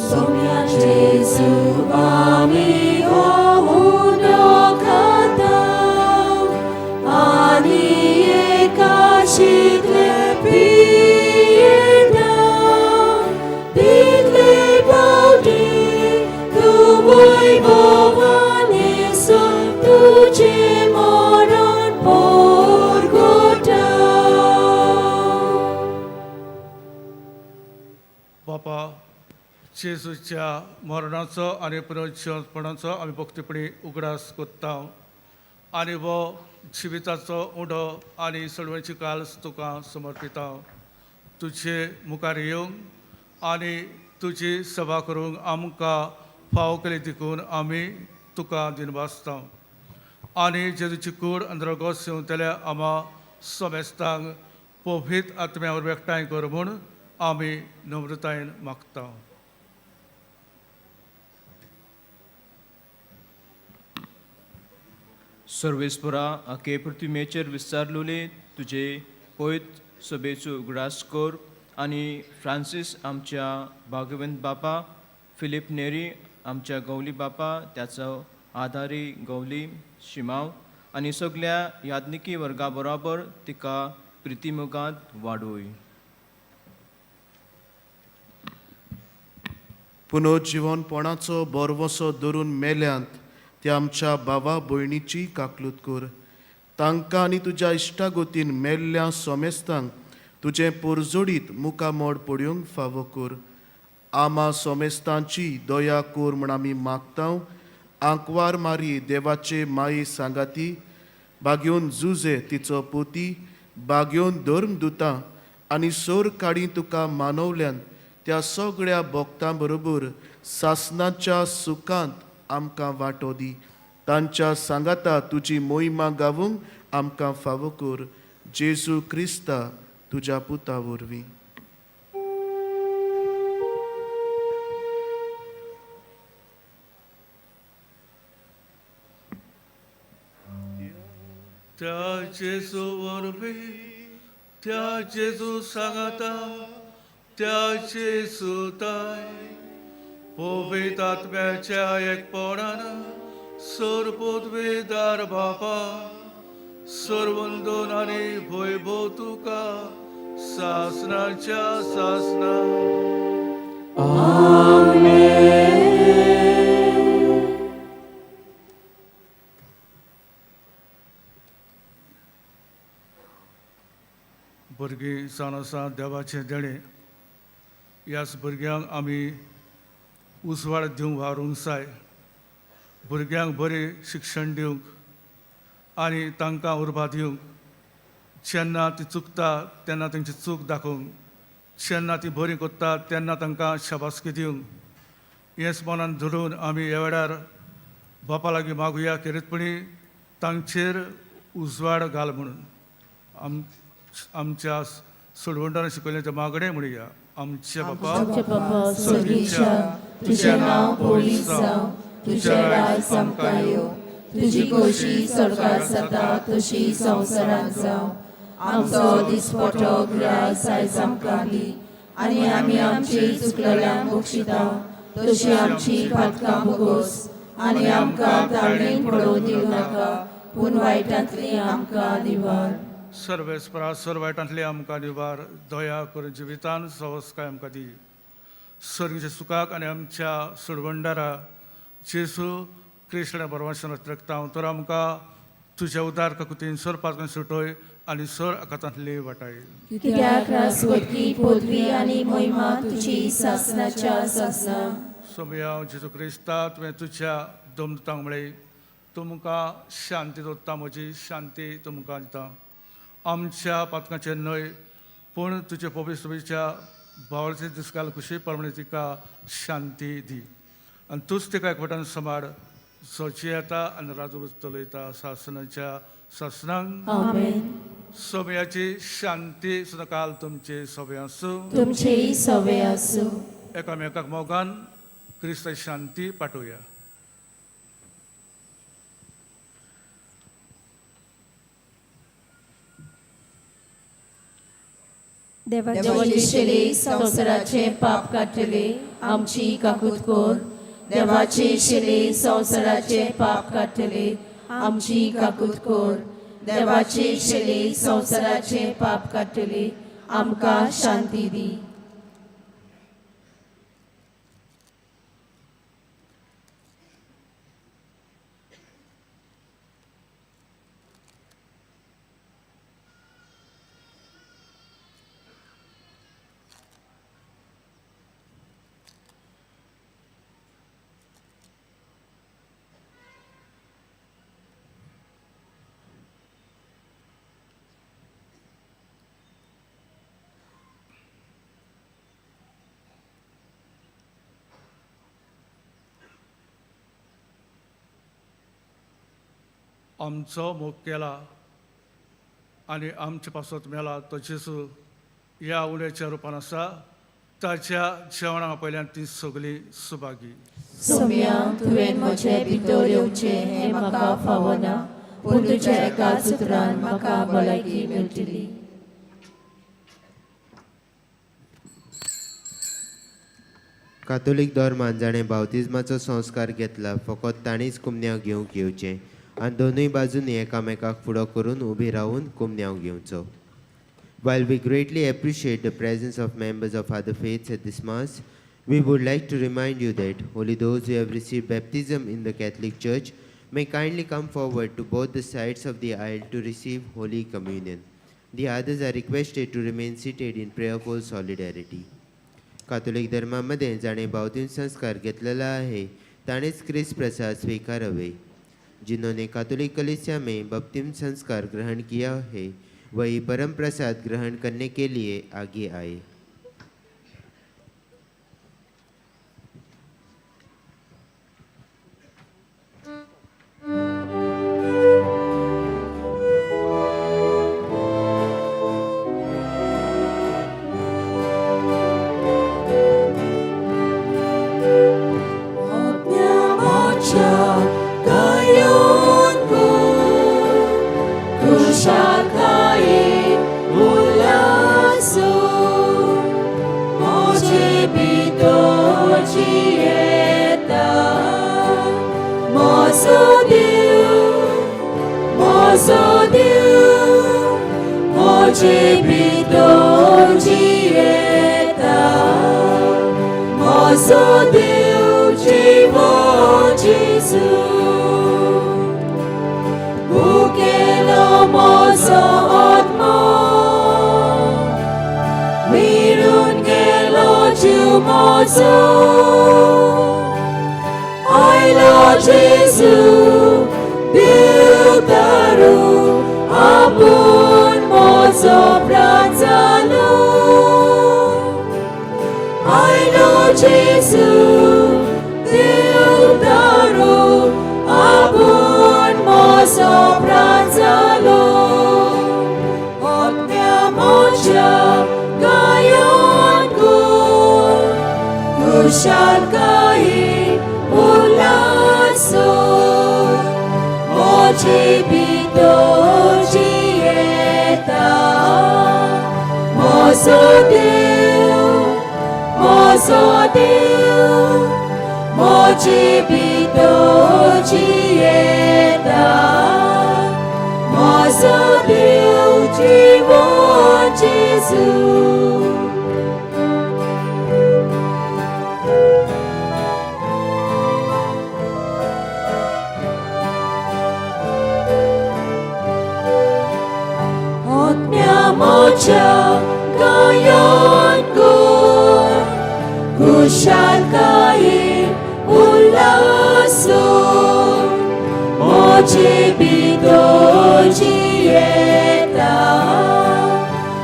सोम्या जेजू आमी हो उनो खाता आनी एकाशितले पियेता तितले पावटी तूं भोवान येसू तुजें मरण परगटा. बापा, जेजूच्या मरणाचो आनी पुनर्जिवपणाचो आमी भक्तीपणी उगडास कोत्ता आनी हो जिविताचो उंडो आनी सडवणची काल्स तुका समर्पिता. तुजे मुखार येवंक आनी तुजी सभा करूंक आमकां फावो केली देखून आमी तुका दिनवासता. आनी जेजूची कूड आनी रगत सेवतल्या आमा समेस्तांक पवित्र आत्म्या वरवीं एकठांय कर म्हूण आमी नम्रतायेन मागता. सर्वेस्परा, आखे पृथ्वीचेर विस्तारलोले तुजे पयत सभेचो उगडास कर आनी फ्रांसीस आमच्या भागवंत बापा, फिलीप नेरी आमच्या गवली बापा, त्याचो आधारी गवली शिमाव आनी सगल्या याज्ञिकी वर्गा बरोबर तिका प्रितीमुगांत वाडोय. पुनर्जिवनपणाचो बरवसो धरून मेल्यांत त्या आमच्या भावा भयणीची काकलूत कर. तांकां आनी तुज्या इश्टागोतीन मेल्ल्या सोमेस्तांक तुजें पोरजोडीत मुखामोड पडयूंक फावो कर. आमा सोमेस्तांची दया कर म्हूण आमी मागता. आंकवार मारी देवाचे माये सांगाती, बागेवन जुजे तिचो पोती, बागेवन धर्मदुतां आनी सोर काडी तुका मानवल्यान त्या सगळ्या भक्तां बरोबर सासनाच्या सुखांत आमकां वांटो दी. तांच्या सांगाता तुजी मोहिमा गावूंक आमकां फावो कर. जेजू क्रिस्ता तुज्या पुता वरवीं. त्या जेजू वरवीं, त्या जेजू सांगाता, त्या जेजू ताय पवित्र आत्म्याच्या एकपणान सर्वपदवीदार बापा, सर्वंदन आनी वैभव तुका सासनाच्या सासना. भुरगीं जावन आसा देवाचें देणें. ह्याच भुरग्यांक आमी उजवाड दिवंक वावरूंक जाय. भुरग्यांक बरें शिक्षण दिवंक आनी तांकां उर्बा दिवंक. जेन्ना ती चुकता तेन्ना तेंची चूक दाखोवंक, जेन्ना ती बरी करता तेन्ना तांकां शाबासकी दिवंक. हेंच मनान धरून आमी ह्या वेळार बापा लागीं मागुया खेरीतपणी तांचेर उजवाड घाल म्हणून. आमच्या सोडवणदारान शिकयलें तें मागणें म्हणुया. आमच्या बापा सर्गीच्या, तुजें नांव पवित्र जावं, तुजें राज आमकां येवं, तुजी खोशी स्वर्गात जाता तशी संवसारांत जावं. आमचो दिसपटो ग्रास आयज आमकां दी आनी आमी आमची चुकलेल्यांक बक्षिता तशी आमची पातकां भोगोस आनी आमकां ताळणेन पडोवं दिवं नाका, पूण वायटांतली आमकां निवार. सर्वेस्परा, सर्व वायटांतली आमकां निवार. दया करून जिवितान सवस्काय आमकां दी. सर्गीच्या सुखाक आनी आमच्या सोडवणदारा जेजू क्रिस्ताच्या बरवासान रक्ता तर आमकां तुज्या उदार काकुतीन सर पातकां सुटय आनी सर आकातांतली वाटाय. कित्याक रासवटकी पदवी आनी मोहिमा तुजी सासनाच्या सासना. सोमया जेजू क्रिस्ता, तुवें तुज्या दमदुतांक म्हळें, तुमकां शांती दवरता, म्हजी शांती तुमकां दिता. आमच्या पातकांचेर न्हय पूण तुजे पवित्र सभेच्या भावाचे दिसकाल खुशी प्रमाणे तिका शांती दी आनी तूंच तिका एकवटान सांबाळ सोची येता आनी राजू चलयता सासनाच्या सासनांक. आमेन. सोम्याची शांती सदांकाल तुमचे सगळे आसूं. तुमचेय सवे आसूं. एकामेकाक मोगान क्रिस्ताची शांती पाठोवया. देवाचे शिले संवसाराचे पाप काडटले आमची काकूत कर. देवाचे शिले संवसाराचे पाप काडटले आमची काकूत कर. देवाचे शिले संवसाराचे पाप काडटले आमकां शांती दी. आमचो मोग केला आनी आमचे पासत मेला तो जेजू ह्या उण्याच्या रुपान आसा. ताच्या जेवणा पयल्यान ती सगळीं सुभागी. सोम्या, तुवें म्हजे भितर येवचें हें म्हाका फावना, पूण तुज्या एका सुत्रान म्हाका भलायकी मेळटली. कातोलीक धर्मान जाणें बावतिज्माचो संस्कार घेतला फकत ताणीच कुमन्यांव घेवंक येवचें आनी दोनूय बाजूंनी एकामेकाक फुडो करून उबी रावून कुमन्यांव घेवचो. While we greatly appreciate the presence of members of other faiths at this Mass, we would like to remind you that only those who have received baptism in the Catholic Church may kindly come forward to both the sides of the aisle to receive Holy Communion. The others are requested to remain seated in prayerful solidarity. Catholic धर्मामध्ये जाणे बावतीम संस्कार घेतलेला आहे ताणेच क्रिस्त प्रसाद स्वीकारावे. जिन्होंने कैथोलिक कलीसिया में बपतिस्म संस्कार ग्रहण किया है वही परम प्रसाद ग्रहण करने के लिए आगे आए.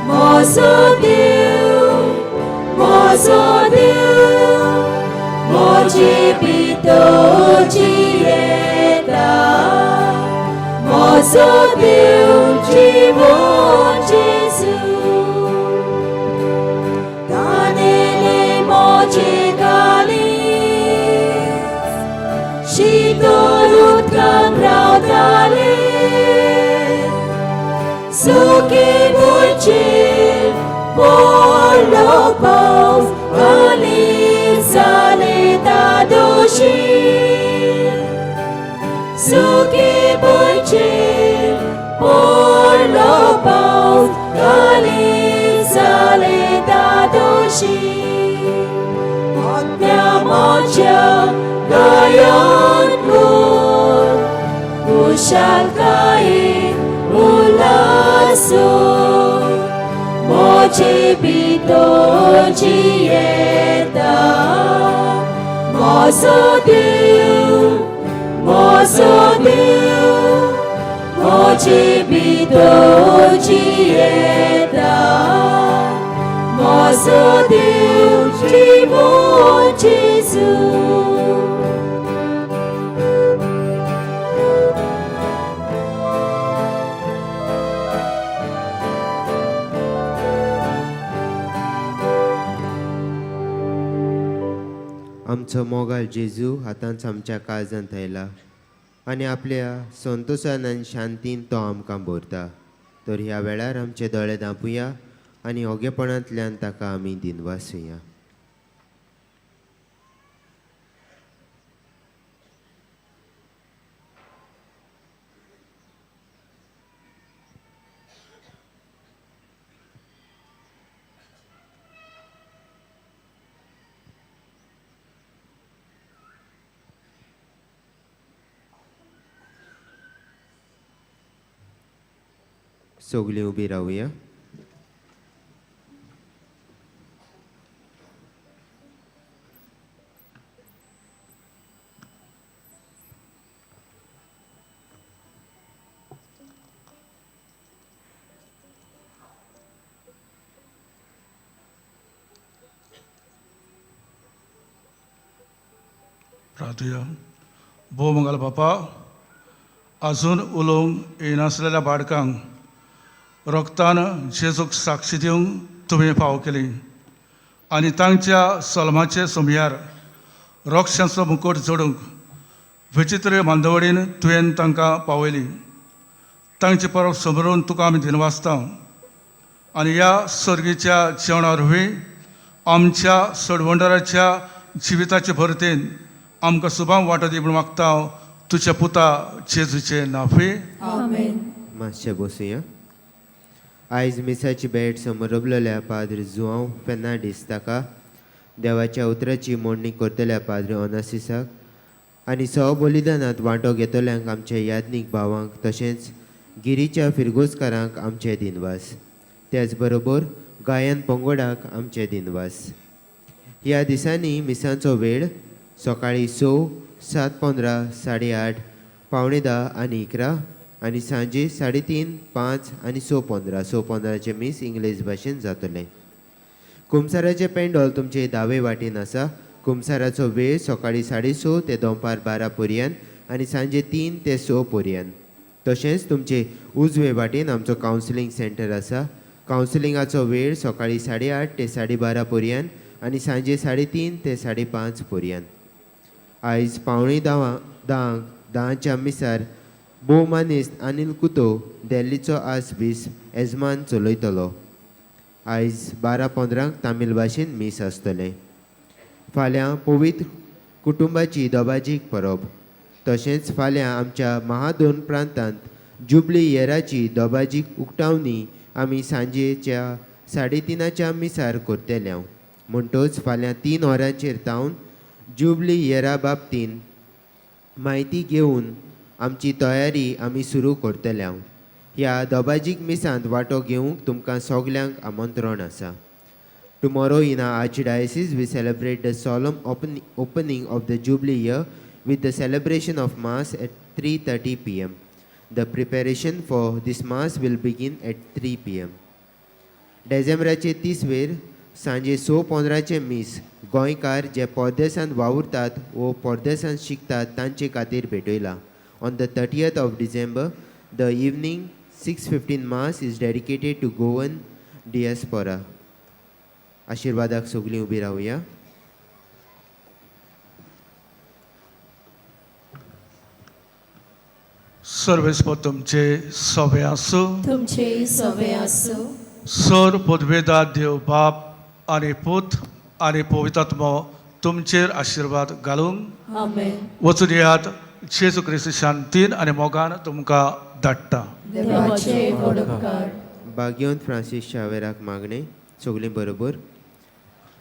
Mozo Deus, मोजो देव मोजे भितर जियेता मोजो देव जिवोन जेजू तानेले मोजे कालीस शीतल उदकांत रावताले सुके भुंयचेर पडलो पावस कालीज जालें धादोशी सुके भुंयचेर पडलो पावस कालीज जालें धादोशी आत्म्या म्हज्या गायन कर खुशालकायेन उल्हासो मोजे भितर जियेता मोजो देव मोजो देव मोजे भितर जियेता मोजो देव जिवोन जेजू. आमचो मोगाळ जेजू आतांच आमच्या काळजांत आयला आनी आपल्या संतोशान आनी शांतीन तो आमकां भरता. तर ह्या वेळार आमचे दोळे धांपुया आनी ओगेपणांतल्यान ताका आमी दिनवासुया. सगळीं उबी रावया. प्रार्थुया. भोव मंगल बापा, अजून उलोवंक येनासलेल्या बाळकांक रोगतान जेजूक साक्षी दिवंक तुवें फावो केली आनी तांच्या सलमाचे सोमयार रोक्षांचो मुकोट जोडूंक विचित्र मांदवडीन तुवें तांकां पावयली. तांचे परब समरून तुका आमी दिनवासता आनी ह्या सर्गीच्या जेवणा वरवीं आमच्या सडवंडराच्या जिविताचे भरतेन आमकां सुबाम वांटो दी म्हूण मागता तुज्या पुता जेजूचे नाफे. आमेन. मातशें बसुया. आयज मिसाची भेट समरबलेल्या पाद्र जुआंव फेर्नांडीस ताका देवाच्या उतराची मोडणी करतल्या पाद्र ओनासिसाक आनी सहबलिदानांत वांटो घेतल्यांक आमच्या याज्ञीक भावांक तशेंच गिरीच्या फिरगोजकारांक आमचे दिनवास. त्याच बरोबर गायन पंगडाक आमचे दिनवास. ह्या दिसांनी मिसांचो वेळ सकाळीं 6, 7:15, 8:30, 9:45 आनी 11 आनी सांजे 3:30, 5 आनी 6:15. 6:15 मीस इंग्लीश भाशेन जातलें. कुमसाराचें पेंडोल तुमचे दावे वाटेन आसा. कुमसाराचो वेळ सकाळीं 6:30 ते दनपार 12 पर्यंत आनी सांजे 3 ते 6 पर्यंत. तशेंच तुमचे उजवे वाटेन आमचो कावन्सिलींग सेंटर आसा. कावन्सिलिंगाचो वेळ सकाळीं 8:30 ते 12:30 पर्यंत आनी सांजे 3:30 ते 5:30 पर्यंत. आयज 9:45 10च्या मिसार भोवमानेस्त अनिल कुतो दिल्लीचो आसबीस येजमान चलयतलो. आयज 12:15 तामील भाशेन मीस आसतलें. फाल्यां पवित्र कुटुंबाची दबाजीक परब. तशेंच फाल्यां आमच्या महादोन प्रांतांत जुबली येराची दबाजीक उक्तावणी आमी सांजेच्या 3:30 मिसार करतले. म्हणटच फाल्यां 3 वरांचेर तावन जुबली येरा बाबतीन म्हायती घेवन आमची तयारी आमी सुरू करतले. ह्या दबाजीक मिसांत वांटो घेवंक तुमकां सगल्यांक आमंत्रण आसा. Tomorrow in our Archdiocese we celebrate the solemn opening of the Jubilee year with the celebration of Mass at 3:30 p.m. The preparation for this Mass will begin at 3 p.m. डिसेंबराचे 30 वेर सांजे 6:15 मीस गोंयकार जे परदेसांत वावुरतात वो परदेसांत शिकतात तांचे खातीर भेटयला. On the 30th of December the evening 6:15 mass is dedicated to Goan diaspora. आशिर्वादाक सगळीं उबी रावया. सर्वेस्पर तुमचे सवे आसूं. तुमचे सवे आसूं. सर पदवेदार देव बाप आनी पूत आनी पवित्र तुमचेर आशिर्वाद घालूंक. आमेन. वचून येयात. जेजू क्रिस्त शांतीन आनी मोगान तुमकां धाडटा. देवाचे व्हड उपकार. बाग्योन फ्रांसीस शावेराक मागणें सगळीं बरोबर.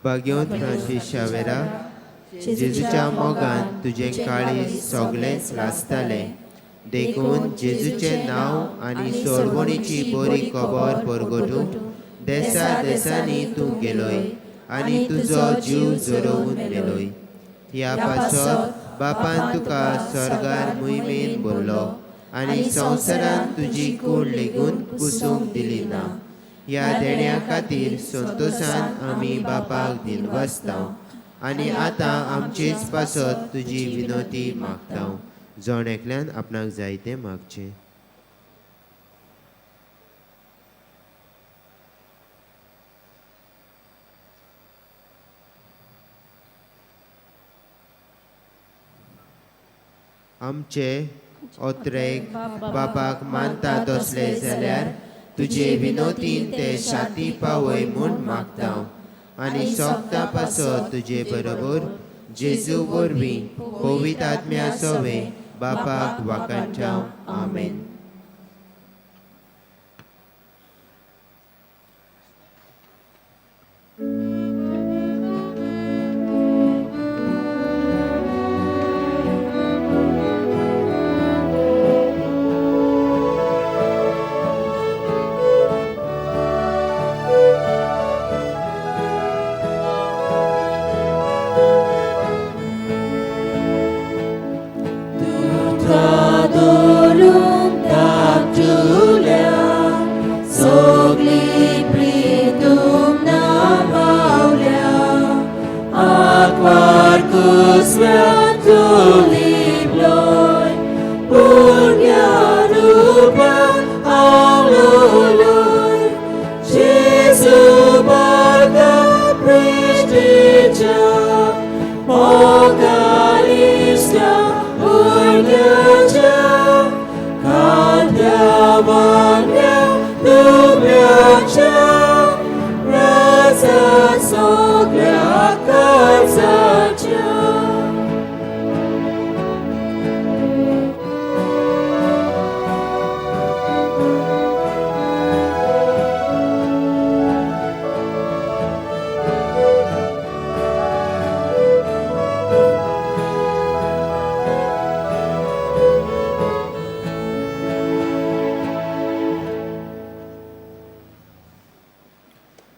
बाग्योन फ्रांसीस शावेरा, जेजूच्या मोगान तुजें काळीज सगळेंच लासतालें, देखून जेजूचें नांव आनी सोडवणीची बरी खबर परगटूंक देसा देसांनी तूं गेलोय आनी तुजो जीव झरोवन मेलोय. ह्या पासत बापान तुका स्वर्गार मोहिमेन भरलो आनी संवसारान तुजी कूड लेगून कुसूंक दिली ना. ह्या देण्या खातीर संतोशान आमी बापाक दिनवासता आनी आतां आमचेच पासत तुजी विनोती मागता. जण एकल्यान आपणाक जाय तें मागचें. आमचे ओत्रेक बापाक मानता तसले जाल्यार तुजे विनोतीन ते शांती पावय म्हूण मागता आनी सोगता पासत तुजे बरोबर जेजू वरवीं पवित्र आत्म्या सवे बापाक वाकांच्या. आमेन.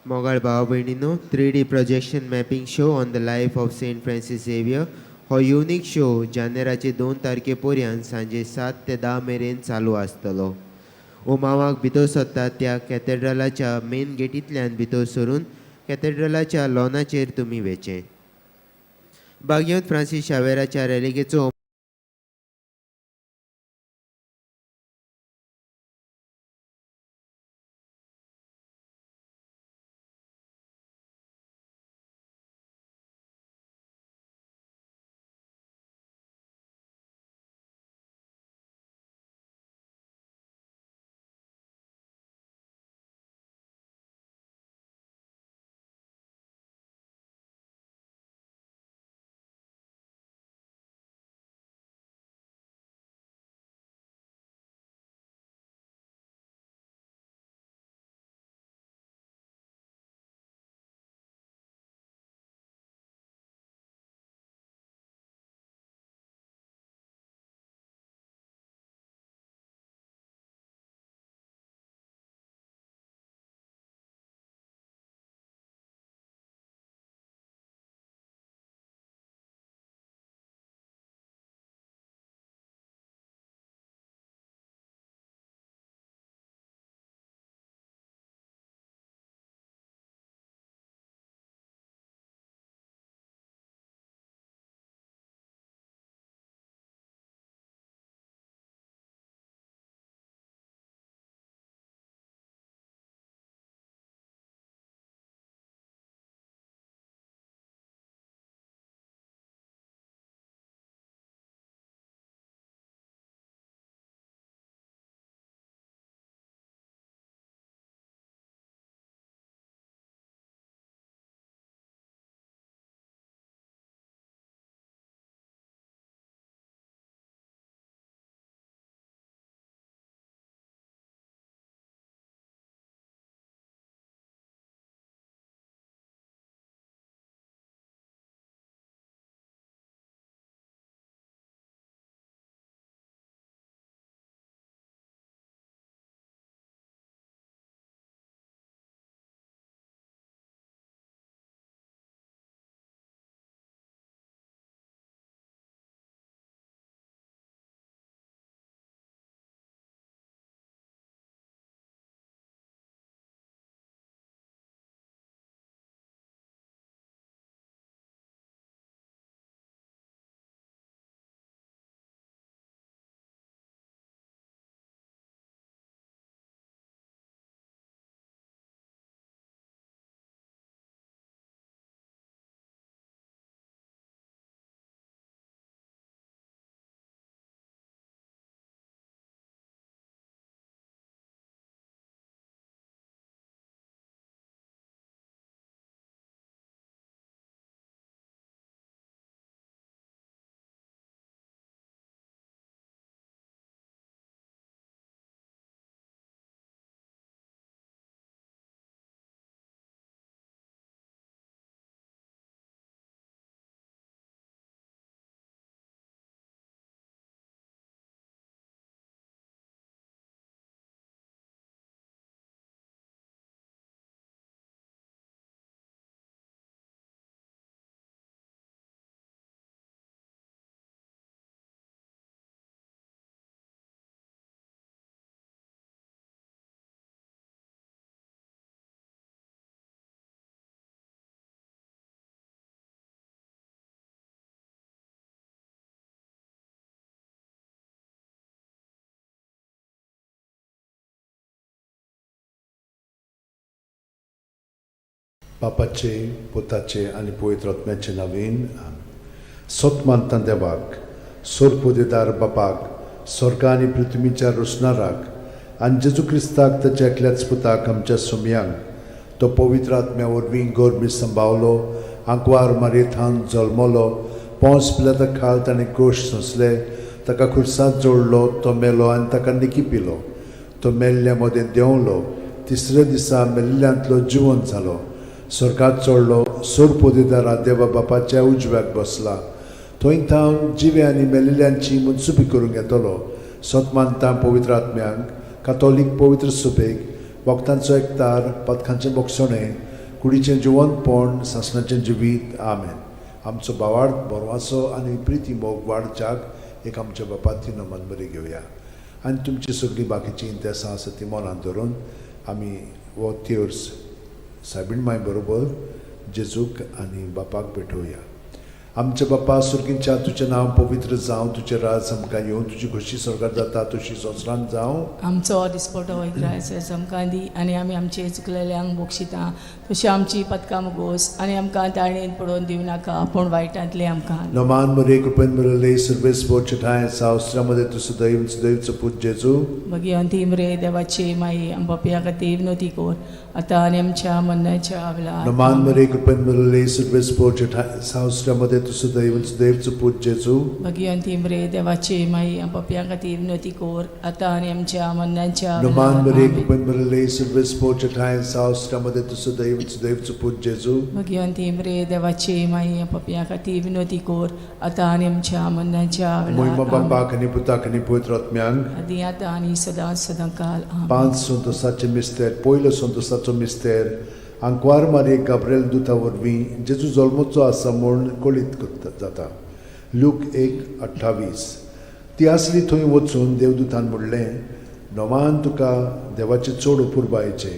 मोगाळ भाव भयणीनो, 3D projection mapping show on the life of Saint Francis Xavier हो युनीक शो जानेराचे 2 तारखे पर्यंत सांजे 7 ते 10 मेरेन चालू आसतलो. ओमावाक भितर सरता त्या कॅथेड्रलाच्या मेन गेटींतल्यान भितर सरून कॅथेड्रलाच्या लॉनाचेर तुमी वेचें. बाग्योत फ्रांसीस शावेराच्या रेलिगेचो बापाचे, पुताचे आनी पवित्र आत्म्याचे नांवान. सत मानता देवाक, सोरपोदेदार बापाक, स्वर्गा आनी पृथ्वीच्या रोसणाराक, आनी जेजू क्रिस्ताक ताच्या एकल्याच पुताक आमच्या सोमयांक, तो पवित्र आत्म्या वरवीं गर्मी संभावलो, आंकवार मारयेथान जल्मलो, पोंस पिलाता खाल ताणें कोश सोंसले, ताका खुर्सांत जोडलो, तो मेलो आनी ताका निकी पिलो, तो मेल्ल्या मदें देंवलो, तिसऱ्या दिसा मेल्ल्यांतलो जिवंत जालो, स्वर्गात चडलो, सोरपोदेदारा देवा बापाच्या उजव्याक बसला, थंय थावन जिवे आनी मेल्ल्यांची मनसुबी करूंक येतलो. सत मानता पवित्र आत्म्यांक, कातोलीक पवित्र सुबेक, भक्तांचो एकतार, पथकांचें बोगसणें, कुडीचें जिवंतपण, सासणाचें जिवीत. आमेन. आमचो भावार्थ बरवाचो आनी प्रिती मोग वाडच्याक एक आमच्या बापाती नमन बरी घेवया आनी तुमची सगळीं बाकीचीं इंतेसां आसा ती मनांत धरून आमी हो तेर्स सायबीण माय बरोबर जेजूक आनी बापाक भेटोवया. आमच्या बापा सुर्गींच्या, तुजें नांव पवित्र जावं, तुजें राज आमकां येवं, तुजी खोशी स्वर्गार जाता तशी संवसारांत जावं. आमचो दिसपटो ग्रायस आमकां दी आनी आमी आमचे चुकलेल्यांक बक्षिता तशी आमची पदकां मुगोस आनी आमकां ताळेन पडोवन दिवं नाका पूण वायटांतले आमकां. नमान मरे कृपेन बरले सर्वेस बोचठाय सावस्त्रामध्ये तूं सदैव सदैवचो पूत जेजू. मागीर अंतीम रे देवाची माई आमच्या खातीर विनोती कर आतां आनी आमच्या मरणाच्या वेळार. नमान मरे कृपेन बरले सर्वेस बोचठाय सावस्त्रामध्ये तूं सदैव सदैवचो पूत जेजू. मागीर अंतीम रे देवाची माई आमच्या खातीर विनोती कर आतां आनी आमच्या मरणाच्या नमान वेळार. मरे कृपेन बरले सर्वेस बोचठाय सावस्त्रामध्ये तूं सदैव सदैवचो पूत जेजू. मागीर अंतीम रे देवाची माई आमच्या खातीर विनोती कर आतां आनी आमच्या मरणाच्या मोहिमा वेळार. बापाक आनी पुताक आनी पवित्र आत्म्यांक. आदी आतां आनी सदां सदां काल. आमेन. पांच संतोसाचे मिस्तेर. पयलो संतोसाचो मिस्तेर, आंकवार मारये गाब्रेल दुता वरवीं जेजू जल्मचो आसा म्हूण कळीत करता जाता. लूक 1:28. ती आसली थंय वचून देवदूतान म्हणलें, नवान तुका देवाचें चड अपुरबायेचें,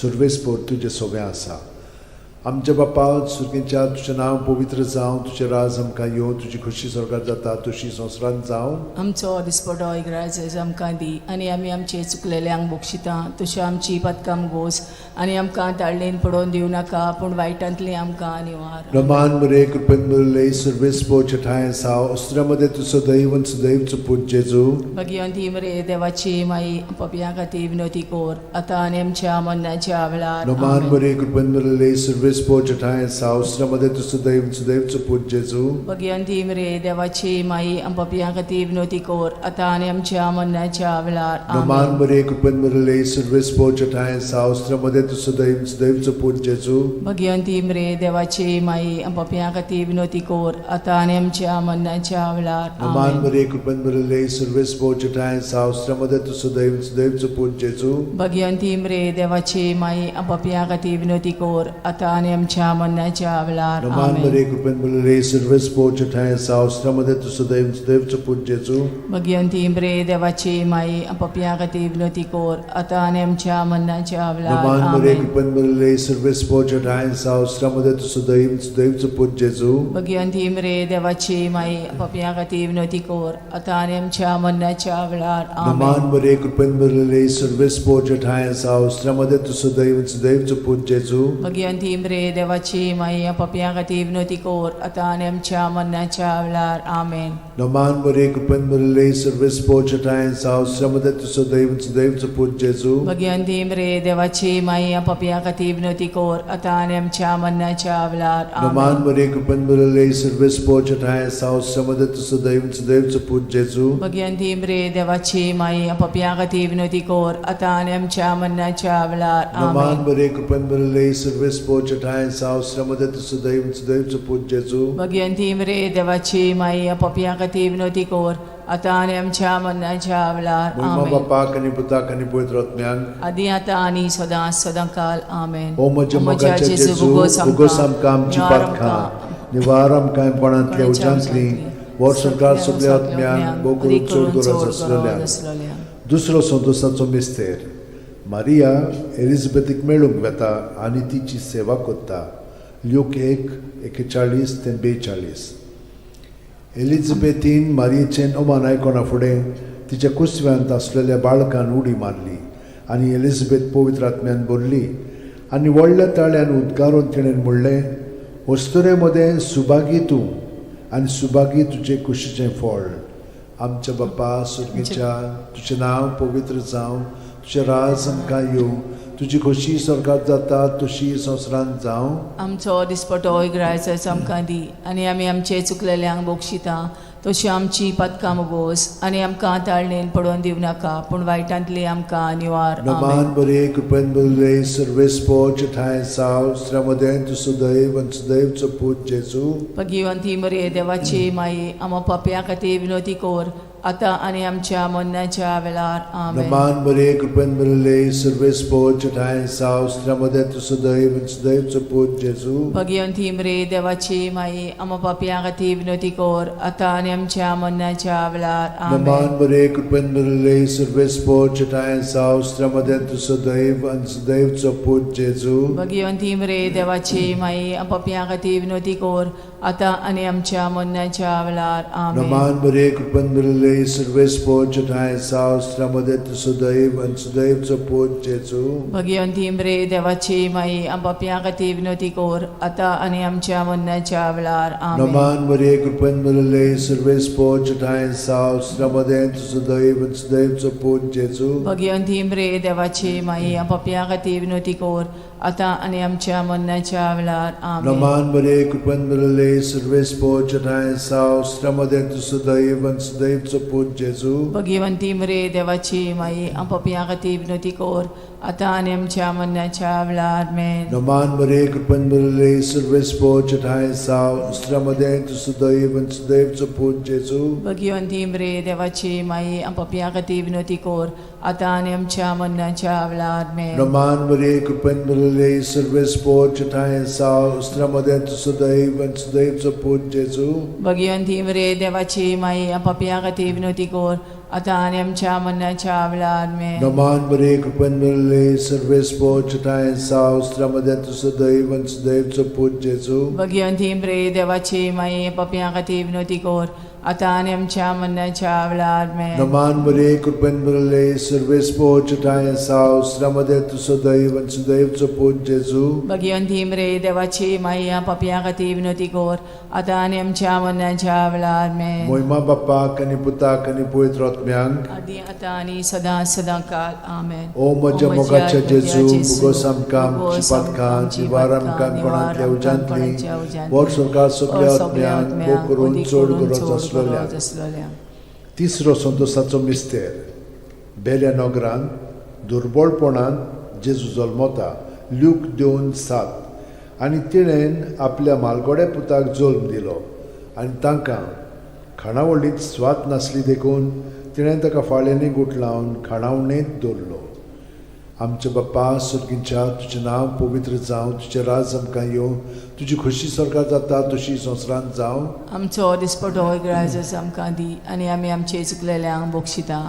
सुर्वेसपोर तुजें सोबें आसा. आमच्या बापा सुर्गेच्या, तुजें नांव पवित्र जावं, तुजें राज आमकां येवं, तुजी खोशी स्वर्गार जाता तशी संवसारांत जावं. आमचो दिसपटो इग्राज आमकां दी आनी आमी आमचे चुकलेल्यांक बक्षिता तशी आमची पदकां गोस आनी आमकां ताळणेन पडोवन दिवं नाका पूण वायटांतली आमकां निवार. नमान मरे कृपेन बरले सर्वेस ठाय साव अस्त्रामध्ये तूं सदैव सदैवचो पूत जेजू. भगिवंती मरे देवाची माई पपया खातीर विनोती कर आतां आनी आमच्या मरणाच्या वेळार. नमान आमेन. मरे कृपेन बरले सर्वेस ठाय साव अस्त्रामध्ये तूं सदैव सदैवचो पूत जेजू. भगिवंती मरे देवाची माई पपया खातीर विनोती कर आतां आनी आमच्या मरणाच्या वेळार. नमान आमेन. मरे कृपेन बरले सर्वेस ठाय साव अस्त्रामध्ये तूं सदैव सदैवचो पूत जेजू. भगिवंती मरे देवाची माई पपया खातीर विनोती कर आतां आनी आमच्या मरणाच्या वेळार. नमान आमेन. मरे कृपेन बरले सर्वेस ठाय साव अस्त्रामध्ये तूं सदैव सदैवचो पूत जेजू. भगिवंती मरे देवाची माई पपया खातीर विनोती कर आतां आनी आमच्या मरणाच्या वेळार. नमान आमेन. मरे कृपेन बरले सर्वेस ठाय साव अस्त्रामध्ये तूं सदैव सदैवचो पूत जेजू. भगिवंती मरे देवाची माई पपया खातीर विनोती कर आतां आनी आमच्या मरणाच्या वेळार. नमान मरे आमेन. कृपेन बरले सर्वेस ठाय साव अस्त्रामध्ये तूं सदैव सदैवचो पूत जेजू. भगिवंती मरे देवाची माई पपया खातीर विनोती कर आतां आनी आमच्या मरणाच्या वेळार. नमान आमेन. मरे कृपेन बरले सर्वेस ठाय साव अस्त्रामध्ये तूं सदैव सदैवचो पूत जेजू. भगिवंती मरे देवाची माई पपया खातीर विनोती कर आतां आनी आमच्या मरणाच्या वेळार. आमेन. नमान मरे कृपेन बरले सर्वेस ठाय साव अस्त्रामध्ये तूं सदैव सदैवचो पूत जेजू. भगिवंती मरे देवाची माई पपया खातीर विनोती कर आतां आनी आमच्या मरणाच्या वेळार. नमान आमेन. मरे कृपेन बरले सर्वेस ठाय साव अस्त्रामध्ये तूं सदैव सदैवचो पूत जेजू. भगिवंती मरे देवाची माई पपया खातीर विनोती कर आतां आनी आमच्या मरणाच्या वेळार. नमान आमेन. मरे कृपेन बरले सर्वेस ठाय साव अस्त्रामध्ये तूं सदैव सदैवचो पूत जेजू. भगिवंती मरे देवाची माई पपया खातीर विनोती कर आतां आनी आमच्या मरणाच्या वेळार. मोहिमा आमेन. बापाक आनी पुताक आनी पवित्र आत्म्यांक. आदी आतां आनी सदां सदां काल. आमेन. ओ म्हज्या मोगाच्या जेजू, उगोस आमकां आमची पातकां, निवार आमकां कोणांतल्या उज्यांतली, वर्सभर सगल्या आत्म्यांक भोव चड गरज आसलेल्या. दुसरो संतोसाचो मिस्तेर, मारिया एलिझाबेथीक मेळूंक वेता आनी तिची सेवा करता. ल्यूक 1:41 ते 42. एलिझाबेथीन मारियेचें अमान आयकना फुडें तिच्या कुसव्यांत आसलेल्या बाळकान उडी मारली आनी एलिझाबेथ पवित्र आत्म्यान भरली आनी व्हडल्या ताळ्यान उद्गारून तिणें म्हणलें, अस्तुरे मदें सुभागी तूं आनी सुभागी तुजे कुशीचें फळ. आमच्या बापा सुर्गीच्या, तुजें नांव पवित्र जावं, तुजें राज आमकां येवं, तुजी खोशी स्वर्गात जाता तशी संवसारांत जावं. आमचो दिसपटो ग्रायचाचो आमकां दी आनी आमी आमचे चुकलेल्यांक बक्षिता तशी आमची पातकां मोगोस आनी आमकां ताळणेन पडोवन दिवं नाका पूण वायटांतली आमकां निवार. आमेन. नमान बरे कृपेन बरले सर्वेस्पोच ठांय साव श्रमदें तूं सुदैव आनी सुदैवचो पूत जेजू. भगिवंती मरे देवाची माई, आमा पापया खातीर विनोती कर आतां आनी आमच्या मरणाच्या वेळार. आमेन. नमान बरे कृपेन बरले सर्वेस्पोच ठांय साव श्रमदें तूं सुदैव आनी सुदैवचो पूत जेजू. भगिवंती मरे देवाची माई, आमा पापया खातीर विनोती कर आतां आनी आमच्या मरणाच्या वेळार. आमेन. नमान बरे कृपेन बरले सर्वेस्पोच ठांय साव श्रमदें तूं सुदैव आनी सुदैवचो पूत जेजू. भगिवंती मरे देवाची माई, आमा पापया खातीर विनोती कर आतां आनी आमच्या मरणाच्या वेळार. आमेन. नमान बरे कृपेन बरले सर्वेस्पोच ठांय साव श्रमदें तूं सुदैव आनी सुदैवचो पूत जेजू. भगिवंती मरे देवाची माई, आम पापया खातीर विनोती कर आतां आनी आमच्या मरणाच्या वेळार. आमेन. नमान बरे कृपेन बरले सर्वेस्पोच ठांय साव श्रमदें तूं सुदैव आनी सुदैवचो पूत जेजू. भगिवंती मरे देवाची माई, आम पापया खातीर विनोती कर आतां आनी आमच्या मरणाच्या वेळार. आमेन. नमान बरे कृपेन बरले सर्वेस्पोच ठांय साव श्रमदें तूं सुदैव आनी सुदैवचो पूत जेजू. भगिवंती मरे देवाची माई, आम पापया खातीर विनोती कर आतां आनी आमच्या मरणाच्या वेळार. आमेन. नमान बरे कृपेन बरले सर्वेस्पोच ठांय साव श्रमदें तूं सुदैव आनी सुदैवचो पूत जेजू. भगिवंती मरे देवाची माई, आम पापया खातीर विनोती कर आतां आनी आमच्या मरणाच्या वेळार. आमेन. नमान बरे कृपेन बरले सर्वेस्पोच ठांय साव श्रमदें तूं सुदैव आनी सुदैवचो पूत जेजू. भगिवंती मरे देवाची माई, आम पापया खातीर विनोती कर आतां आनी आमच्या मरणाच्या वेळार. आमेन. नमान बरे कृपेन बरले सर्वेस्पोच ठांय साव श्रमदें तूं सुदैव आनी सुदैवचो पूत जेजू. भगिवंती मरे देवाची माई, पापया खातीर विनोती कर आतां आनी आमच्या मरणाच्या वेळार. आमेन. नमान बरे कृपेन बरले सर्वेस्पोच ठांय साव श्रमदें तूं सुदैव आनी सुदैवचो पूत जेजू. भगिवंती मरे देवाची माई, पापया खातीर विनोती कर आतां आनी आमच्या मरणाच्या वेळार. आमेन. मोहिमा बापाक आनी पुताक आनी पवित्र आत्म्यांक, आदी आतां आनी सदां सदां काल. आमेन. ओ म्हज्या मोगाच्या जेजू, मुगोस आमकां आमची पातकां निवार आमकां कोणांतल्या उज्यांतली वर सरकार सगल्या आत्म्यांक भोग करून चड गरज आसलोल्या. तिसरो संतोसाचो मिस्तेर. बेल्या नगरांत दुर्बळपणांत जेजू जल्मता. ल्यूक 2:7. आनी तिणेन आपल्या मालगोड्या पुताक जल्म दिलो आनी तांकां खाणावळींत स्वाद नासली देखून तिणें ताका फाळ्यांनी गुठलावन खाणावणेंत दवरलो. आमच्या बाप्पा सुर्गींच्या, तुजें नांव पवित्र जावं, तुजें राज आमकां येवं, तुजी खोशी स्वर्गात जाता तशी संवसारांत जावं. आमचो दिसपटो ग्रायजस आमकां दी आनी आमी आमचे चुकलेल्यांक बक्षिता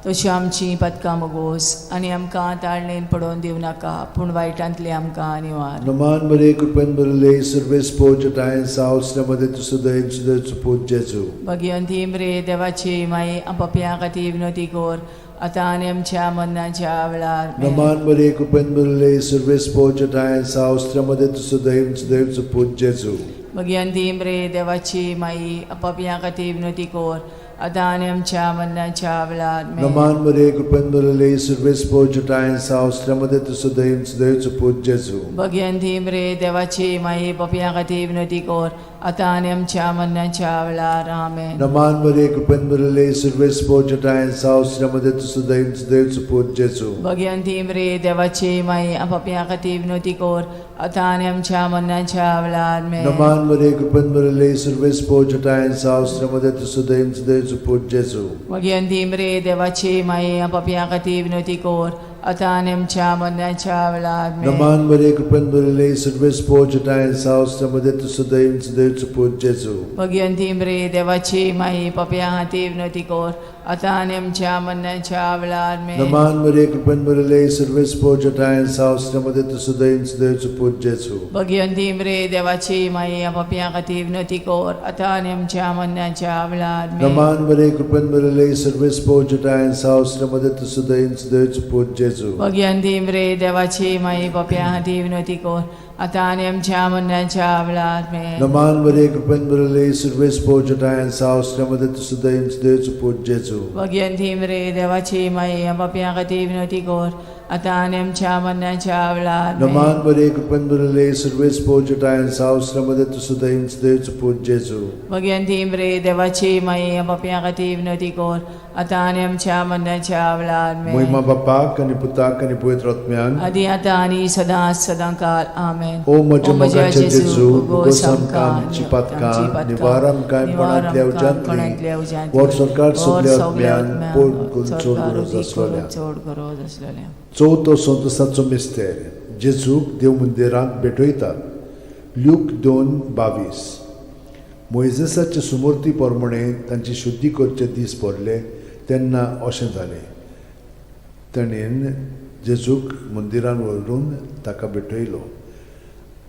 तशी आमची पदकां मोगोस आनी आमकां ताळणेन पडोवन दिवं नाका पूण वायटांतली आमकां निवार. नमान बरे कृपेन बरले सर्वेस्पोज ठांय साव मदें तूं सुदैव सुदैवचो पूत जेजू. भगिवंती मरे देवाची माई, पापयां खातीर विनोती कर आतां आनी आमच्या मरणाच्या वेळार. नमान बरे कृपेन बरले सर्वेस्पोज ठांय साव मदें तूं सुदैव सुदैवचो पूत जेजू. भगिवंती मरे देवाची माई, पापयां खातीर विनोती कर आतां आनी आमच्या मरणाच्या वेळार. नमान मरे कृपेन बरले सर्वेस्पोज ठांय साव मदें तूं सुदैव सुदैवचो पूत जेजू. भगिवंती मरे देवाची माई, पापयां खातीर विनोती कर आतां आनी आमच्या मरणाच्या वेळार. आमेन. नमान मरे कृपेन बरले सर्वेस्पोज ठांय साव मदें तूं सुदैव सुदैवचो पूत जेजू. भगिवंती मरे देवाची माई, पापयां खातीर विनोती कर आतां आनी आमच्या मरणाच्या वेळार. आमेन. नमान मरे कृपेन बरले सर्वेस्पोज ठांय साव मदें तूं सुदैव सुदैवचो पूत जेजू. भगिवंती मरे देवाची माई, पापयां खातीर विनोती कर आतां आनी आमच्या मरणाच्या वेळार. नमान मरे कृपेन बरले सर्वेस्पोज ठांय साव मदें तूं सुदैव सुदैवचो पूत जेजू. भगिवंती मरे देवाची माई, पापयां खातीर विनोती कर आतां आनी आमच्या मरणाच्या वेळार. नमान मरे कृपेन बरले सर्वेस्पोज ठांय साव मदें तूं सुदैव सुदैवचो पूत जेजू. भगिवंती मरे देवाची माई, पापयां खातीर विनोती कर आतां आनी आमच्या मरणाच्या वेळार. नमान मरे कृपेन बरले सर्वेस्पोज ठांय साव मदें तूं सुदैव सुदैवचो पूत जेजू. जेजू. भगयंती रे देवाची माई पप्या खातीर विनवती कर आतां आनी आमच्या मरणाच्या वेळार आमेन. नमान मरिये, कृपेन भरिल्ले, सुरवेस पोजटायन सावसऱ्यामध्ये तूं सुदैव देवचो पूत जेजू. भगयंती रे देवाची माई पप्या खातीर विनवती कर आतां आनी आमच्या मरणाच्या वेळार आमेन. नमान मरिये, कृपेन भरिल्ले, सुरवेस पोजटायन सावसऱ्यामध्ये तूं सुदैव देवचो पूत जेजू. भगयंती रे देवाची माई पप्या खातीर विनवती कर आतां आनी आमच्या मरणाच्या वेळार आमेन. मोहिमा बापाक आनी पुताक आनी पवित्र आत्म्यान, आदी आतां आनी सदां सदां काल आमेन. ओ म्हज्या मोगाचे जेजू, उगोस आमकां आमची पातकां, निवार आमकां कोणांतल्या उज्यांतली, वर सरकार सगल्या आत्म्यान पोट करून चड गरज आसलोल्या. चड गरज आसलेल्या. चवथो संतोसाचो मिस्तेर, जेजूक देव मंदिरांत भेटयतात. ल्यूक 2:22. मोयजेसाचे सुमूर्ती प्रमाणे तांची शुद्धी करचे दीस भरले तेन्ना अशें जालें, ताणें जेजूक मंदिरान व्हरून ताका भेटयलो.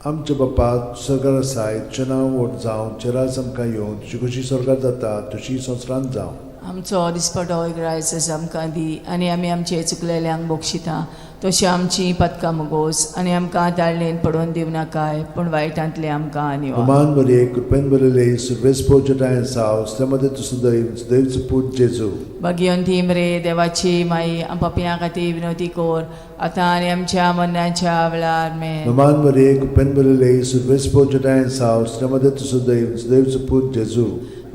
आमच्या बापा सरकार आसाय, तुजें नांव व्हड जावं, तुजें राज आमकां येवं, तुजी कशी सरकार जाता तशी संवसारांत जावं. आमचो दिसपटो ग्रायस आमकां दी आनी आमी आमचे चुकलेल्यांक बक्षिता तशी आमची पदकां मुगोस आनी आमकां ताळणेन पडोवन दिवं नाकाय पूण वायटांतले आमकां निवार. नमान मरिये, कृपेन भरिल्ले, सुरवेस पोजटायन साव, मध्ये तूं सुदैव देवचो पूत जेजू. भगयंती रे देवाची माई पपयां खातीर विनवती कर आतां आनी आमच्या मरणाच्या वेळार आमेन. नमान मरिये, कृपेन भरिल्ले, सुरवेस पोजटायन साव, मध्ये तूं सुदैव देवचो पूत जेजू.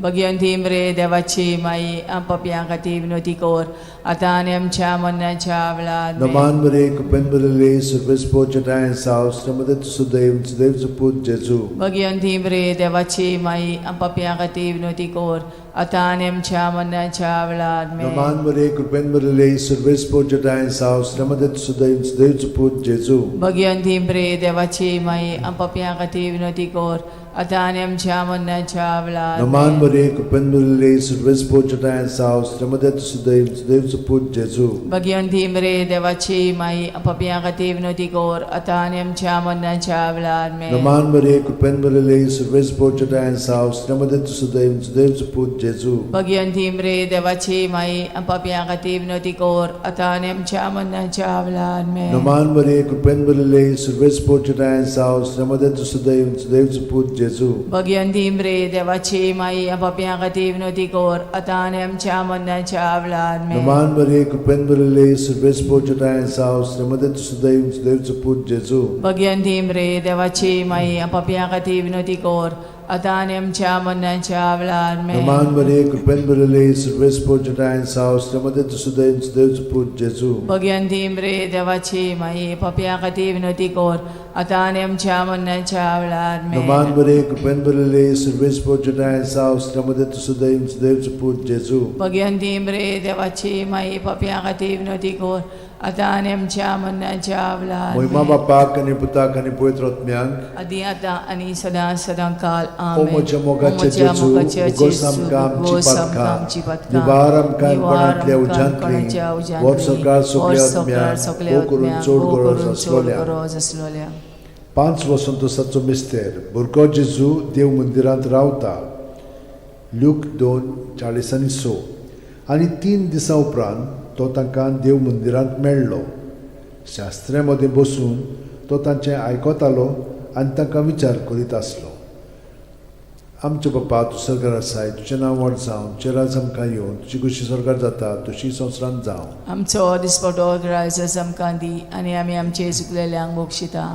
भगयंती रे देवाची माई पपयां खातीर विनवती कर आतां आनी आमच्या मरणाच्या वेळार आमेन. नमान मरिये, कृपेन भरिल्ले, सुरवेस पोजटायन साव, मध्ये तूं सुदैव देवचो पूत जेजू. भगयंती रे देवाची माई पपयां खातीर विनवती कर आतां आनी आमच्या मरणाच्या वेळार आमेन. नमान मरिये, कृपेन भरिल्ले, सुरवेस पोजटायन साव, मध्ये तूं सुदैव देवचो पूत जेजू. भगयंती रे देवाची माई पपयां खातीर विनवती कर आतां आनी आमच्या मरणाच्या वेळार नमान आमेन. मरिये, कृपेन भरिल्ले, सुरवेस पोजटायन साव, मध्ये तूं सुदैव देवचो पूत जेजू. भगयंती रे देवाची माई पपयां खातीर विनवती कर आतां आनी आमच्या मरणाच्या वेळार आमेन. नमान मरिये, कृपेन भरिल्ले, सुरवेस पोजटायन साव, मध्ये तूं सुदैव देवचो पूत जेजू. भगयंती रे देवाची माई पपयां खातीर विनवती कर आतां आनी आमच्या मरणाच्या वेळार आमेन. नमान मरिये, कृपेन भरिल्ले, सुरवेस पोजटायन साव, मध्ये तूं सुदैव देवचो पूत जेजू. भगयंती रे देवाची माई पपयां खातीर विनवती कर आतां आनी आमच्या मरणाच्या वेळार आमेन. नमान मरिये, कृपेन भरिल्ले, सुरवेस पोजटायन साव, मध्ये तूं सुदैव देवचो पूत जेजू. भगयंती रे देवाची माई पपयां खातीर विनवती कर आतां आनी आमच्या मरणाच्या वेळार आमेन. नमान मरिये, कृपेन भरिल्ले, सुरवेस पोजटायन साव, मध्ये तूं सुदैव देवचो पूत जेजू. भगयंती रे देवाची माई पपयां खातीर विनवती कर आतां आनी आमच्या मरणाच्या वेळार आमेन. नमान मरिये, कृपेन भरिल्ले, सुरवेस पोजटायन साव, मध्ये तूं सुदैव देवचो पूत जेजू. भगयंती रे देवाची माई पपयां खातीर विनवती कर आतां आनी आमच्या मरणाच्या वेळार मोहिमा आमेन. बापाक आनी पुताक आनी पवित्र आत्म्याक, आदी आतां आनी सदां सदां काल ओ आमेन. म्हज्या मोगाचे जेजू, उगोस आमकां आमची पातकां, निवार आमकां कोणांतल्या उज्यांतली, वर सरकार सगल्या आत्म्याक भोव करून चड गरज आसलोल्या. गरज आसलोल्या. 5 वसंतोसाचो मिस्तेर, भुरगो जेजू देव मंदिरांत रावता. ल्यूक 2:46. आनी 3 दिसां उपरांत तो तांकां देव मंदिरांत मेळ्ळो. शास्त्र्या मदें बसून तो तांचें आयकतालो आनी तांकां विचार करीत आसलो. आमच्या बापा, तूं सरकार आसाय, तुजें नांव व्हड जावं, तुजें राज आमकां येवं, तुजी कशी सरकार जाता तशी संवसारांत जावं. आमचो दिसपटो ग्रायस आमकां दी आनी आमी आमचे चुकलेल्यांक बक्षिता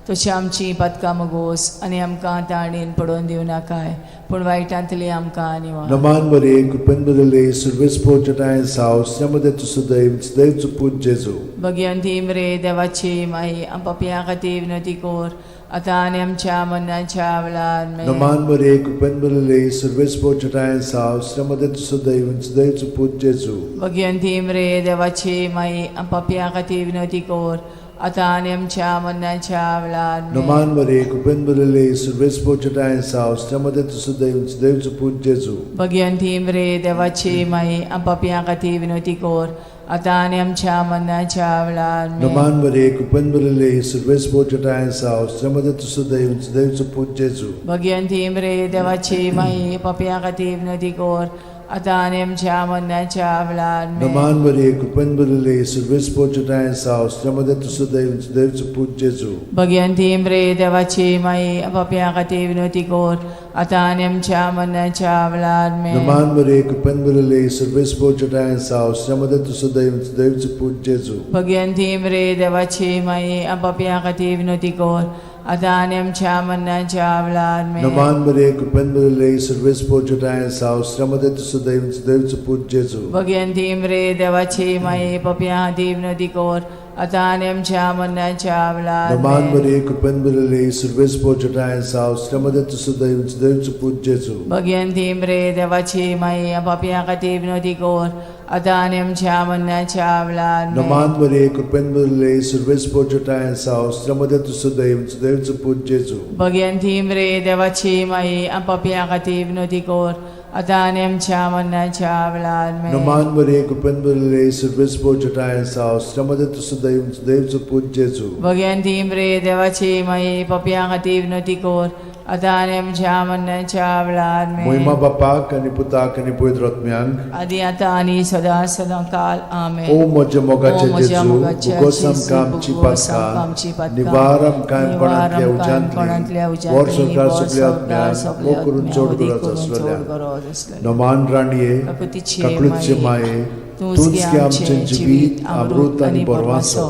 तशी आमची पदकां मुगोस आनी आमकां ताणेन पडोवन दिवं नाकाय पूण वायटांतली आमकां निवार. नमान मरिये, कृपेन भरिल्ले, सुरवेस पोजटायन साव, मध्ये तूं सुदैव देवचो पूत जेजू. भगयंती रे देवाची माई पपयां खातीर विनवती कर आतां आनी आमच्या मरणाच्या वेळार आमेन. नमान मरिये, कृपेन भरिल्ले, सुरवेस पोजटायन साव, मध्ये तूं सुदैव देवचो पूत जेजू. भगयंती रे देवाची माई पपयां खातीर विनवती कर आतां आनी आमच्या मरणाच्या वेळार आमेन. नमान मरिये, कृपेन भरिल्ले, सुरवेस पोजटायन साव, मध्ये तूं सुदैव देवचो पूत जेजू. भगयंती रे देवाची माई पपयां खातीर विनवती कर आतां आनी आमच्या मरणाच्या वेळार आमेन. नमान मरिये, कृपेन भरिल्ले, सुरवेस पोजटायन साव, मध्ये तूं सुदैव देवचो पूत जेजू. भगयंती रे देवाची माई पपयां खातीर विनवती कर आतां आनी आमच्या मरणाच्या वेळार आमेन. नमान मरिये, कृपेन भरिल्ले, सर्वेस्पर तुज्या साव, स्त्रियां मदें तूं सुदैव, सुदैव पूत जेजू. भगवंती मरिये देवाची माई, पापयां खातीर विनवती कर, आतां आनी आमच्या मरणाच्या वेळार आमेन. नमान मरिये, कृपेन भरिल्ले, सर्वेस्पर तुज्या साव, स्त्रियां मदें तूं सुदैव, सुदैव पूत जेजू. भगवंती मरिये देवाची माई, पापयां खातीर विनवती कर, आतां आनी आमच्या मरणाच्या वेळार आमेन. नमान मरिये, कृपेन भरिल्ले, सर्वेस्पर तुज्या साव, स्त्रियां मदें तूं सुदैव, सुदैव पूत जेजू. भगवंती मरिये देवाची माई, पापयां खातीर विनवती कर, आतां आनी आमच्या मरणाच्या वेळार नमान आमेन. मरिये, कृपेन भरिल्ले, सर्वेस्पर तुज्या साव, स्त्रियां मदें तूं सुदैव, सुदैव पूत जेजू. भगवंती मरिये देवाची माई, पापयां खातीर विनवती कर, आतां आनी आमच्या मरणाच्या वेळार आमेन. नमान मरिये, कृपेन भरिल्ले, सर्वेस्पर तुज्या साव, स्त्रियां मदें तूं सुदैव, सुदैव पूत जेजू. भगवंती मरिये देवाची माई, पापयां खातीर विनवती कर, आतां आनी आमच्या मरणाच्या वेळार आमेन. नमान मरिये, कृपेन भरिल्ले, सर्वेस्पर तुज्या साव, स्त्रियां मदें तूं सुदैव, सुदैव पूत जेजू. भगवंती मरिये देवाची माई, पापयां खातीर विनवती कर, आतां आनी आमच्या मरणाच्या वेळार आमेन. मोहिमा बापाक आनी पुताक आनी पवित्र आत्म्यांक, आदी आतां आनी सदां सदां काल आमेन. ओ म्हज्या मोगाचे ओ म्हज्या जेजू, मोगाचे भोगोस जेजू, आमकां आमची भोगोस आमकां आमची पातकां, पातकां, निवार आमकां निवार कोणांतल्या आमकां कोणांतल्या उज्यांतली, उज्यांतली, वर संवसार वर सगल्या संवसार आत्म्यांक, सगल्या मोग करून आत्म्यांक, चड मोग गरज करून आसलेल्या. चड गरज आसलेल्या. नमान राणये, काकुतीचे काकुळचे माये, माये, तूंच तूंच गे गे आमचें आमचें जिवीत, जिवीत, अमृत आनी बरवासो.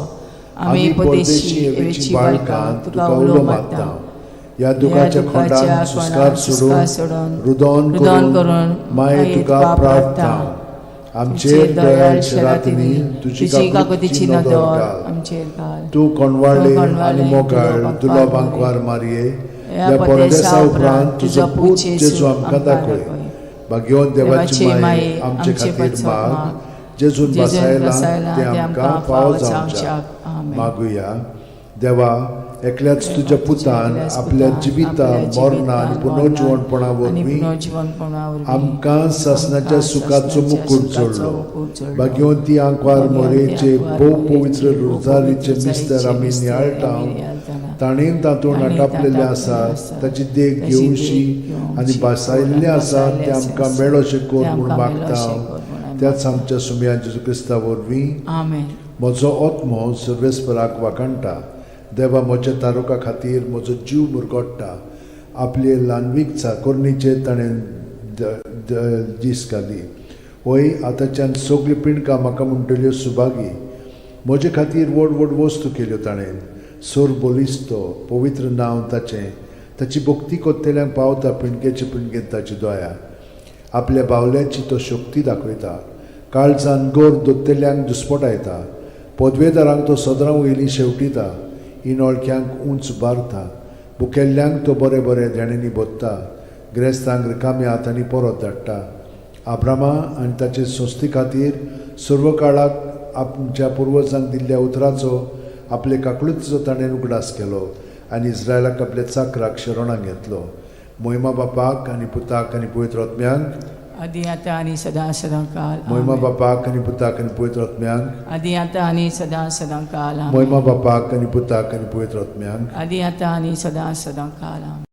आमी परदेशी एवेची बाळकां तुका उलो मारता. ह्या दुखाच्या खोंडान सुस्कार सोडून, रुदोन रुदोन करून करून माये तुका प्रार्थना. आमचेर दयाळ शरातींनी तुजी तुजी काकुतीची काकुतीची नदर नदर घाल. आमचेर घाल. तूं कोणवाळे तूं कोणवाळे आनी मोगाळ दुलो दुलो बांकवार बांकवार मारये, ह्या ह्या परदेसा परदेसा उपरांत उपरांत तुजो तुजो पूत पूत जेजू जेजू आमकां आमकां दाखय. दाखय. भाग्यवंत देवाची देवाची माये, माये, आमचे आमचे खातीर पासत माग, माग, जेजून जेजून बसायलां बसायलां तें तें आमकां आमकां फावो फावो जावच्याक. जावच्याक. आमेन. मागुया. देवा, एकल्याच तुज्या पुतान एकल्याच आपल्या पुतान जिविता, आपल्या मरणा आनी जिवितान, पुनर्जिवणपणा मरणान आनी वरवीं पुनर्जिवणपणा वरवीं आमकां सासणाच्या आमकां सुखाचो सासणाच्या मुकूट सुखाचो जोडलो. मुकूट जोडलो. भाग्यवंती आंकवार भाग्यवंती मोरेचे आंकवार भोव मोरेचे पवित्र भोव रोजारीचे पवित्र मिस्तर रोजारीचे आमी मिस्तर नियाळटा, आमी नियाळटाना, ताणें तातूंत ताणें आटापलेलें तातूंत आसा, आसा, ताची देख ताची देख घेवची आनी घेवची भासायल्लें आनी आसा भासायल्लें तें आमकां आसा मेळोशें कर तें म्हूण आमकां मागता. मेळोशें कर म्हूण आमी त्याच आमच्या सुमया जेजू क्रिस्ता वरवीं. आमेन. म्हजो आत्मो सर्वेस्पराक वाखाणटा, देवा म्हज्या तारुका खातीर म्हजो जीव मुरगोडटा. आपले ल्हानवीक चाकोरणीचेर ताणें दीस घाली. वय आतांच्यान सगळीं पिंडकां म्हाका म्हणटल्यो सुभागी. म्हजे खातीर व्हड व्हड वस्तू केल्यो ताणें. सोर बलिस्तो पवित्र नांव ताचें, ताची भक्ती कोत्तेल्यांक पावता पिंडकेचे पिंडकेन ताची दया. आपल्या बावल्याची तो शक्ती दाखयता, काळजान गोर दोत्तेल्यांक दुस्पटायता. पदवेदारांक तो सदरां वयली शेवटिता, इनोळख्यांक उंच बारता. भुकेल्ल्यांक तो बरें बरें देण्यांनी भोत्ता, ग्रेस्तांक रिकाम्या हातांनी परत धाडटा. आब्रामा आनी ताचे संस्थे खातीर सर्व काळाक आमच्या पुर्वजांक दिल्ल्या उतराचो आपले काकळुतीचो ताणें उगडास केलो आनी इस्रायलाक आपल्या चाकराक शरणाक घेतलो. मोहिमा बापाक आनी पुताक आनी पवित्र आत्म्यांक, आदी आतां आनी सदां सदां काल. मोहिमा आमेन. बापाक आनी पुताक आनी पवित्र आत्म्यांक, आदी आतां आनी सदां सदां काल. आमेन. मोहिमा बापाक आनी पुताक आनी पवित्र आत्म्यांक, आदी आतां आनी सदां सदां काल. आमेन.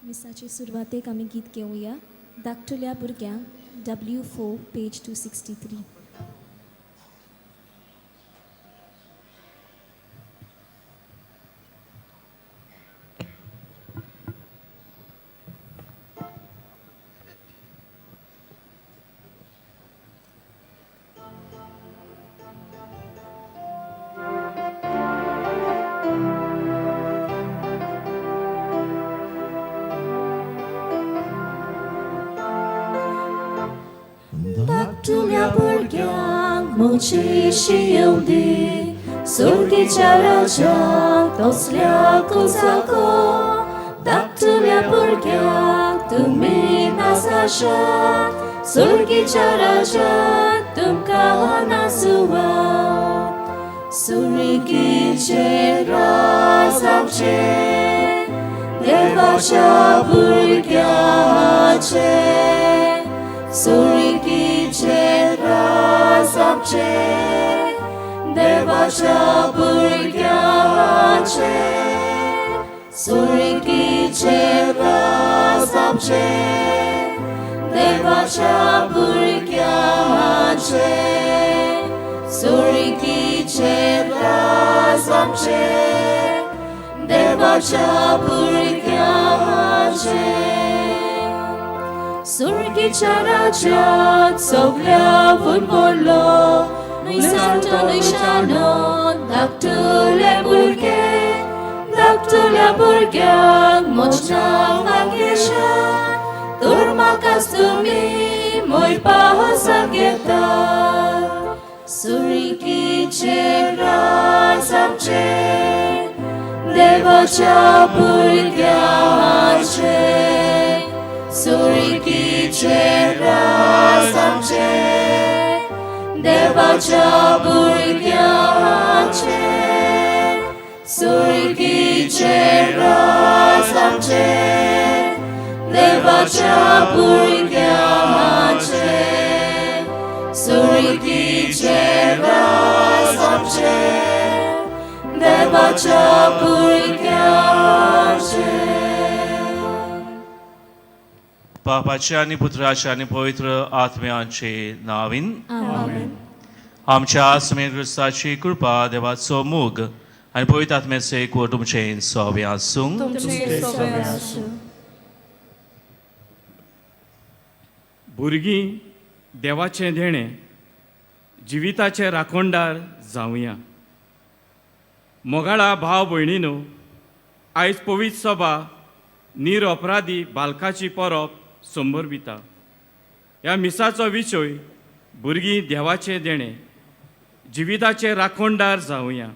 मिसाचे सुरवातेक आमी गीत घेवया धाकटुल्या भुरग्यांक W4 page 263. धाकटुल्या भुरग्यांक म्हजेशी येवंदी सुर्गीच्या राजाक तसल्या जागो. धाकटुल्या भुरग्यांक तुमी नासाशात सुर्गीच्या राजाक तुमकां नासुवात. सुर्गीचें राज आमचें देवाच्या भुरग्यांचें. सुर्गीचें राज आमचें देवाच्या भुरग्यांचें. सुर्गीचें राज आमचें देवाच्या भुरग्यांचें. सुर्गीचें राज आमचें देवाच्या भुरग्यांचें. सुर्गीच्या राज्यात सगळ्या व्हडलो न्हय सांतो न्हय शाणो धाकटुले भुरगे. धाकटुल्या भुरग्यांक म्हज्या भाग्यशात तर म्हाकाच तुमी मोय पावसाक घेतात. सुर्गीचें राज आमचें देवाच्या भुरग्यांचें. सुर्गीचें राज आमचें देवाच्या भुरग्यांचें. सुर्गीचें राज आमचें देवाच्या भुरग्यांचें. सुर्गीचें राज आमचें देवाच्या भुरग्यांचें. बापाच्या आनी पुत्राच्या आनी पवित्र आत्म्याचे नांवान आमेन. आमच्या आसमेन क्रिस्ताची कृपा, देवाचो मोग आनी पवित्र आत्म्याचो एकवट तुमचें सोबें आसूं. तुमचें सोबें आसूं. भुरगीं देवाचें देणें जिविताचे राखणदार जावया. मोगाळा भाव भयणीनो, आयज पवित्र सभा निरअपराधी बालकाची परब संबरविता. ह्या मिसाचो विशय भुरगीं देवाचें देणें जिविताचे राखणदार जावया.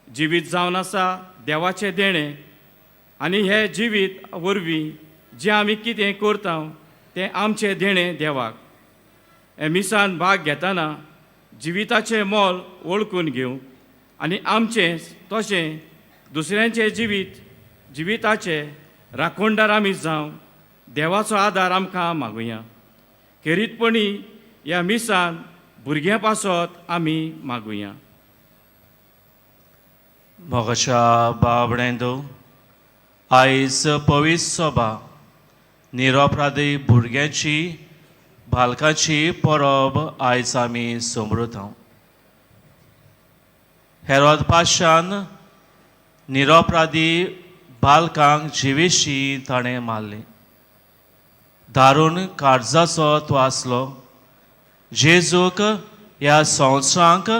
जिवीत जावन आसा देवाचें देणें आनी हे जिवीत वरवीं जें आमी कितें करता तें आमचें देणें देवाक. हे मिसान भाग घेतना जिविताचें मोल वळखून घेवंक आनी आमचें तशें दुसऱ्यांचें जिविताचे राखणदार आमी जावं देवाचो आदार आमकां मागुया. खेरीतपणी ह्या मिसान भुरग्यां पासत आमी मागुया. मोगाच्या बाबड्यांदो, आयज पवित्र सभा निरपराधी भुरग्यांची बालकाची परब आयज आमी समृता. हेरोद पाशान निरपराधी बालकांक जिवेशी ताणें मारलें. दारून काळजाचो तो आसलो. जेजूक ह्या संवसारांक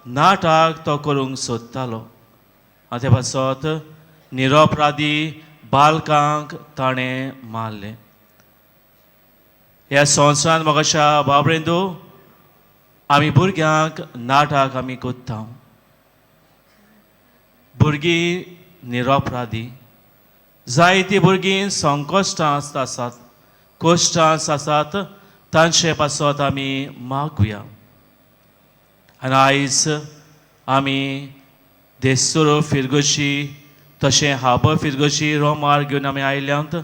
नाटाक तो करूंक सोदतालो आनी ते पासत निरपराधी बालकांक ताणें मारलें. ह्या संवसारांत मोगाच्या बाबरेंदू आमी भुरग्यांक नाटाक आमी कोत्ता. भुरगीं निरपराधी जायतीं भुरगीं संकश्टां आसात, कश्टां आसात, तांचे पासत आमी मागुया. आनी आयज आमी देस्तुरो फिरगोशी तशें हाबर फिरगोशी रोमार घेवन आमी आयल्यात.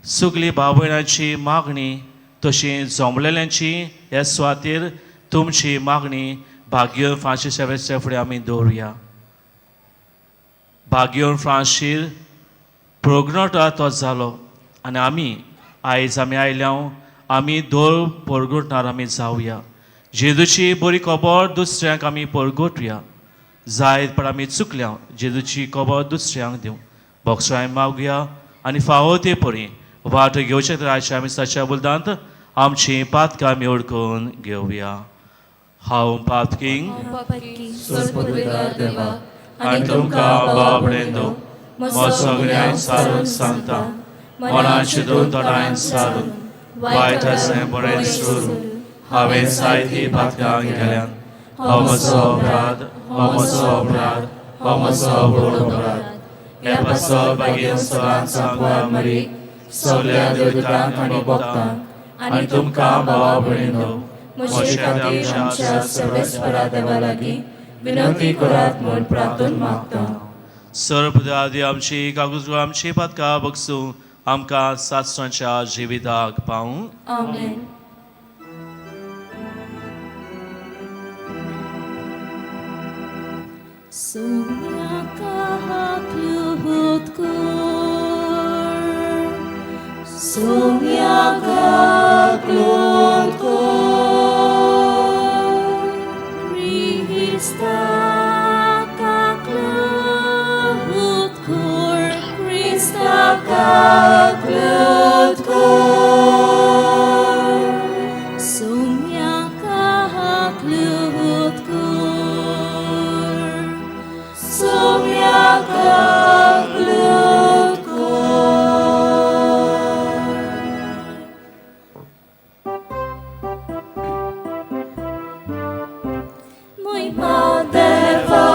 सगळी भाव भयणांची मागणी तशी जमलेल्यांची ह्या सुवातेर तुमची मागणी भाग्य फ्रांसीस फुडें आमी दवरुया. भाग्योन फ्रांशीर प्रोगनोटा तो जालो आनी आमी आयज आमी आयल्या आमी धर्म परगटणार आमी जावया. जेजूची बरी खबर दुसऱ्यांक आमी परगटया. जायत पण आमी चुकल्या जेजूची खबर दुसऱ्यांक दिवं बोक्षाय मागया आनी फावो ते परी वाट घेवचे तर आयच्या आमी साच्या बुलदांत आमची पातकां आमी ओळखून घेवया. हांव पातकींग आनी तुमकां बाबडेंदो म्हजो सगळ्यांक सारून सांगता मनाचे दोन तोंडान सारून वायट अशें बरें सोडून हांवें जायतीं पातकां केल्यात. हो म्हजो अपराध, हो म्हजो अपराध, हो म्हजो व्हड अपराध. हे पासत बागेन सदांच सांगवा मरी सगळ्या देवतांक आनी भक्तांक आनी तुमकां भावा भयणींनो म्हजे खातीर आमच्या सर्वेस्परा देवा लागीं विनंती करात म्हूण प्रार्थना मागता. सर्वदादी आमची कागूज आमची पातकां बगसूं आमकां सासणाच्या जिविताक पावूं. आमेन. Sumya kaklut kur, sumya kaklut kur, Krista kaklut kur, Krista kaklut kur, sumya kaklut kur, sumya kaklut kur. Muy deva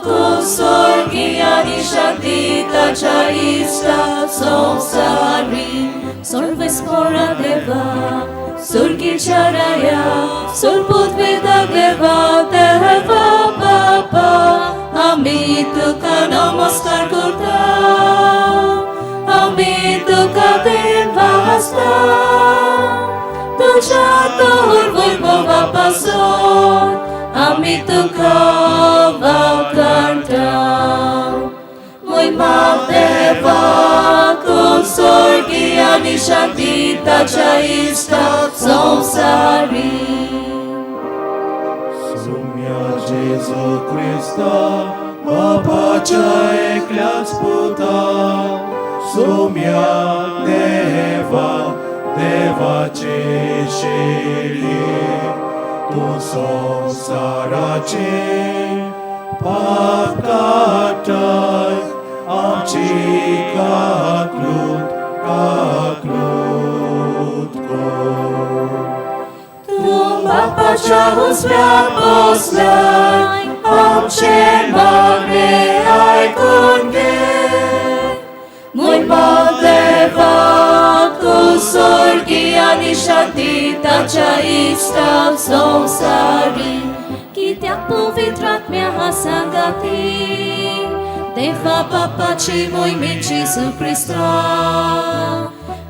tu sorgiyani shanti tacha ista samsari sarvespora deva surgi charaya surpudveda deva deva baba ami tuka namaskar korta ami tuka deva hasta tuja tur vaibhava pasot ami tuka vakarta Muy deva kun sorgiyani shanti tacha ista samsari. Sumya Jesu Krista Bapacha eklas puta Sumya Deva Devache sheli Tu samsarache Pap katay Amchi kaklut kaklut kor. Tu bapacha husvya poslay Amche magne aikunge Muy deva tu sorgiyani shanti tacha ista samsari Kityak pavitratmya sangati Deva papachi muy min Jesu Krista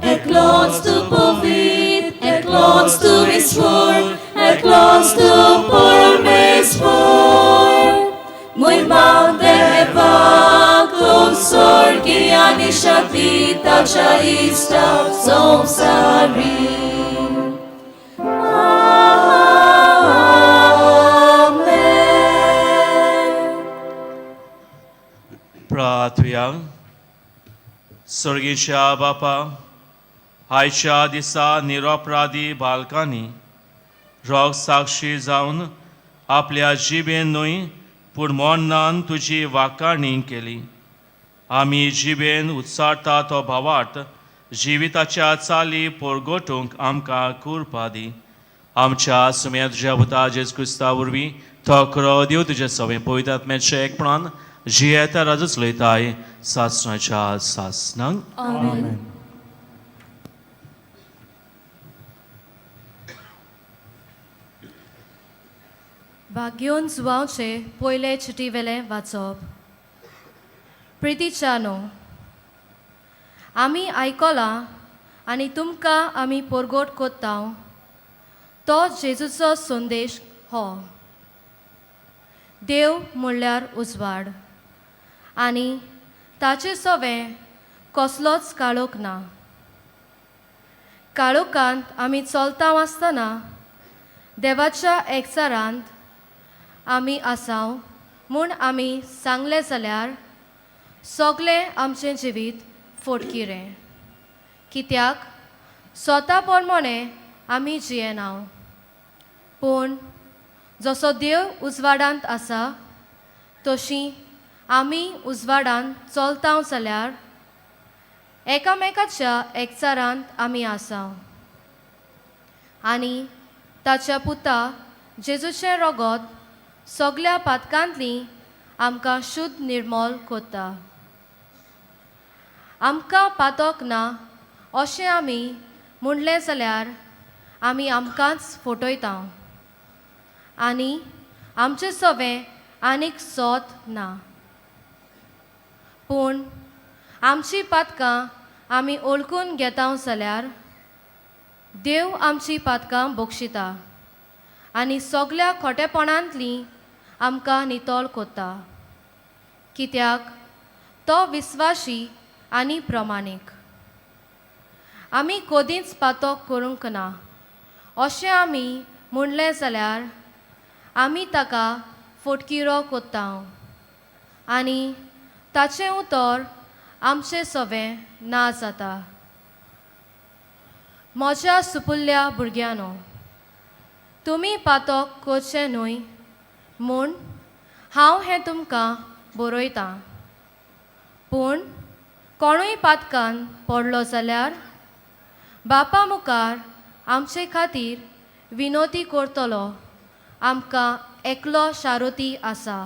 Eklons tu pavit, eklons tu Ishwar, eklons tu Parameshwar. Muy deva kun sorgiyani shanti tacha ista samsari. Amen. प्रार्थुया. सर्गीच्या बापा आयच्या दिसा निरपराधी बालकांनी रोग साक्षी जावन आपल्या जिबेन न्हय पूण मरणान तुजी वाकाणी केली. आमी जिबेन उत्सारता तो भावार्थ जिविताच्या चाली परगटूंक आमकां कृपा दी. आमच्या सुम्या तुज्या पुता जेजू क्रिस्ता वरवीं तो खरो देव तुज्या सवें पवित्र आत्म्याच्या एकपणान जियेता राजूच लयताय सासणाच्या सासणांक. आमेन. भाग्योन जुवांवचे पयले चिटी वेलें वाचप. प्रितीच्यानो, आमी आयकलां आनी तुमकां आमी परगट कोत्ता तो जेजूचो संदेश हो. देव म्हणल्यार उजवाड आनी ताचे सवें कसलोच काळोख ना. काळोखांत आमी चलता आसतना देवाच्या एकचारांत आमी आसाव म्हूण आमी सांगलें जाल्यार सगळें आमचें जिवीत फोटकिरें, कित्याक स्वता प्रमाणें आमी जियेना. पूण जसो देव उजवाडांत आसा तशी आमी उजवाडांत चलता जाल्यार एकामेकाच्या एकचारांत आमी आसा आनी ताच्या पुता जेजूचें रगत सगल्या पातकांतली आमकां शुद्ध निर्मोल कोत्ता. आमकां पातक ना अशें आमी म्हणलें जाल्यार आमी आमकांच फटयता आनी आमचें सवें आनीक सोत ना. पूण आमची पातकां आमी ओळखून घेता जाल्यार देव आमची पातकां बक्षिता आनी सगल्या खोटेपणांतली आमकां नितळ कोत्ता, कित्याक तो विस्वाशी आनी प्रमाणीक. आमी कदींच पातक करूंक ना अशें आमी म्हणलें जाल्यार आमी ताका फोटकिरो कोत्ता आनी ताचें उतर आमचें सवें ना जाता. म्हज्या सुपुल्ल्या भुरग्यांनो, तुमी पातक करचें न्हय म्हूण हांव हें तुमकां बरयतां. पूण कोणूय पातकान पडलो जाल्यार बापा मुखार आमचे खातीर विनोती करतलो आमकां एकलो शारोती आसा,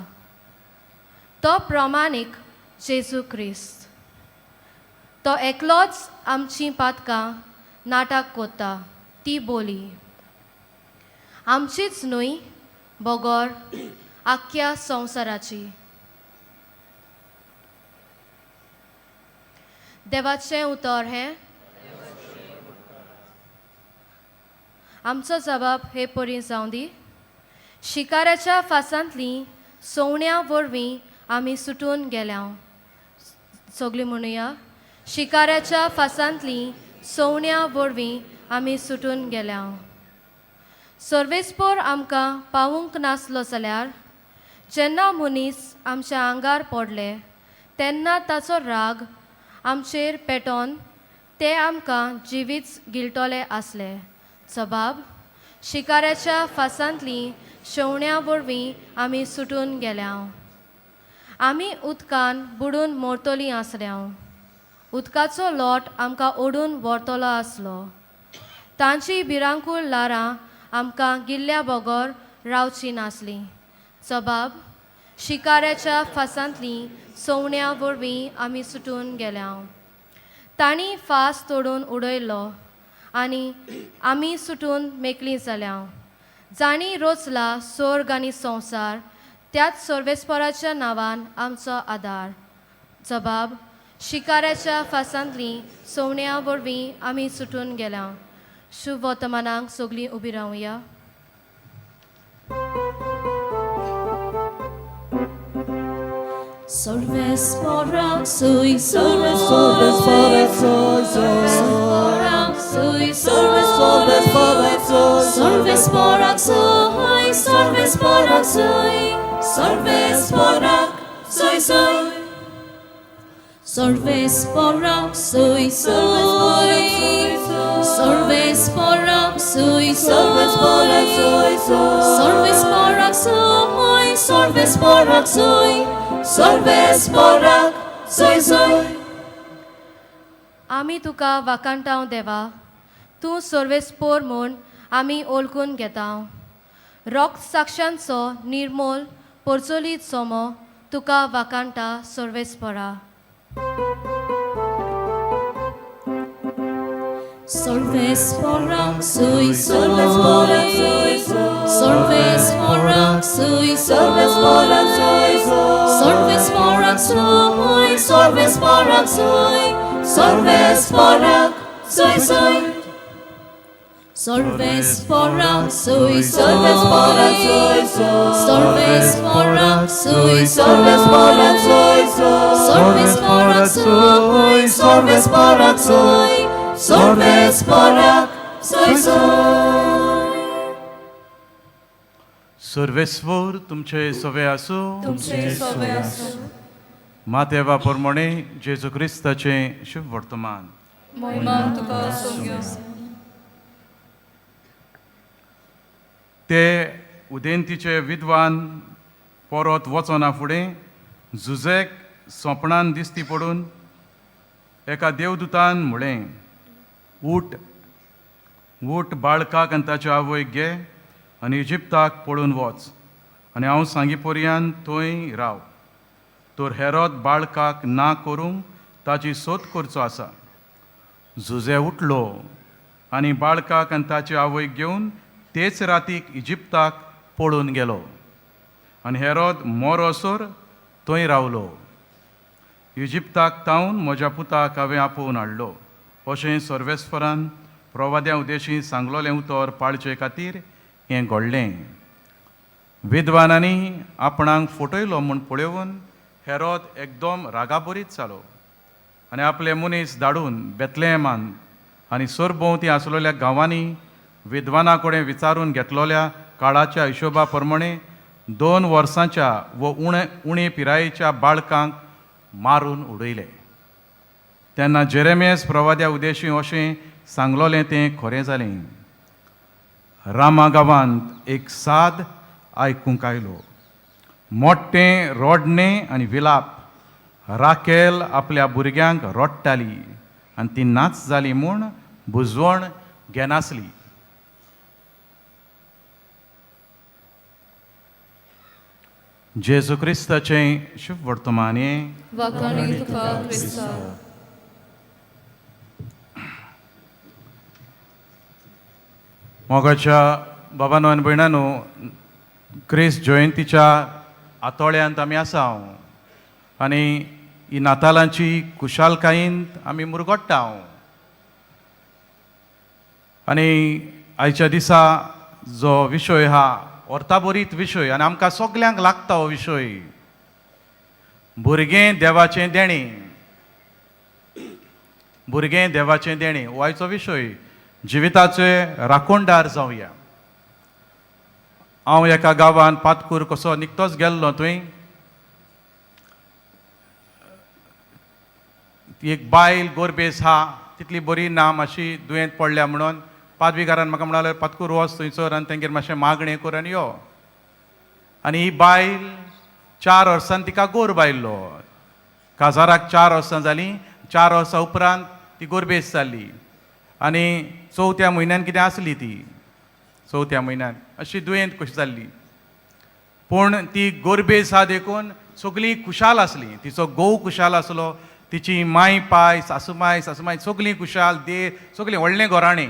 तो प्रमाणीक जेजू क्रिस्त. तो एकलोच आमची पातकां नाटक कोत्ता ती बोली आमचीच न्हय बगर आख्ख्या संवसाराची. देवाचें उतर हें. आमचो जबाब हे परी जावं दी. शिकाऱ्याच्या फासांतली सवण्या वरवीं आमी सुटून गेल्या. सगळीं म्हणुया, शिकाऱ्याच्या फासांतली सवण्या वरवीं आमी सुटून गेल्या. सर्वेस्पोर आमकां पावूंक नासलो जाल्यार जेन्ना मनीस आमच्या आंगार पडले तेन्ना ताचो राग आमचेर पेटोन ते आमकां जिवीच गिळटले आसले. जबाब, शिकाऱ्याच्या फासांतली शेवण्या वरवीं आमी सुटून गेल्या. आमी उदकान बुडून मरतलीं आसल्या. उदकाचो लोट आमकां ओडून व्हरतलो आसलो. तांची भिरांकूळ ल्हारां आमकां गिल्ल्या बगर रावची नासली. जबाब, शिकाऱ्याच्या फासांतली सवण्या वरवीं आमी सुटून गेल्या. तांणी फास तोडून उडयलो आनी आमी सुटून मेकळीं जाल्या. जांणी रोचला स्वर्ग आनी संवसार त्याच सर्वेस्पराच्या नांवान आमचो आदार. जबाब, शिकाऱ्याच्या फासांतली सवण्या वरवीं आमी सुटून गेल्या. शुभ वर्तमानाक सगळीं उबी रावया. Sorves sui, sorves soy, sui, sorves sorves sui, sorves sui, sorves sui, sui. Sorves sui, sui, sorves sui, sorves sui, sorves sui, sorves sui, sui. आमी तुका वाखाणटांव देवा, तूं सर्वेस्पोर म्हूण आमी ओळखून घेतांव. रोक्त साक्षांचो निर्मोल परचोलीत सोमो तुका वाखाणटा सर्वेस्पोरा. Sorves sui, sorves sorves sui, sorves sorves sui, sorves sui, sorves sui, sui. Sorves sui, sorves sorves sui, sorves सर्वेस्पराक सोय, सर्वेस्पराक सोय, सर्वेस्पराक सोय सोय. सर्वेस्वर तुमचे सवे आसूं. तुमचे सवे आसूं. मातेवा प्रमाणे जेजू क्रिस्ताचें शुभ वर्तमान. मोहिमा तुका सोम्यो. ते उदेंतीचे विद्वान परत वचना फुडें झुजेक सोंपणान दिसती पडून एका देवदूतान म्हळें, उठ उठ, बाळकाक आनी ताचे आवयक घे आनी इजिप्ताक पळून वच आनी हांव सांगी पर्यंत थंय राव. तर हेरोद बाळकाक ना करूंक ताची सोद करचो आसा. झुजे उठलो आनी बाळकाक आनी ताची आवयक घेवन तेच रातीक इजिप्ताक पळून गेलो आनी हेरोद मोरोसर थंय रावलो. इजिप्ताक तावन म्हज्या पुताक हांवें आपोवन हाडलो अशें सर्वेस्परान प्रवाद्या उदेशी सांगलोलें उतर पाळचे खातीर हें घडलें. विद्वानांनी आपणाक फटयलो म्हूण पळोवन हेरोद एकदम रागाबरीत जालो आनी आपले मनीस धाडून बेतलेमान आनी सरभोंवती आसलेल्या गांवांनी विद्वाना कडेन विचारून घेतलोल्या काळाच्या हिशोबा प्रमाणे 2 वर्सांच्या व उणे उणे पिरायेच्या बाळकांक मारून उडयले. तेन्ना जेरेमियस प्रवाद्या उदेशी अशें सांगलोलें तें खरें जालें. रामा गांवांत एक साद आयकूंक आयलो, मोठें रोडणें आनी विलाप. राकेल आपल्या भुरग्यांक रडटाली आनी ती नाच जाली म्हूण बुजवण घेनासली. जेजू क्रिस्ताचें शुभ वर्तमान. वाखाणी तुका क्रिस्ता. मोगाच्या बाबानो आनी भयणानो, क्रिस्त जयंतीच्या आतोळ्यांत आमी आसा आनी ही नातालांची खुशालकायेंत आमी मुरगोट्टा. आनी आयच्या दिसा जो विशय आहा अर्थाबरीत विशय आनी आमकां सगल्यांक लागता हो विशय, भुरगें देवाचें देणें. भुरगें देवाचें देणें हो आयचो विशय. जिविताचे राखणदार जावया. हांव एका गांवांत पातकूर कसो निकतोच गेल्लो, थंय ती एक बायल गोरबेस आहा, तितली बरी ना, मातशी दुयेंत पडल्या म्हणून पादवीकारान म्हाका म्हणाले पातकूर वच थंयसर आनी तेंगेर मातशें मागणें कर आनी यो. आनी ही बायल 4 वर्सां तिका गोरब आयिल्लो. काजाराक 4 वर्सां जालीं, 4 वर्सां उपरांत ती गोरबेस जाली आनी 4थ्या म्हयन्यान कितें आसली ती, 4थ्या म्हयन्यान अशी दुयेंत कशी जाल्ली. पूण ती गोरबेस आहा देखून सगळीं खुशाल आसली. तिचो घोव खुशाल आसलो, तिची माय पाय सासूमाय सासूमाय सगळीं खुशाल, देर सगळीं व्हडलें घराणें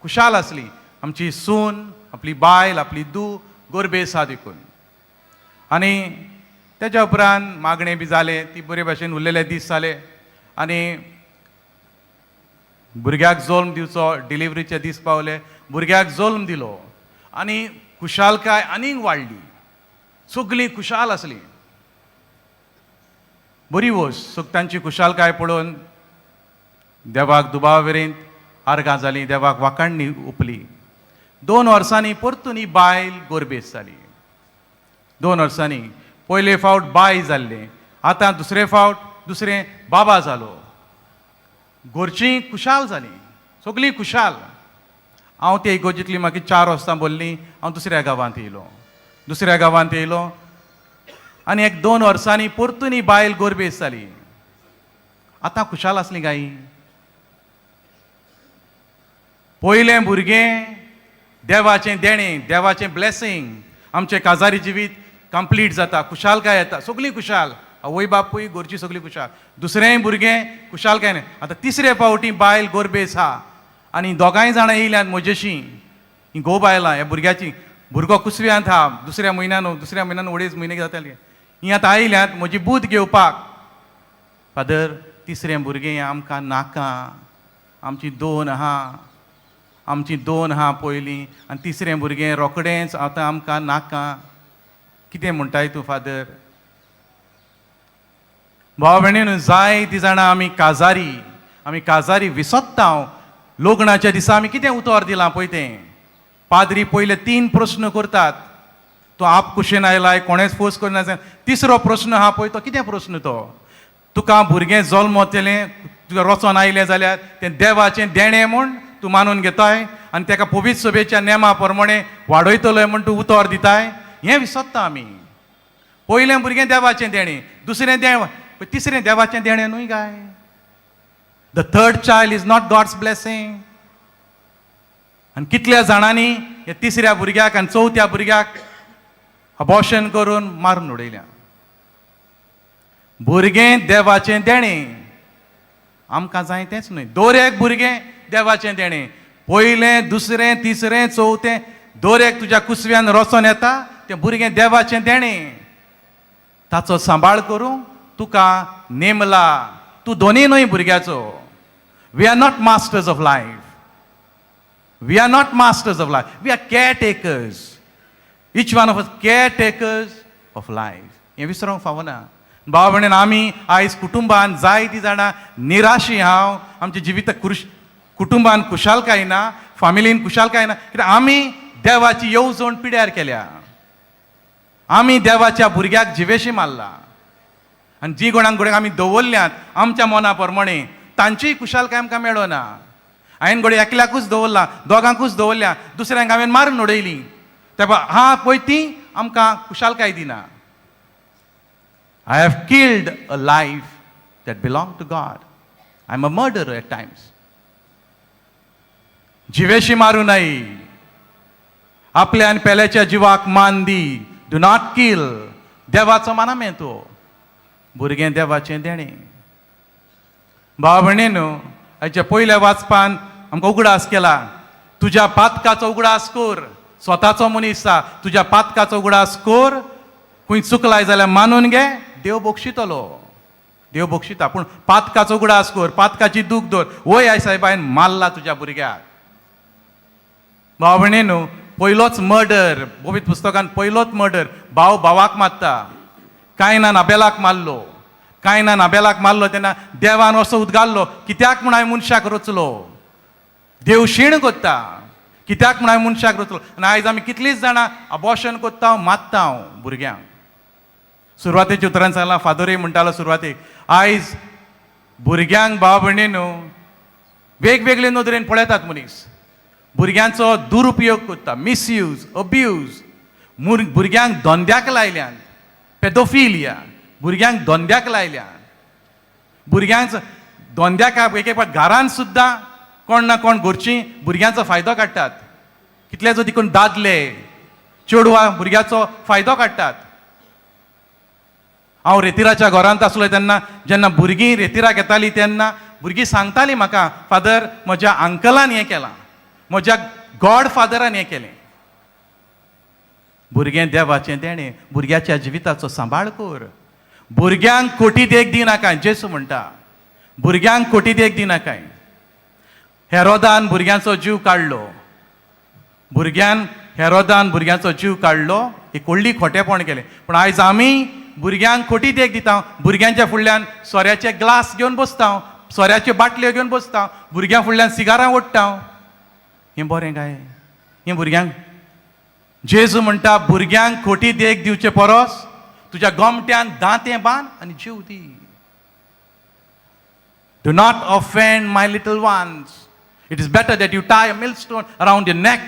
खुशाल आसली. आमची सून, आपली बायल, आपली धूव गोरबेस आहा देखून. आनी तेज्या उपरांत मागणें बी जालें, ती बरे भाशेन उरलेले दीस जाले आनी भुरग्याक जल्म दिवचो, डिलिवरीचे दीस पावले, भुरग्याक जल्म दिलो आनी खुशालकाय आनीक वाडली. सगळीं खुशाल आसली. बरी वस्त तांची खुशालकाय पळोवन देवाक दुबाव आर्गां जालीं, देवाक वाखाणणी उपली. 2 वर्सांनी परतून ही बायल गोरबेस जाली. 2 वर्सांनी पयले फावट बाय जाल्लें, आतां दुसरे फावट दुसरें बाबा जालो. घरचीं खुशाल जालीं, सगळीं खुशाल. हांव ते इगोर्जींतली मागीर 4 वर्सां भरलीं, हांव दुसऱ्या गांवांत येयलो. दुसऱ्या गांवांत येयलो आनी 1-2 वर्सांनी परतून ही बायल गोरबेस जाली. आतां खुशाल आसली काय? पयलें भुरगें देवाचें देणें, देवाचें ब्लेसींग, आमचें काजारी जिवीत कंप्लीट जाता, खुशालकाय येता, सगळीं खुशाल, आवय बापूय घरची सगळीं खुशाल. दुसरेंय भुरगें खुशालकाय न्ही. आतां तिसरे फावटी बायल गोरबेस आहा आनी दोगांय जाणां येयल्यात म्हजेशी, ही घोव बायलां ह्या भुरग्याची, भुरगो कुसव्यांत आहा, दुसऱ्या म्हयन्यान, दुसऱ्या म्हयन्यान 2.5 म्हयने जाताले. ही आतां आयल्यात म्हजी बूद घेवपाक. फादर, तिसरें भुरगें आमकां नाका, आमची 2 आहा, आमची 2 आहा पयलीं आनी तिसरें भुरगें रोखडेंच आतां आमकां नाका. कितें म्हणटाय तूं फादर? भाव भयणीन, जायतीं जाणां आमी काजारी, आमी काजारी विसोत्ता. लग्नाच्या दिसा आमी कितें उतर दिलां पळय तें. पाद्री पयले 3 प्रस्न करतात. तूं आप कुशेन आयलाय, कोणेंच फोर्स करना. तिसरो प्रस्न आहा पळय तो कितें प्रस्न तो, तुका भुरगें जल्मतलें, तुका रचोन आयलें जाल्यार तें देवाचें देणें म्हूण तूं मानून घेताय आनी तेका पवित्र सभेच्या नेमा प्रमाणे वाडयतलोय म्हूण तूं उतर दिताय. हें विसरता आमी. पयलें भुरगें देवाचें देणें, दुसरें देव, तिसरें देवाचें देणें न्हय काय. The third child is not God's blessing. आनी कितल्या जाणांनी ह्या तिसऱ्या भुरग्याक आनी चवथ्या भुरग्याक अबॉर्शन करून मारून उडयल्या. भुरगें देवाचें देणें, आमकां जाय तेंच न्हय. दर एक भुरगें देवाचें देणें. पयलें, दुसरें, तिसरें, चवथें, दर एक तुज्या कुसव्यान रचोन येता तें भुरगें देवाचें देणें. ताचो सांबाळ करूंक तुका नेमला. तूं दोनी न्हय भुरग्याचो. We are not masters of life. We are not masters of life. We are caretakers. Each one of us caretakers of life. हें विसरोंक फावना. भाव भयणीन, आमी आयज कुटुंबान जायतीं जाणां निराशी. हांव आमच्या जिविताक कुटुंबान खुशालकाय ना, फामिलीन खुशालकाय ना, कित्याक आमी देवाची येवजण पिड्यार केल्या. आमी देवाच्या भुरग्याक जिवेशी मारला आनी जी कोणाक घडये आमी दवरल्यात आमच्या मना प्रमाणे तांचीय खुशालकाय आमकां मेळना. हांवें घडये एकल्याकूच दवरला, दोगांकूच दवरल्या, दुसऱ्यांक हांवें मारून उडयली. तेपा हा पळय ती आमकां खुशालकाय दिना. I have killed a life that belong to God. I am a murderer at times. जिवेशी मारूं नये, आपल्या आनी पेल्याच्या जिवाक मान दी. Do not kill. देवाचो मानामे तो. भुरगें देवाचें देणें. भाव भयणीनो, आयच्या पयल्या वाचपान आमकां उगडास केला, तुज्या पातकाचो उगडास कर. स्वताचो मनीस आसा, तुज्या पातकाचो उगडास कर. खंय चुकलाय जाल्यार मानून घे, देव बक्षितलो, देव बक्षिता. पूण पातकाचो उगडास कर, पातकाची दूख दवर. वय I सायबान मारला तुज्या भुरग्याक. भाव भयणीनो, पयलोच मर्डर पवित्र पुस्तकान, पयलोच मर्डर, भाव भावाक मारता. कायनान आबेलाक मारलो. कायनान आबेलाक मारलो तेन्ना देवान असो उदगारलो, कित्याक म्हूण हांवें मनशाक रचलो. देव शीण करता, कित्याक म्हूण हांवें मनशाक रचलो. आनी आयज आमी कितलींच जाणां अबॉर्शन करता, मारता भुरग्यांक. सुरवातेच्या उतरान सांगलां, फादरूय म्हणटालो सुरवातेक, आयज भुरग्यांक भाव भयणीनो वेगवेगळे नदरेन पळयतात मनीस. भुरग्यांचो दुरुपयोग करता, मिसयूज, अब्यूज. भुरग्यांक धंद्याक लायल्यान, पेदोफिलिया, भुरग्यांक धंद्याक लायल्यान. भुरग्यांक धंद्याक एक एक फावट घरान सुद्दां कोण ना कोण घरचीं भुरग्यांचो फायदो काडटात. कितले जो देखून दादले चेडवां भुरग्याचो फायदो काडटात. हांव रेतिराच्या घरांत आसलो तेन्ना, जेन्ना भुरगीं रेतिराक येतालीं तेन्ना भुरगीं सांगतालीं म्हाका, फादर म्हज्या अंकलान हें केलां, म्हज्या गॉड फादरान हें केलें. भुरगें देवाचें देणें. भुरग्याच्या जिविताचो सांबाळ कर. भुरग्यांक खोटी देख दिनाकाय. जेसू म्हणटा, भुरग्यांक खोटी देख दिनाकाय. हेरोदान भुरग्यांचो जीव काडलो. भुरग्यान हेरोदान भुरग्यांचो जीव काडलो, एक व्हडली खोटेपण केलें. पूण आयज आमी भुरग्यांक खोटी देख दिता. भुरग्यांच्या फुडल्यान सोऱ्याचे ग्लास घेवन बसता, सोऱ्याच्यो बाटल्यो घेवन बसता, भुरग्यां फुडल्यान सिगारां ओडटा. हें बरें काय? हें भुरग्यांक जेजू म्हणटा, भुरग्यांक खोटी देख दिवचे परस तुज्या गोमट्यान दांतें बांद आनी जीव दी. Do not offend my little ones. It is better that you tie a millstone around your neck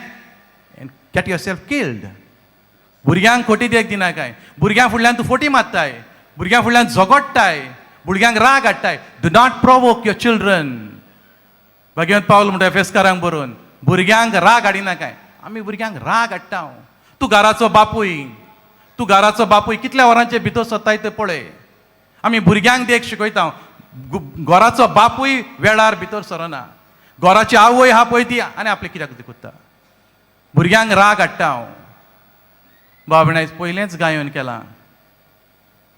and get yourself killed. भुरग्यांक खोटी देख दिनाकाय. भुरग्यां फुडल्यान तूं फोटी मारताय, भुरग्यां फुडल्यान झगडटाय, भुरग्यांक राग हाडटाय. Do not provoke your children. भाग्यवंत पावल म्हणटा एफेसकारांक बरोवन, भुरग्यांक राग हाडिनाकाय. आमी भुरग्यांक राग हाडटा. तूं घराचो बापूय, तूं घराचो बापूय कितल्या वरांचे भितर सोदताय तें पळय. आमी भुरग्यांक देख शिकयता, घराचो बापूय वेळार भितर सरना, घराची आवय आहा पळय ती आनी आपलें कित्याक करता. भुरग्यांक राग हाडटा हांव. बाबण आयज पयलेंच गायन केलां,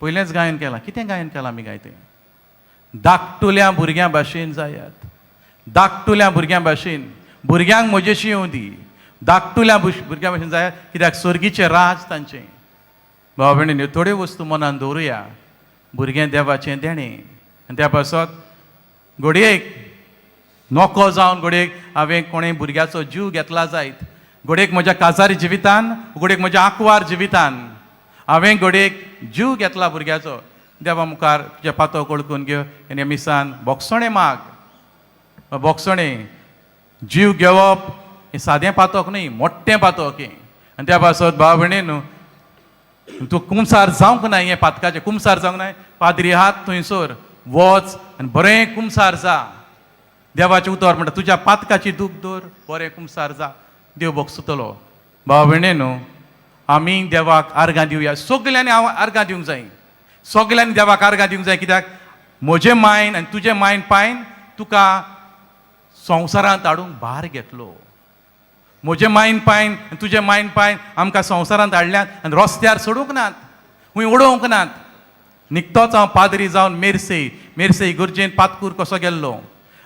पयलेंच गायन केलां. कितें गायन केलां आमी गायतें? धाकटुल्या भुरग्यां भाशेन जायात, धाकटुल्या भुरग्यां भाशेन. भुरग्यांक म्हजेशी येवं दी. धाकटुल्या भुरग्यां भाशेन जायात, कित्याक सर्गीचें राज तांचें. भाव भयणींनी, थोड्यो वस्तू मनान दवरुया. भुरगें देवाचें देणें. आनी त्या पासत घडयेक नको जावन घडयेक हांवें कोणें भुरग्याचो जीव घेतला जायत, घडयेक म्हज्या काजारी जिवितान, घडयेक म्हज्या आंकवार जिवितान हांवें घडयेक जीव घेतला भुरग्याचो, देवा मुखार तुजें पातक वळखून घेव आनी मिसान बोगसणें माग. बोगसणें जीव घेवप हें सादें पातक न्हय, मोट्टें पातक हें. आनी त्या पासत भाव भयणी न्हू तूं कुमसार जावंक ना, हें पातकाचें कुमसार जावंक ना, पाद्री हात थंयसर वच आनी बरें कुमसार जा. देवाचें उतर म्हणटा तुज्या पातकाची दूख दवर, बरें कुमसार जा, देव बोगसतलो. भाव भयणी न्हू आमी देवाक आर्गां दिवया, सगल्यांनी हांव आर्गां दिवंक जाय, सगल्यांनी देवाक आर्गां दिवंक जाय. कित्याक म्हजें मायन आनी तुजें मायन पायन तुका संवसारांत हाडूंक भार घेतलो. म्हजें मायन पायन आनी तुजें मायन पायन आमकां संवसारांत हाडल्यात आनी रस्त्यार सोडूंक नात, खंय उडोवंक नात. निकतोच हांव पाद्री जावन मेरसे इगर्जेन पातकूर कसो गेल्लो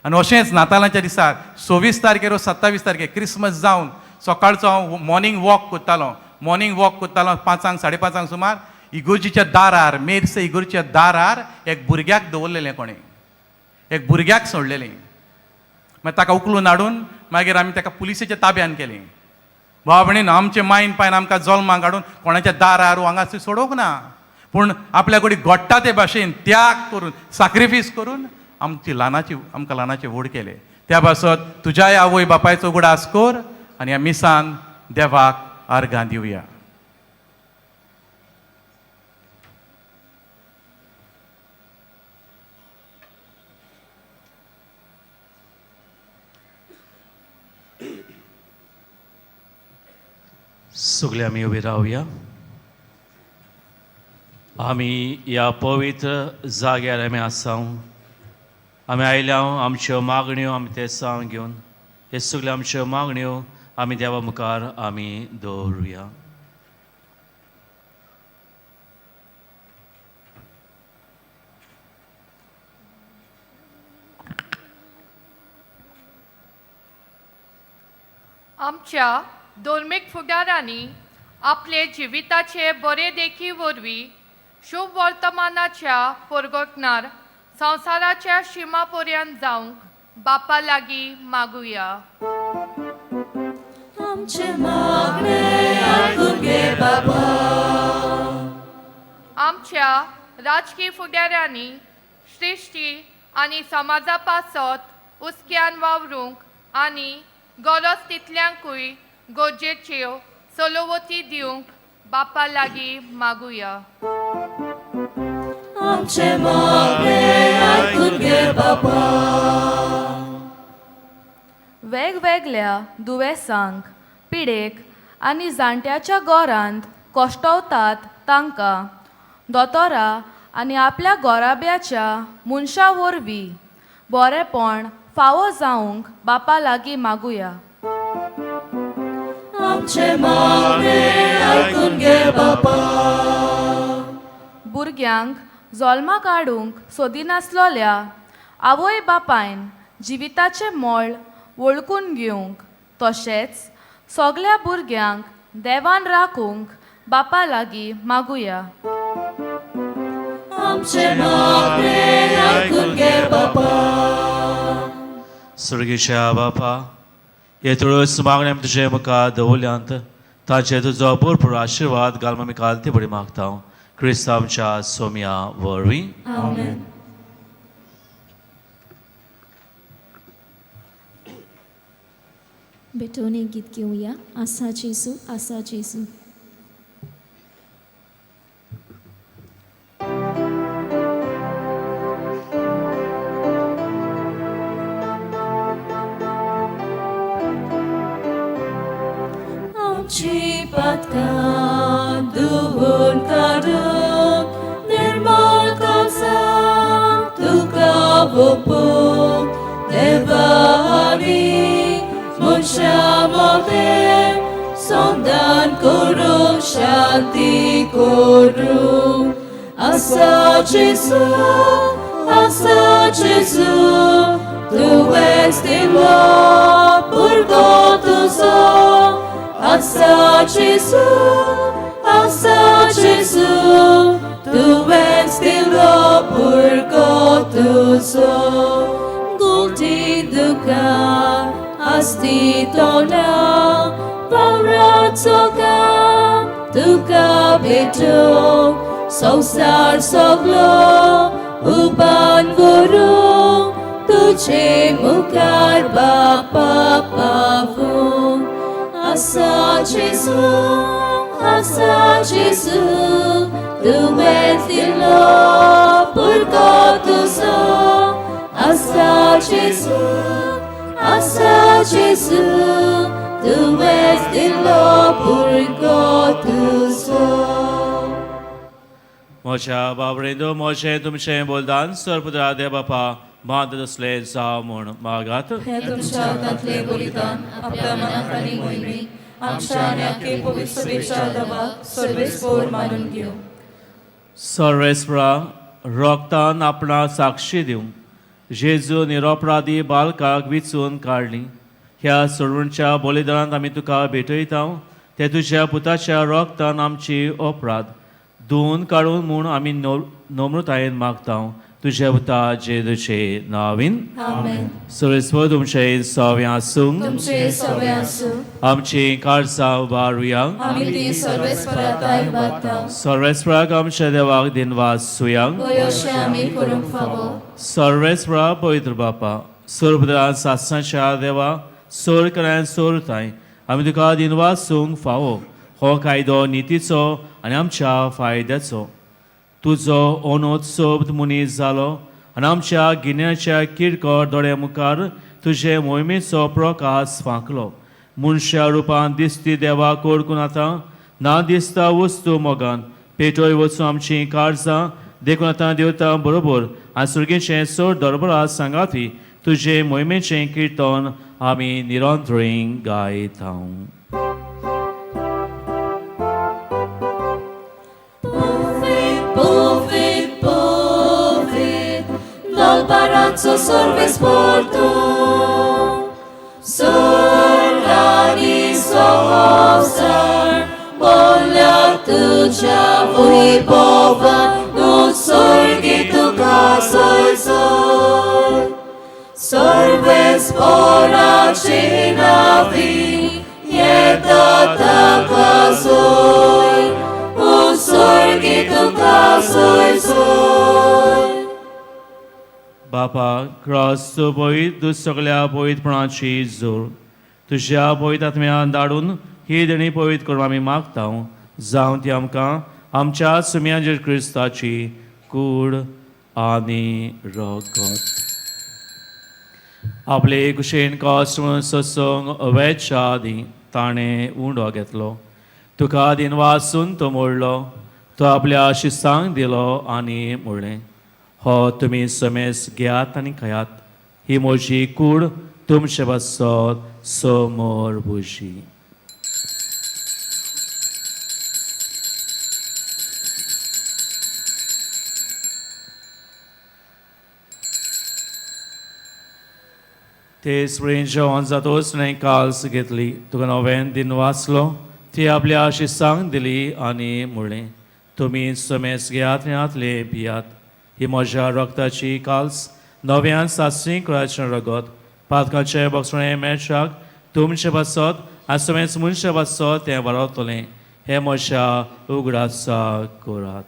आनी अशेंच नातालांच्या दिसाक 26 तारखेर 27 तारखेर क्रिसमस जावन सकाळचो हांव मॉर्निंग वॉक करतालो. मॉर्निंग वॉक करतालो 5 5:30 सुमार इगर्जीच्या दारार, मेरसे इगर्जीच्या दारार एक भुरग्याक दवरलेलें कोणें, एक भुरग्याक सोडलेलें. मागीर ताका उखलून हाडून मागीर आमी ताका पुलिसेच्या ताब्यान केलें. भाव भयणीन आमचे मायन पायन आमकां जल्माक हाडून कोणाच्या दारार हांगासर सोडोवंक ना, पूण आपल्या कडेन घडटा ते भाशेन त्याग करून साक्रिफीस करून आमची ल्हानाची आमकां ल्हानाचे व्हड केले. त्या पासत तुज्याय आवय बापायचो उगडास कर आनी ह्या मिसान देवाक आर्गां दिवया. सगळे आमी उबे रावया. आमी ह्या पवित्र जाग्यार आमी आसा, आमी आयल्या आमच्यो मागण्यो आमी ते सांग घेवन हे सगळ्यो आमच्यो मागण्यो आमी देवा मुखार आमी दवरुया. आमच्या धर्मीक फुडारांनी आपले जिविताचे बरे देखी वरवीं शुभ वर्तमानाच्या परगटणार संवसाराच्या शिमा पर्यंत जावंक बापा लागीं मागुया. आमचे मागणें आयकून घे बाबा. आमच्या राजकीय फुडाऱ्यांनी सृश्टी आनी समाजा पासत हुस्क्यान वावरूंक आनी गरज तितल्यांकूय गरजेच्यो सलोवती दिवंक बापा लागीं मागुया. आमचे मागणें आयकून घे बाबा. वेगवेगळ्या दुयेंसांक, पिडेक आनी जाणट्याच्या गोरांत कश्टवतात तांकां दोतोरा आनी आपल्या गोराब्याच्या मनशा वरवीं बरेपण फावो जावंक बापा लागीं मागुया. आमचे मागणें आयकून घे बाबा. भुरग्यांक जल्मा काडूंक सोदिनासलोल्या आवय बापायन जिविताचें मोल वळखून घेवंक तशेंच सगळ्या भुरग्यांक देवान राखूंक बापा लागीं मागुया. आमचे मागणें आयकून घे बाबा. स्वर्गीच्या बापा, हे तुळस मागणें आमी तुजे मुखार दवरल्यांत, ताचेर तुजो भरपूर आशिर्वाद घाल आमी कालते बरी मागता, क्रिस्त आमच्या सोम्या वरवीं. आमेन. बेटोने गीत घेवया, आसा जेजू आसा जेजू. आमची पातकां धुवन काडूंक निर्मळ काळजान तुका ओंपूंक देवा आनी मनशा मदें संधान करूंक शांती करूंक. आसा जेजू आसा जेजू तुवेंच दिलो भुरगो तुजो. आसा जेजू आसा जेजू तुवेंच दिलो तुजो गुलटी दुकां आसती तोंडा पावराचो काम तुका भेटोवंक संवसार सगलो उबान व्हरूंक तुजे मुखार बापा पावूंक आसा जेजू आसा जेजू तुवें दिलो पुरको तुजो आसा जेजू आसा जेजू तुवें दिलो पुरको तुजो. म्हज्या बाबरेंदो म्हजें तुमचें बोलदान सर्वपुत्रा देव बापा मात तसलें जावं म्हूण मागात. हें तुमच्या हातांतलें बलिदान आपल्या मनाक आनी मोहिमेक आमच्या आनी आख्खे पवित्र सभेच्या दवाक सर्वेस्पोर मानून घेवं. सर्वेस्परा रोगतान आपणा साक्षी दिवंक जेजू निरोपराधी बालकाक विचून काडली. ह्या सोडवणच्या बलिदानांत आमी तुका भेटयता ते तुज्या पुताच्या रोगतान आमची अपराध धुवन काडून म्हूण आमी नम्रतायेन मागता तुज्या पुता जेजूचे नांवान. आमेन. सर्वेस्पर तुमचें सवें आसूं. तुमचें सवें आसूं. आमची काळजां उबारुया. आमी ती सर्वेस्पराताय उबारता. सर्वेस्पराक आमच्या देवाक दिनवास सुया. हय अशें आमी करूंक फावो. सर्वेस्परा पवित्र बापा सर्वपुत्रान सासणाच्या देवा सोर करायन सोरताय आमी तुका दिनवास सूंक फावो. हो कायदो नितीचो आनी आमच्या फायद्याचो. तुजो अनोत सोबत मनीस जालो आनी आमच्या गिन्याच्या किरकोळ दोळ्या मुखार तुजे मोहिमेचो प्रकाश फांकलो. मनशा रुपान दिसती देवा कोडकून आतां ना दिसता वस्तू मोगान पेटोय वचूं आमचीं काळजां देखून आतां देवता बरोबर आनी सुर्गेचें चड दरबरा सांगाती तुजे मोहिमेचें किर्तन आमी निरंतरीं गायता. Dal service por tu Sorgani sohosar Bolya tuja vaibhava Nu sorgi tuka soy soy Service porachi navi Yeta taka soy U sorgi tuka soy soy. बापा क्रास्त पवित्र तूं सगल्या पवित्रपणाची जोर तुज्या पवित्र आत्म्यान धाडून ही देणी पवित्र करून आमी मागता जावं ती आमकां आमच्या सुम्या जेजू क्रिस्ताची कूड आनी रगत. आपले कुशेन कश्ट म्हणून सत्संग वेच्या आदीं ताणें उंडो घेतलो. तुका दिनवासून तो मोडलो. तो आपल्या शिस्तांक दिलो आनी म्हणलें, हो तुमी समेस घेयात आनी खायात. ही म्हजी कूड तुमचे पासत समोर भुजी. ते स्प्रेन जेवण जातोच न्हय काल्स घेतली. तुका नव्यान दिन वाचलो. ती आपल्या शिस्तांक दिली आनी म्हणलें, तुमी समेस घेयात आनी हातले पियात. ही म्हज्या रक्ताची काल्स नव्यान सासणी कुळाचें रगत पातकाचें बक्षणें मेळशाक तुमचे पासत आनी समेस मनशा पासत तें बरवतलें. हें म्हज्या उगडासा करात.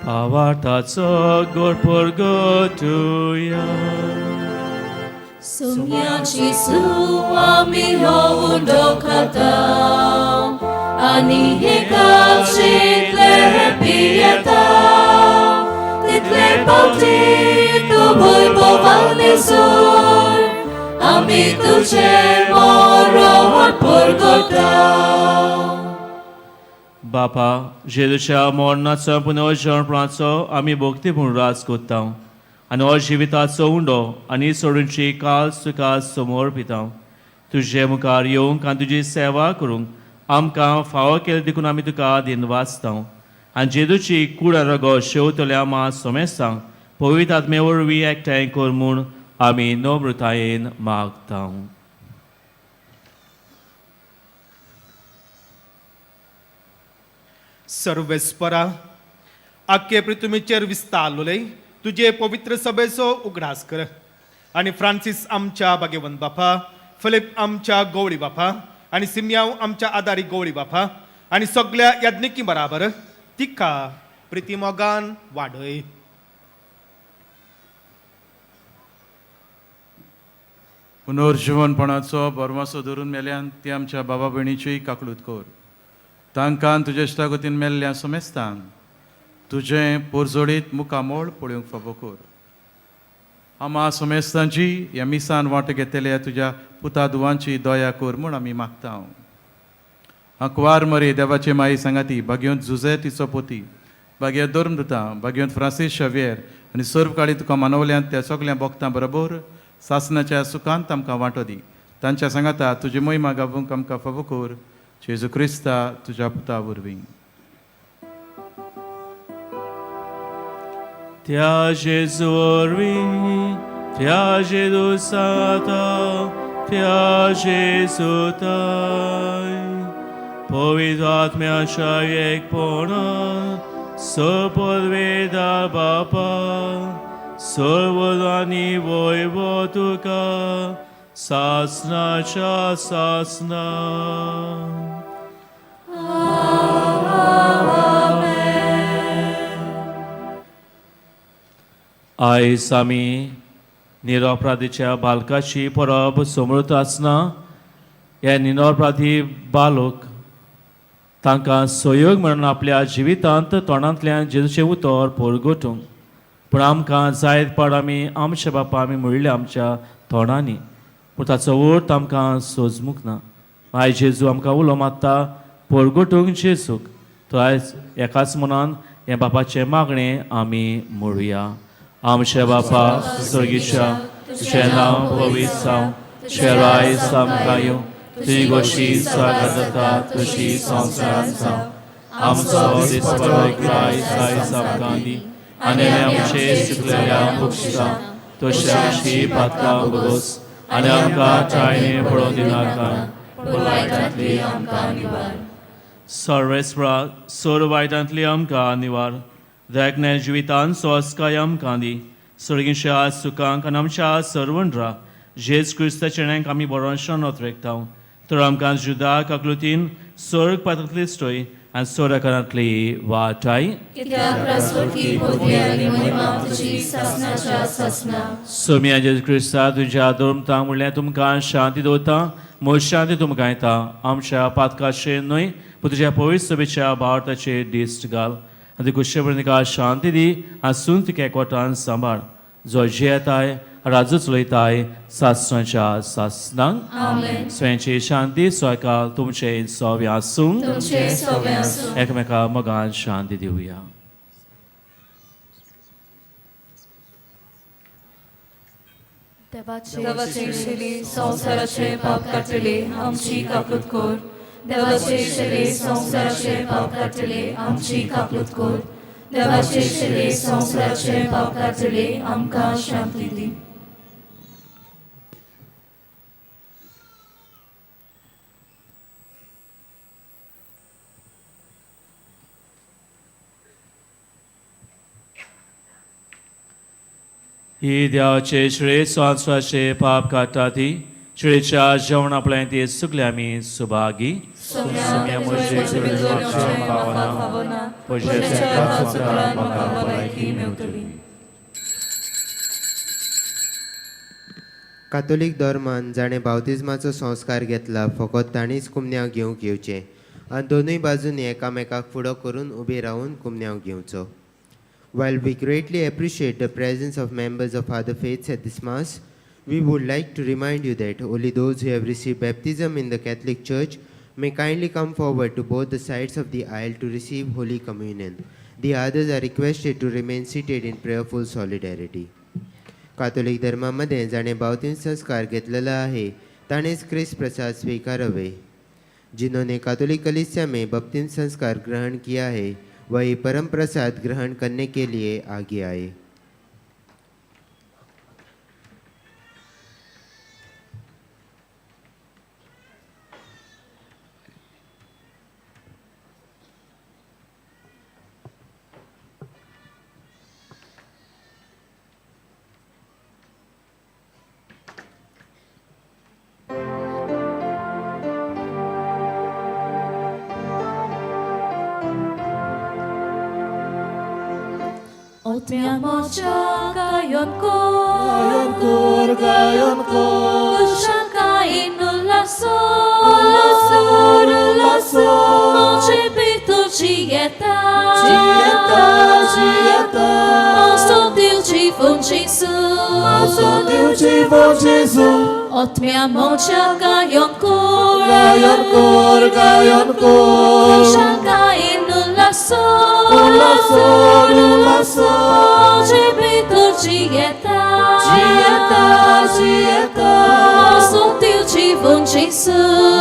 भावार्थाचो गोड गोटुया. Sumya Jesu ami ho undo kata ani hekal chitle pieta title pauti tu vaibhavane sur ami tuje moron purgota. बापा जेजूच्या मरणाचो पुनर्जन्मपणाचो आमी भक्ती म्हूण राज करता आनी हो जिविताचो उंडो आनी सोडूनची काल तुका समोर पिता. तुजे मुखार येवंक आनी तुजी सेवा करूंक आमकां फावो केलें देखून आमी तुका दिनवासता आनी जेजूची कूड रगो शेवतल्या मा सोमेस्तांक पवित्र आत्मे वरवीं एकठांय कर म्हूण आमी नम्रतायेन मागता. सर्वेस्परा आख्खे पृथ्वीचेर विस्तारलोले तुजे पवित्र सभेचो उगडास कर आनी फ्रांसीस आमच्या भाग्यवंत बापा, फिलीप आमच्या गवळी बापा आनी सिमयाव आमच्या आदारी गवळी बापा आनी सगल्या याज्ञिकी बराबर तिका प्रितीमोगान वाडय. पुनर्जिवनपणाचो बरमासो धरून मेल्यान ती आमच्या बाबा भयणीची काकळूत कर. तांकां तुज्या इश्टागतीन मेल्ल्या समेस्तांक तुजें पोरजोडीत मुखामोळ पळोवंक फावो कर. आमा समेस्तांची ह्या मिसान वांटो घेतल्या तुज्या पुता दुवांची दया कर म्हूण आमी मागता. आंकवार मरे देवाचे माई सांगाती, भाग्यवंत जुजे तिचो पोती, भाग्य धर्मदुतां, भाग्यवंत फ्रांसीस शावियर आनी सर्व काळी तुका मानवल्यांत त्या सगल्या भक्तां बरोबर सासनाच्या सुखांत आमकां वांटो दी. तांच्या सांगाता तुजी मोहिमा गावूंक आमकां फावो कर. जेजू क्रिस्ता तुज्या पुता वरवीं. त्या जेजू वरवीं, त्या जेजू सांगाता, त्या जेजू ताय पवित्र आत्म्याच्या एकपणान सर्ववेदा बापा सर्वदानी वैभव तुका सासनाच्या सासना. आयज आमी निरपराधीच्या बालकाची परब समृद्ध आसना. हे निरपराधी बालक तांकां सहयोग म्हणून आपल्या जिवितांत तोंडांतल्यान जेजूचें उतर परगटूंक, पूण आमकां जायत पाड आमी आमच्या बापा आमी म्हणलें आमच्या तोंडांनी, पूण ताचो अर्थ आमकां सोजमूंक ना. आयज जेजू आमकां उलो मारता परगटूंक जेजूक. तर आयज एकाच मनान हें बापाचें मागणें आमी म्हणुया. आमच्या बापा स्वर्गीच्या, तुजें नांव पवित्र जावं, तुजें राज आमकां येवं, तुजी गोश्टी स्वर्गांत जाता तशी संवसारांत जावं. आमचो दिसपडो ग्रास आयज आमकां दी आनी आमचे चुकलेल्या बक्षिसां तशी आमची पातकां भोगोस आनी आमकां चाळणे पडोवन दिनाका, पूण वायटांतली आमकां निवार. सर्वेस्परा सर्व वायटांतली आमकां निवार. देखणे जिवितान स्वास्काय आमकां दी. सर्गीच्या सुखांक आनी आमच्या सर्वंड्रा जेज क्रिस्ताच्या आमी बरो शरणत रेखता. तर आमकां जुदा काकलुतीन स्वर्ग पात्रांतली स्टोय आनी स्वर्गांतली वाटाय. सोम्या जेजू क्रिस्ता तुज्या धर्मतांक म्हणल्यार तुमकां शांती दवरता, म्हज शांती तुमकां येता. आमच्या पातकाचेर न्हय पूण तुज्या पवित्र सभेच्या भारताचेर दिश्ट घाल आनी कुशेपर्यंत शांती दी आनी सून तुका एकवटान सांबाळ, जो जियेताय राजू चलयताय सासणाच्या सासणांक. स्वयंची शांती स्वयकाल तुमचे सोवे आसूं. एकामेका मोगान शांती दिवया. देवाचे शरीर संवसाराचे पाप काडटले आमची काकूत कर. देवाचे शरीर संवसाराचे पाप काडटले आमची काकूत कर. देवाचे शरीर संवसाराचे पाप काडटले आमकां शांती दी. ही देवाचे श्रेय संवसाराचे पाप काडटा ती श्रेच्या जेवणा आपल्यान ती सगळे आमी सुभागी. कातोलीक धर्मान जाणें बावतिज्माचो संस्कार घेतला फकत तांणीच कुमन्यांव घेवंक येवचें आनी दोनूय बाजूंनी एकामेकाक फुडो करून उबे रावून कुमन्यांव घेवचो. While we greatly appreciate the presence of members of other faiths at this Mass, we would like to remind you that only those who have received baptism in the Catholic Church may kindly come forward to both the sides of the aisle to receive Holy Communion. The others are requested to remain seated in prayerful solidarity. Catholic धर्मामध्ये जाणे बावतीम संस्कार घेतलेला आहे ताणेच क्रिस्त प्रसाद स्वीकारावे. जिन्होंने कैथोलिक कलीसिया में बपतिस्म संस्कार ग्रहण किया है वही परम प्रसाद ग्रहण करने के लिए आगे आए. Otmia mocha gayon kor, Gayon kor, gayon kor. Kushal inulaso, Ulaso, ulaso. Moche pito chieta, Chieta, chieta. Moso dil chifon chisu, Moso dil chifon chisu. Otmia mocha gayon kor, Gayon kor, gayon kor. Kushal inulaso, Ulaso, ulaso. Moche pito chieta, Chieta, chieta. Moso dil chifon chisu,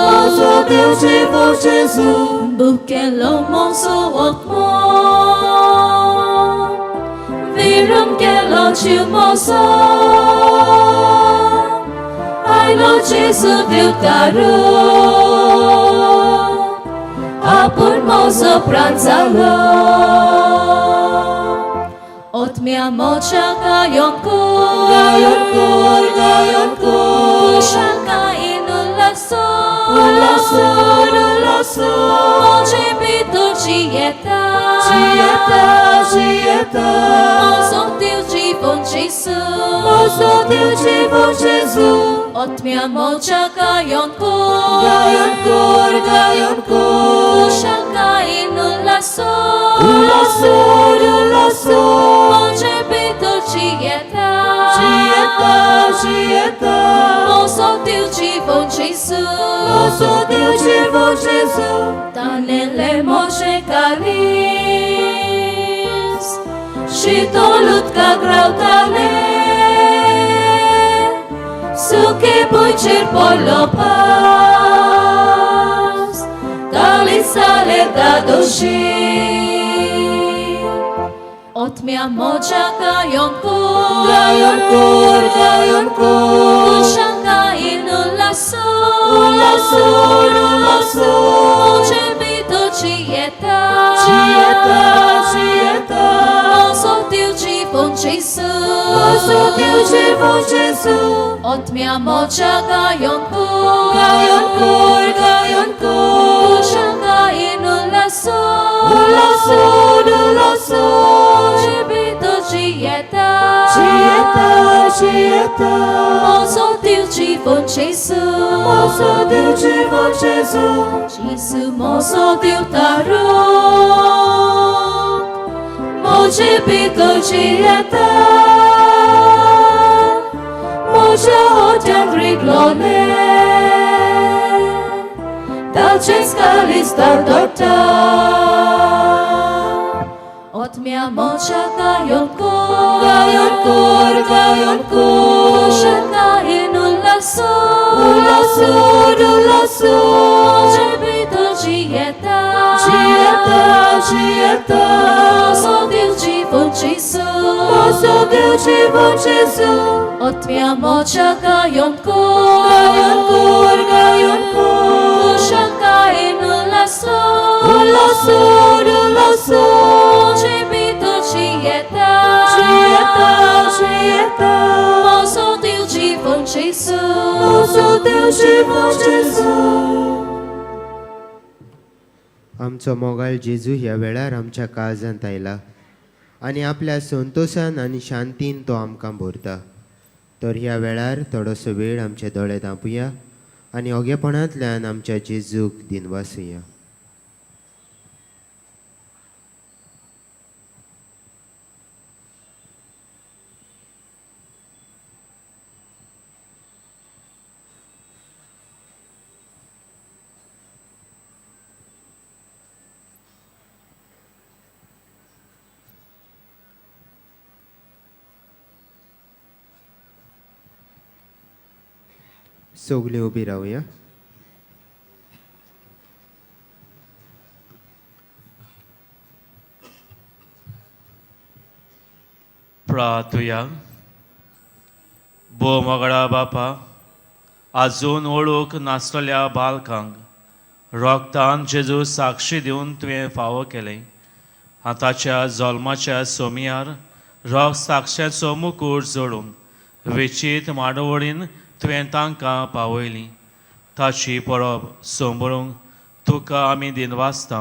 Moso dil chifon chisu. Bukelo moso otmo, virum kelo chiu moso, ai lo Jesu diutaru, apur moso pranzalo. Otmia mocha gayon kor, Gayon kor, gayon kor. Kushal inulaso, Ulaso, ulaso. Moche pito chieta, Chieta, chieta. Moso dil chifon chisu, Moso dil chifon chisu. Otmia mocha gayon kor, Gayon kor, gayon kor. Kushal inulaso, Ulaso, ulaso. Moche pito chieta, Chieta, chieta. Moso dil chifon chisu, Moso dil chifon chisu. Tanele moche kalis, shitolut ka grautale, suke puichir polopas, kalisale dadoshi. Otmia mocha gayon kor, Gayon kor, gayon kor. Kushal inulaso, Ulaso, ulaso. Moche pito chieta, Chieta, chieta. Moso dil chifon chisu, Moso dil chifon chisu. Otmia mocha gayon kor, Gayon kor, gayon kor. Kushal inulaso, Ulaso, ulaso. Moche pito chieta, Chieta, chieta. Moso dil chifon chisu, Moso dil chifon chisu. Chisu moso dil tarok, moche pito chieta, moche hotian riglone, dalce scalis tardota. Otmia mocha gayon kor, Gayon kor, gayon kor. Kushal inulaso, Ulaso, ulaso. Moche pito chieta, Chieta, chieta. Moso dil chifon chisu, Moso dil chifon chisu. Otmia mocha gayon kor, Gayon kor, gayon kor. Kushal inulaso, Ulaso, ulaso. Moche pito chieta, Chieta, chieta. Moso dil chifon chisu, Moso dil chifon chisu. आमचो मोगाळ जेजू ह्या वेळार आमच्या काळजांत आयला आनी आपल्या संतोशान आनी शांतीन तो आमकां भरता. तर ह्या वेळार थोडोसो वेळ आमचे दोळे धांपुया आनी ओगेपणांतल्यान आमच्या जेजूक दिनवासुया. सगळीं उबी रावया. प्रार्थुया. भोव मोगळा बापा, आजून ओळख नासलेल्या बालकांक रोगतान जेजू साक्षी दिवन तुवें फावो केलें. आतांच्या जल्माच्या सोमयार रोग साक्षाचो मुकूट जोडून वेचीत मांडवळीन तुवें तांकां पावयली. ताची परब सोंबरूंक तुका आमी दिनवासता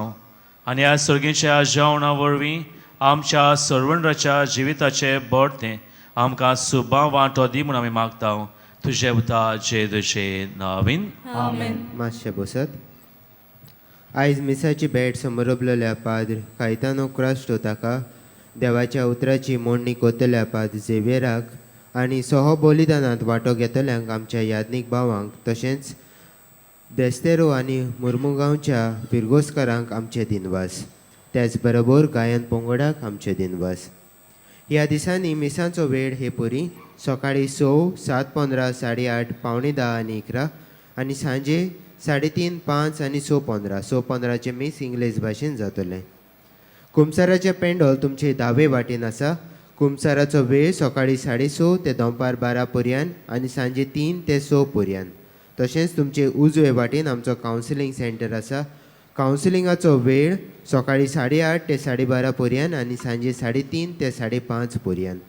आनी ह्या सर्गीच्या जेवणा वरवीं आमच्या सर्वंडाच्या जिविताचे बळतें आमकां सुबा वांटो दी म्हूण आमी मागता तुजे उता जे तुजे नावीन. आमेन. मातशें बसत. आयज मिसाची भेट समरपलेल्या पाद्र कायतानो क्रास्टो ताका देवाच्या उतराची मोडणी कोतल्या पाद्र झेवियराक आनी सह बलिदानांत वांटो घेतल्यांक आमच्या याज्ञीक भावांक तशेंच देस्तेरो आनी मुर्मुगांवच्या फिरगोस्करांक आमचे दिनवास. त्याच बरोबर गायन पंगडाक आमचे दिनवास. ह्या दिसांनी मिसांचो वेळ हे परी सकाळीं 6, 7:15, 8:30, 9:45 आनी 11 आनी सांजे 3:30, 5 आनी 6:15. 6:15 मीस इंग्लीश भाशेन जातलें. कुमसाराचें पेंडोल तुमचे दावे वाटेन आसा. कुमसाराचो वेळ सकाळीं 6:30 ते दनपार 12 पर्यंत आनी सांजे 3 ते 6 पर्यंत. तशेंच तुमचे उजवे वाटेन आमचो कावन्सिलींग सेंटर आसा. कावन्सिलिंगाचो वेळ सकाळीं 8:30 ते 12:30 पर्यंत आनी सांजे 3:30 ते 5:30 पर्यंत.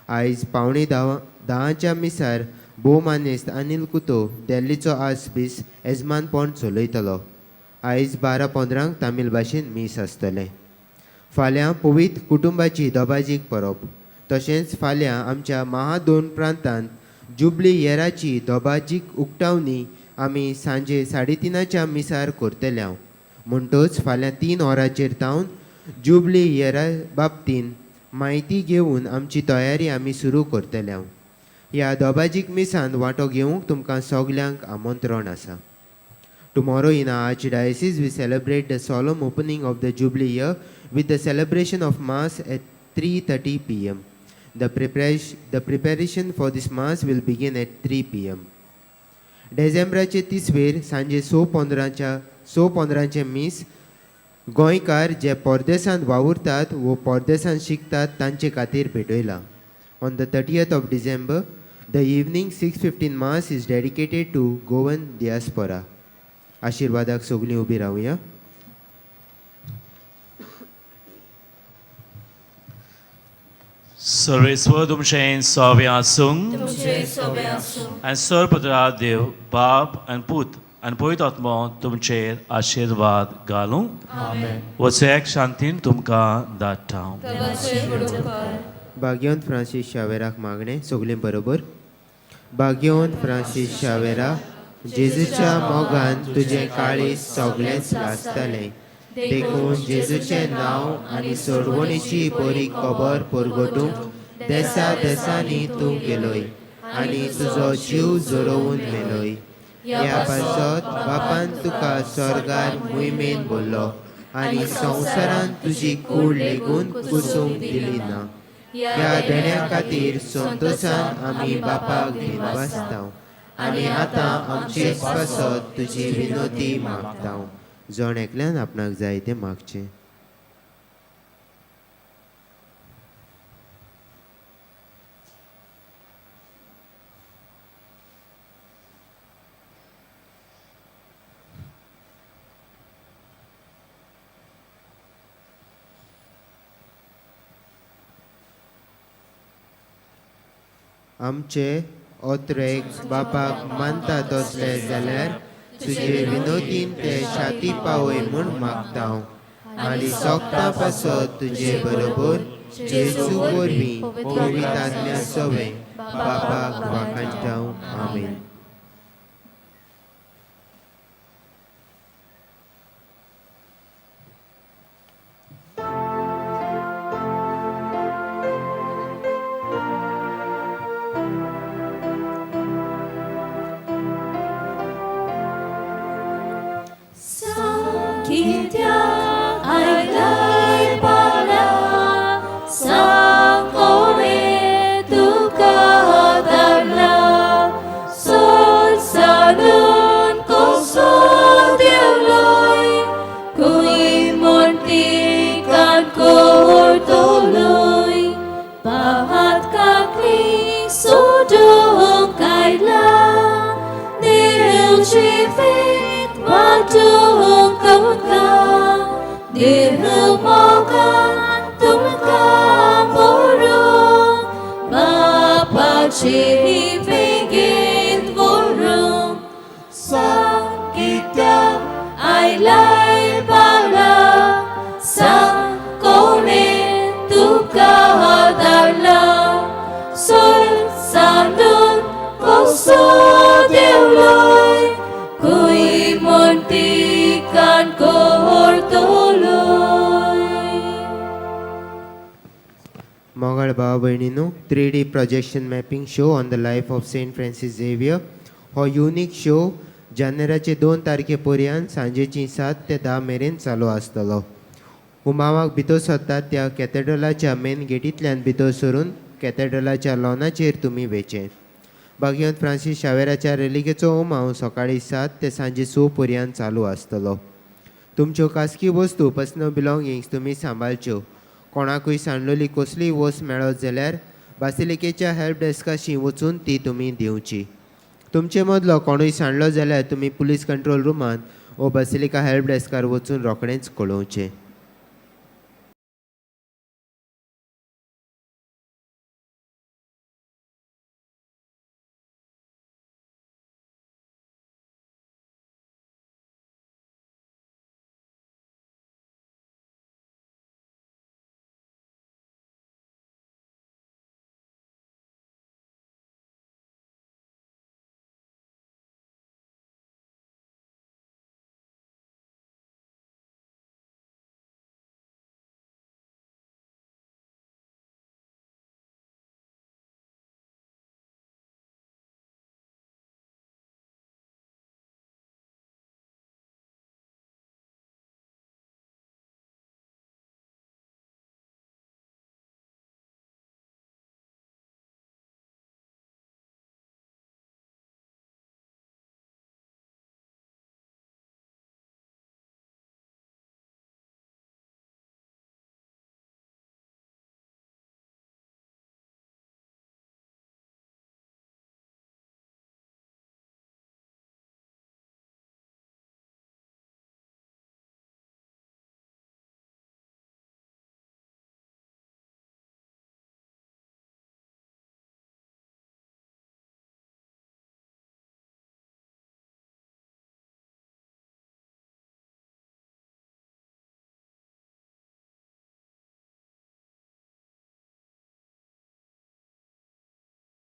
आयज 9:45 मिसार भोवमानेस्त अनिल कुतो दिल्लीचो आसबीस येजमानपण चलयतलो. आयज 12:15 तामील भाशेन मीस आसतलें. फाल्यां पवित्र कुटुंबाची दबाजीक परब. तशेंच फाल्यां आमच्या महादोन प्रांतांत जुबली येराची दबाजीक उक्तावणी आमी सांजे 3:30 मिसार करतले. म्हणटच फाल्यां 3 वरांचेर तावन जुबली येरा बाबतीन म्हायती घेवन आमची तयारी आमी सुरू करतले. ह्या दबाजीक मिसान वांटो घेवंक तुमकां सगल्यांक आमंत्रण आसा. Tomorrow in our Archdiocese we celebrate the solemn opening of the Jubilee year with the celebration of Mass at 3:30 p.m. The preparation for this Mass will begin at 3 p.m. डिसेंबराचे 30वेर सांजे 6:15 मीस गोंयकार जे परदेसांत वावुरतात वो परदेसांत शिकतात तांचे खातीर भेटयला. On the 30th of December, the evening 6:15 Mass is dedicated to Goan diaspora. आशिर्वादाक सगळीं उबी रावया. सर्वेस्वर तुमचें सोबें आसूं आनी सर्वपत्र देव बाप आनी पूत आनी पवित्र आत्मो तुमचेर आशिर्वाद घालूं. वचूंक शांतीन तुमकां धाडटा. भाग्यवंत फ्रांसीस शावेराक मागणें सगळीं बरोबर. भाग्यवंत फ्रांसीस शावेरा, जेजूच्या मोगान तुजें काळीज सगळेंच लासतलें, देखून जेजूचें नांव आनी सोडवणीची बरी खबर परगटूंक देसा देसांनी तूं गेलोय आनी तुजो जीव जरोवन मेलोय. ह्या पासत बापान तुका स्वर्गार मोहिमेन भरलो आनी संवसारांत तुजी कूड लेगून कुसूंक दिली ना. ह्या देण्या खातीर संतोशान आमी बापाक दिनवासता आनी आतां आमचे पासत तुजी विनोती मागता. जण एकल्यान आपणाक जाय तें मागचें. आमचे ओत्रेक बापाक मानता तसले जाल्यार तुजे विनोदीन ते छाती पावय म्हूण मागता आनी सोगता पासत तुजे बरोबर जेजू वरवीं पवित्र आत्म्या सवें बापाक वाखाणटा. आमेन. Sang मोगाळ भाव भयणीनो, 3D projection mapping show on the life of Saint Francis Xavier हो युनीक शो जानेराचे 2 तारखे पर्यंत सांजेची 7 ते 10 मेरेन चालू आसतलो. उमावाक भितर सरतात त्या कॅथेड्रलाच्या मेन गेटींतल्यान भितर सरून कॅथेड्रलाच्या लॉनाचेर तुमी वेचें. बागयंत फ्रांसीस शावेराच्या रेलिकेचो उमाव सकाळी 7 ते सांजे 6 पर्यंत चालू आसतलो. तुमच्यो खासगी वस्तू, पर्सनल बिलॉंगिंग्स तुमी सांबाळच्यो. कोणाकूय सांडलेली कसलीय वस्त मेळत जाल्यार बासिलिकेच्या हेल्प डेस्काशी वचून ती तुमी दिवची. तुमचे मदलो कोणूय सांडलो जाल्यार तुमी पुलीस कंट्रोल रुमांत वो बासिलिका हेल्प डेस्कार वचून रोखडेंच कळोवचें.